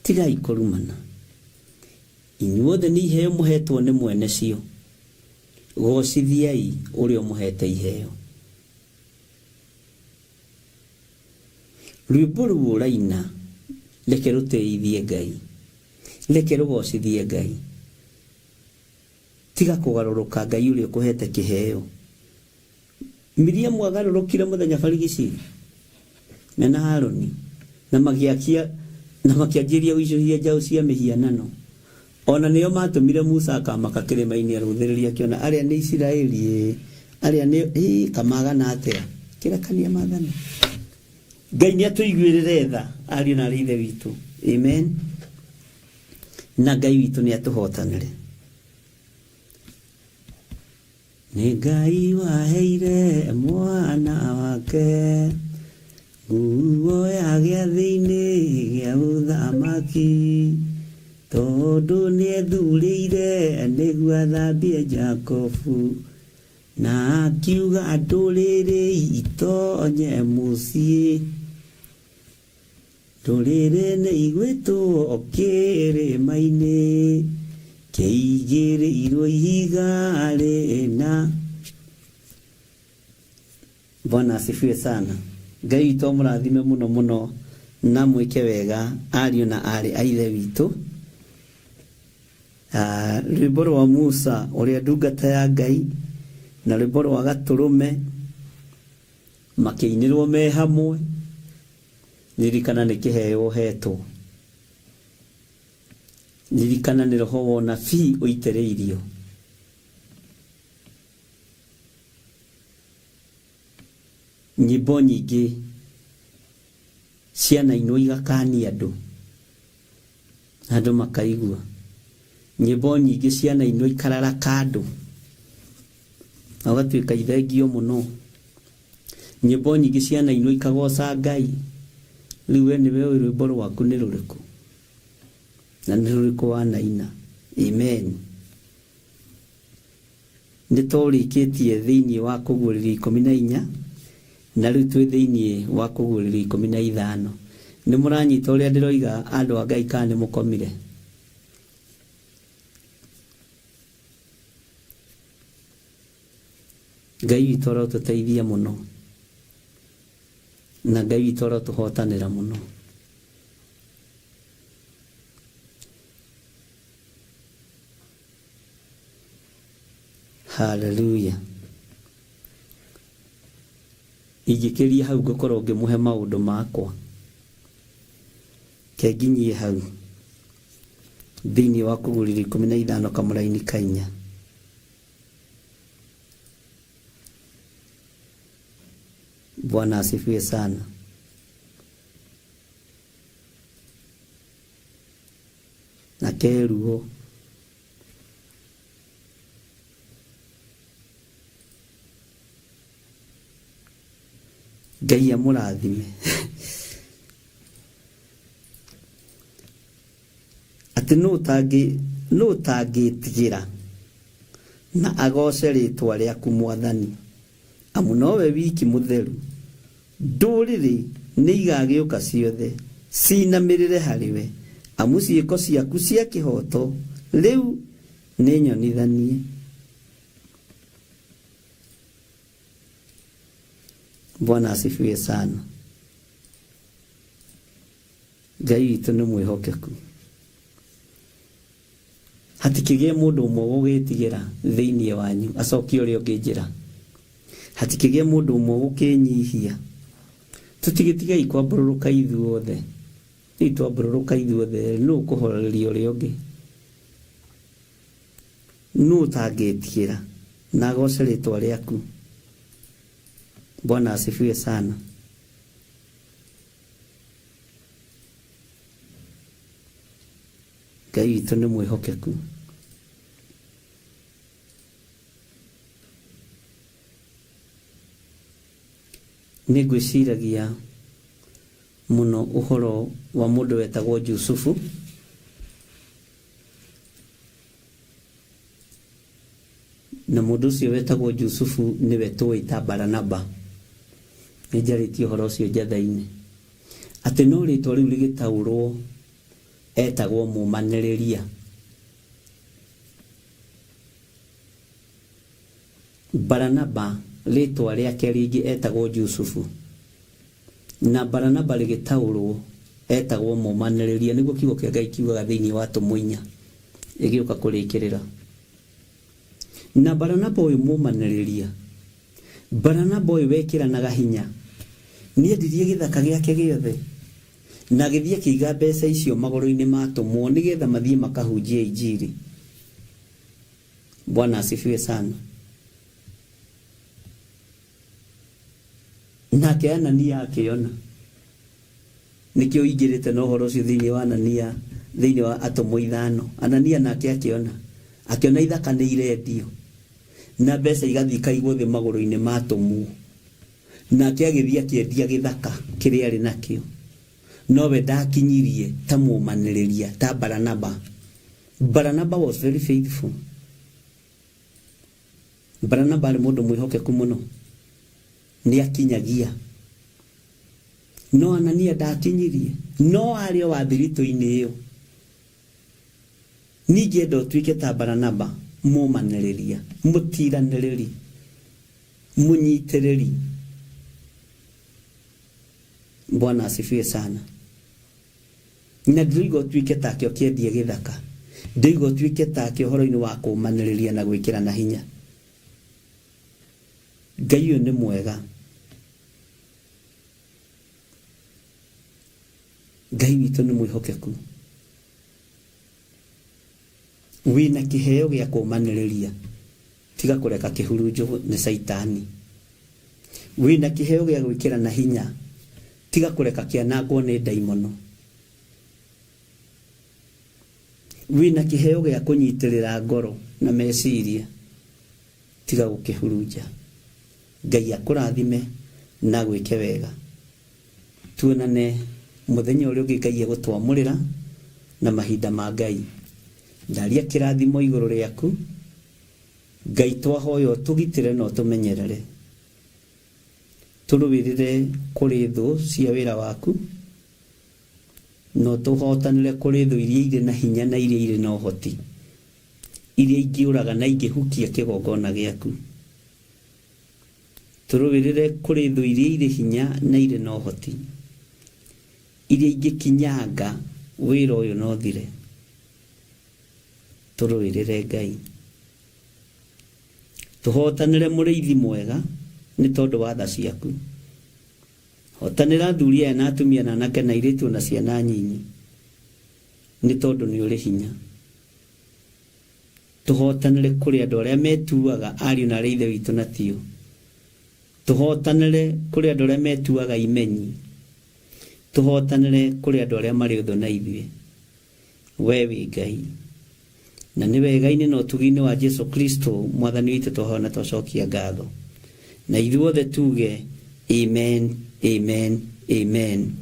C: tigai kũrumana. Inyuothe nĩ iheo mũhetwo nĩ mwene cio. Gocithiai ũrĩa ũmũhete iheo. Rwĩmbo rũu ũraina reke rũtĩithie Ngai, reke rũgocithie Ngai. Tiga kũgarũrũka Ngai ũrĩa ũkũhete kĩheo. Miriamu agarũrũkire mũthenya barigici mena Harũni na magĩakia na makĩanjĩrĩria gũicũhia njaũ cia mĩhianano. O na nĩo maatũmire Musa akamaka kĩrĩma-inĩ arũthĩrĩrie akĩona arĩa nĩ Isiraeli ĩĩ, arĩa nĩ ĩĩ kamagana atĩa. Kĩrekania maathani. Ngai nĩ atũiguĩrĩre tha ariũ na aarĩ a Ithe witũ. Amen. Na Ngai witũ nĩ atũhotanĩre. Nĩ Ngai waheire mwana wake nguo ya gĩathĩ-inĩ gĩa ũthamaki, tondũ nĩethurĩire nĩguo athambie Jakubu, na akiuga ndũrĩrĩ itonye mũciĩ. Ndũrĩrĩ nĩ igwĩtwo kĩrĩma-inĩ kĩigĩrĩirwo ihiga rĩna. Bwana asifiwe sana. Ngai witũ amũrathime mũno mũno na mwĩke wega ariũ na aarĩ a Ithe witũ. Ah, rwĩmbo rwa Musa ũrĩa ndungata ya Ngai na rwĩmbo rwa Gatũrũme makĩinĩrwo me hamwe. Ririkana nĩ kĩheo ũhetwo. Ririkana nĩ roho wa ũnabii ũitĩrĩirio. Nyĩmbo nyingĩ cianainwo igakania andũ, na andũ makaigua. Nyĩmbo nyingĩ cianainwo ikararaka andũ, na ũgatuĩka ithengio mũno. Nyĩmbo nyingĩ cianainwo ikagoca Ngai. Rĩu we nĩwe ũĩ rwĩmbo rwaku nĩ rũrĩkũ, na nĩ rũrĩkũ wanaina. Amen. Nĩ tũrĩkĩtie thĩinĩ wa Kũguũrĩrio 14, na rĩu twĩ thĩinĩ wa Kũguũrĩrio 15. Nĩ mũranyita ũrĩa ndĩroiga andũ a Ngai kana nĩ mũkomire? Ngai witũ arotũteithia mũno, na Ngai witũ arotũhotanĩra mũno. Haleluya. Ingĩkĩria hau ngũkorwo ngĩmũhe maũndũ makwa. Ke nginyie hau thĩinĩ wa Kũguũrĩrio 15 kamũraini ka inya. Bwana asifiwe sana. Na keruo. Ngai amũrathime. Atĩ nũ ũtangĩ nũ ũtangĩtigĩra na agoce rĩtwa rĩaku Mwathani, amu nowe wiki mũtheru. Ndũrĩrĩ nĩigagĩũka ciothe ciinamĩrĩre harĩwe, amu ciĩko ciaku cia kĩhooto rĩu Nĩ nyonithanie. Bwana asifiwe sana. Ngai witũ nĩ mwĩhokeku. Hatikĩgĩe mũndũ ũmwe ũgũgĩtigĩra thĩinĩ wanyu acokie ũrĩa ũngĩ njĩra. Hatikĩgĩe mũndũ ũmwe ũgũkĩnyihia. Tũtigĩtigei kwambũrũrũka ithuothe. Rĩu twambũrũrũka ithuothe nũ ũkũhoreria ũrĩa ũngĩ? Nũ ũtangĩtigĩra na agoce rĩtwa rĩaku? Bwana asifiwe sana. Ngai witũ nĩ mwĩhokeku. Nĩ ngwĩciragia mũno ũhoro wa mũndũ wetagwo Jusufu. Na mũndũ ũcio wetagwo Jusufu nĩwe tũĩ ta Baranaba. Nĩ njarĩtie ũhoro ũcio njatha-inĩ. Atĩ no rĩtwa rĩu rĩgĩtaũrwo etagwo mũmanĩrĩria. Baranaba rĩtwa rĩake rĩngĩ etagwo Jusufu. Na Baranaba rĩgĩtaũrwo etagwo mũmanĩrĩria, nĩguo kiugo kĩa Ngai kiugaga thĩinĩ wa atũmwo inya ĩgĩũka kũrĩkĩrĩra. Na Baranaba ũyũ mũmanĩrĩria, Baranaba ũyũ wekĩranaga hinya, nĩendirie gĩthaka gĩake gĩothe na agĩthiĩ akĩiga mbeca icio magũrũ-inĩ ma atũmwo nĩgetha mathiĩ makahunjie injiri. Bwana asifiwe sana. Nake Anania akĩona. Nĩkĩo ingĩrĩte na ũhoro ũcio thĩinĩ wa Anania, thĩinĩ wa atũmwo ithano. Anania nake akĩona. Akĩona ithaka nĩ irendio na mbeca igathiĩ ikaigwo thĩ magũrũ-inĩ ma atũmwo. Nake agĩthiĩ akĩendia gĩthaka kĩrĩa arĩ nakĩo. Nowe ndakinyirie ta mũmanĩrĩria ta Baranaba. Baranaba was very faithful. Baranaba arĩ mũndũ mwĩhokeku mũno. Nĩ akinyagia. No Anania ndakinyirie. No arĩ o wa thiritũ-inĩ ĩyo. Ningĩenda ũtuĩke ta Baranaba, mũmanĩrĩria, mũtiranĩrĩri, mũnyitĩrĩri. Bwana asifiwe sana. Na ndĩroiga ũtuĩke take ũkĩendia gĩthaka. Ndĩroiga ũtuĩke take ũhoro-inĩ wa kũmanĩrĩria na gwĩkĩrana hinya. Ngai ũyũ nĩ mwega. Ngai witũ nĩ mwĩhokeku. Wĩna kĩheo gĩa kũmanĩrĩria, tiga kũreka kĩhurunjwo nĩ Caitani. Wĩna kĩheo gĩa gwĩkĩrana hinya, tiga kũreka kĩanangwo nĩ ndaimono. Wĩna kĩheo gĩa kũnyitĩrĩra ngoro na meciria, tiga gũkĩhurunja. Ngai akũrathime na agwĩke wega. Tuonane mũthenya ũrĩa ũngĩ Ngai egũtwamũrĩra na mahinda ma Ngai. Ndaria kĩrathimo igũrũ rĩaku. Ngai twahoya ũtũgitĩre na ũtũmenyerere. Tũrũĩrĩre kũrĩ thũ cia wĩra waku na ũtũhotanĩre kũrĩ thũ iria irĩ na hinya na iria irĩ na ũhoti, iria ingĩũraga na ingĩhukia kĩgongona gĩaku. Tũrũĩrĩre kũrĩ thũ iria irĩ hinya na irĩ na ũhoti, iria ingĩkinyanga wĩra ũyũ na ũthire. Tũrũĩrĩre Ngai. Tũhotanĩre mũrĩithi mwega nĩ tondũ wa tha ciaku. Hotanĩra athuri aya na atumia na anake na airĩtu na ciana nyinyi nĩ tondũ nĩ ũrĩ hinya. Tũhotanĩre kũrĩ andũ arĩa metuaga ariũ na arĩ ithe witũ na tio. Tũhotanĩre kũrĩ andũ arĩa metuaga imenyi. Tũhotanĩre kũrĩ andũ arĩa marĩ ũthũ na ithuĩ. We wĩ Ngai. Na nĩ wega-inĩ na ũtugi-inĩ wa Jesu Kristo mwathani witũ twahoya na twacokia ngatho. Na ithuothe tuge amen, amen, amen.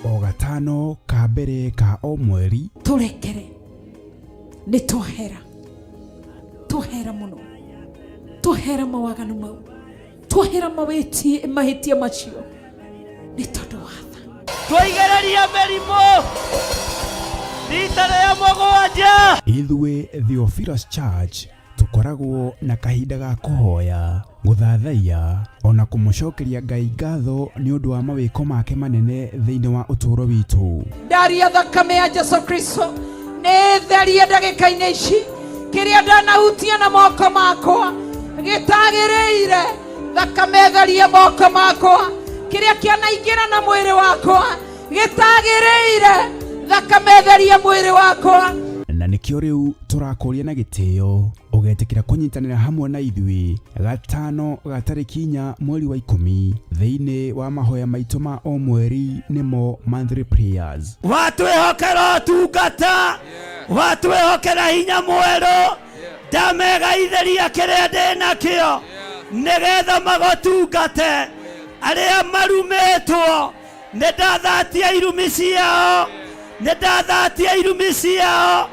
B: O gatano ka mbere ka o mweri.
E: Tũrekere nĩ twahera, twahera mũno, twahera mawaganu mau, twahera mawĩtie mahĩtia macio nĩ tondũ wa tha.
D: Twaigĩrĩria mĩrimũ rita rĩa mũgwanja.
B: Ithuĩ Theophilus Church tũkoragwo na kahinda ga kũhoya, gũthathaiya ona kũmũcokeria Ngai ngatho nĩ ũndũ wa mawĩko make manene thĩinĩ wa ũtũũro witũ.
E: Ndaria thakame ya Jesu Kristo nĩ therie ndagĩka-inĩ ici kĩrĩa ndanahutia na moko makwa gĩtagĩrĩire, thakame therie moko makwa, kĩrĩa kĩanaingĩra na mwĩrĩ wakwa gĩtagĩrĩire, thakame therie mwĩrĩ wakwa.
B: Na nĩkĩo rĩu tũrakũria na gĩtĩo ũgetĩkĩra kũnyitanĩra hamwe na ithuĩ gatano ga tarĩki 4 mweri wa 10 thĩinĩ wa mahoya maitũ ma o mweri nĩmo monthly prayers.
D: Watwĩhokera ũtungata, watwĩhokera hinya mwerũ, ndamegaithĩria kĩrĩa ndĩ nakĩo nĩgetha magũtungate. Arĩa marumĩtwo nĩ ndathatia irumi ciao, nĩ ndathatia irumi ciao.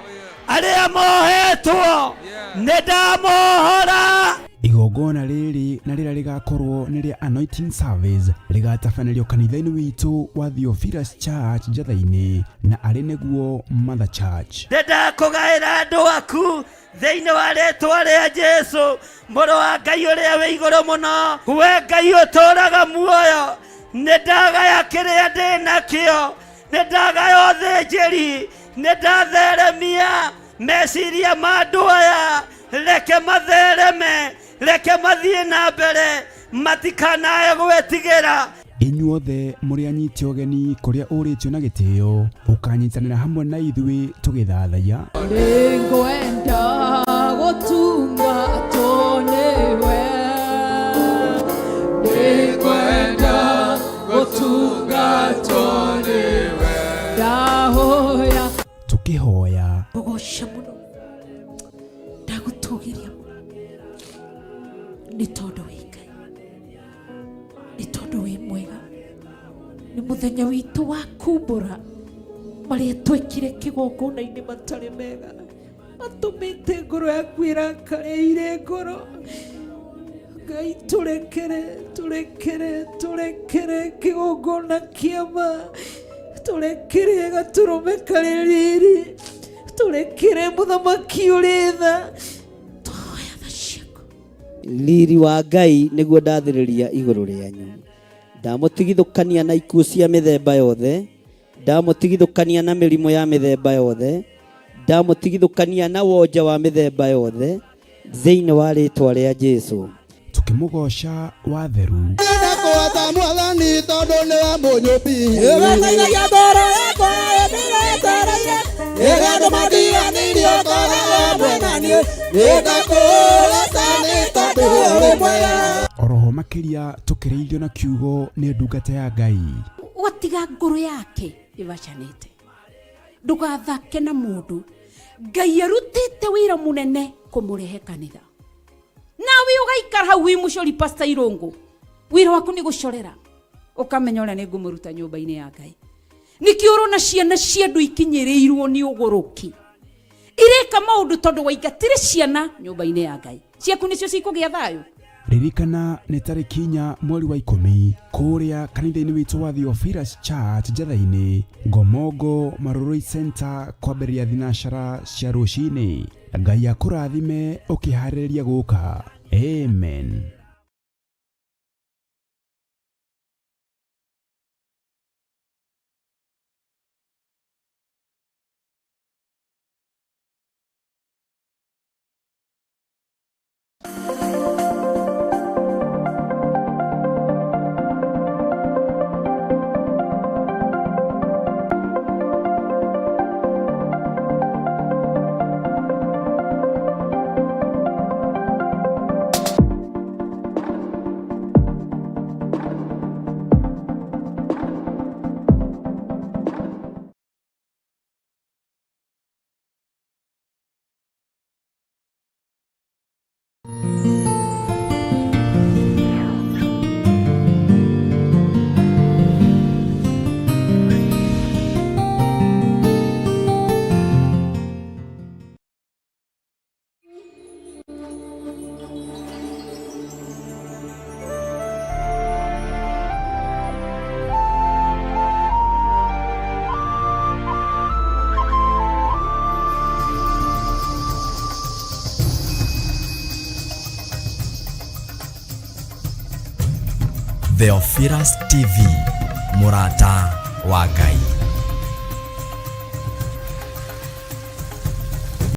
D: Arĩa mohetwo nĩ ndamohora.
B: Igongona rĩrĩ na rĩrĩa rĩgakorwo nĩ rĩa anointing service rĩgatabanĩrio kanitha-inĩ witũ wa Theophilus Church Njatha-inĩ na arĩ nĩguo Mother Church.
D: Nĩ ndakũgaĩra andũ aku thĩinĩ wa rĩtwa rĩa Jesu mũrũ wa Ngai ũrĩa wĩ igũrũ mũno. We Ngai ũtũũraga muoyo, nĩ ndagaya kĩrĩa ndĩ nakĩo, nĩ ndagaya ũthĩnjĩri, nĩ ndatheremia meciria ma andũ aya, reke mathereme, reke mathiĩ na mbere, matikanae gwĩtigĩra.
B: Inyuothe mũrĩ anyiti ũgeni kũrĩa ũrĩtio na gĩtĩo ũkanyitanĩra hamwe na ithuĩ tũgĩthathaiya.
E: Nĩngwenda gũtungatwo nĩwe, nĩngwenda gũtungatwo nĩwe, ndahoya
B: tũkĩhoya.
E: Ngũgoca mũno, ndagũtũgĩria mũno nĩ tondũ wĩ Ngai, nĩ tondũ wĩ mwega. Nĩ mũthenya witũ wa kumbũra marĩa twekire kĩgongona-inĩ matarĩ mega, matũmĩte ngoro yaku ĩrakare ire ngoro. Ngai tũrekere, tũrekere, tũrekere kĩgongona kĩa ma, tũrekere gatũrũme karĩ riri, tũrekere mũthamaki ũrĩ tha. Twahoya tha ciaku.
C: Riri wa Ngai nĩguo ndathĩrĩria igũrũ rĩanyu. Ndamũtigithũkania na ikuũ cia mĩthemba yothe, ndamũtigithũkania na mĩrimũ ya mĩthemba yothe, ndamũtigithũkania na wonja wa mĩthemba yothe thĩinĩ wa rĩtwa rĩa Jesu.
B: Tũkĩmũgoca watheru.
F: Ndakwata mwathani tondũ nĩwe mũnyũmbi. Ĩweteithagia ngoro yakwa ĩndĩretereire, ĩrĩa andũ matiganĩirie ũkoragwo mwena niĩ, nĩndakũũraca nĩ tondũ ũrĩ mwega.
B: Oroho makĩria tũkĩrĩithio na kiugo nĩ ndungata ya Ngai.
H: Ũgatiga ngoro yake ĩbacanĩte, ndũgathake na mũndũ. Ngai arutĩte wĩra mũnene kũmũrehe kanitha, nawe ũgaikara hau wĩ mũcori Pastor Irũngũ, wĩra waku nĩ gũcorera, ũkamenya ũrĩa nĩ ngũmũruta nyũmba-inĩ ya Ngai. Nĩkĩo ũrona ciana cia andũ ikinyĩrĩirwo nĩ ũgũrũki, ireka maũndũ tondũ waingatire ciana nyũmba-inĩ ya Ngai. Ciaku nĩcio cikũgĩa thayũ.
B: Ririkana nĩ tarĩki 4 mweri wa 10 kũrĩa kanitha-inĩ witũ wa Theophilus Church Njatha-inĩ, Ngomongo Marurui Center, kwambĩrĩria thinacara cia rũcinĩ. Ngai akũrathime ũkĩharĩrĩria gũka. Amen.
A: Theophilus TV, mũrata wa Ngai.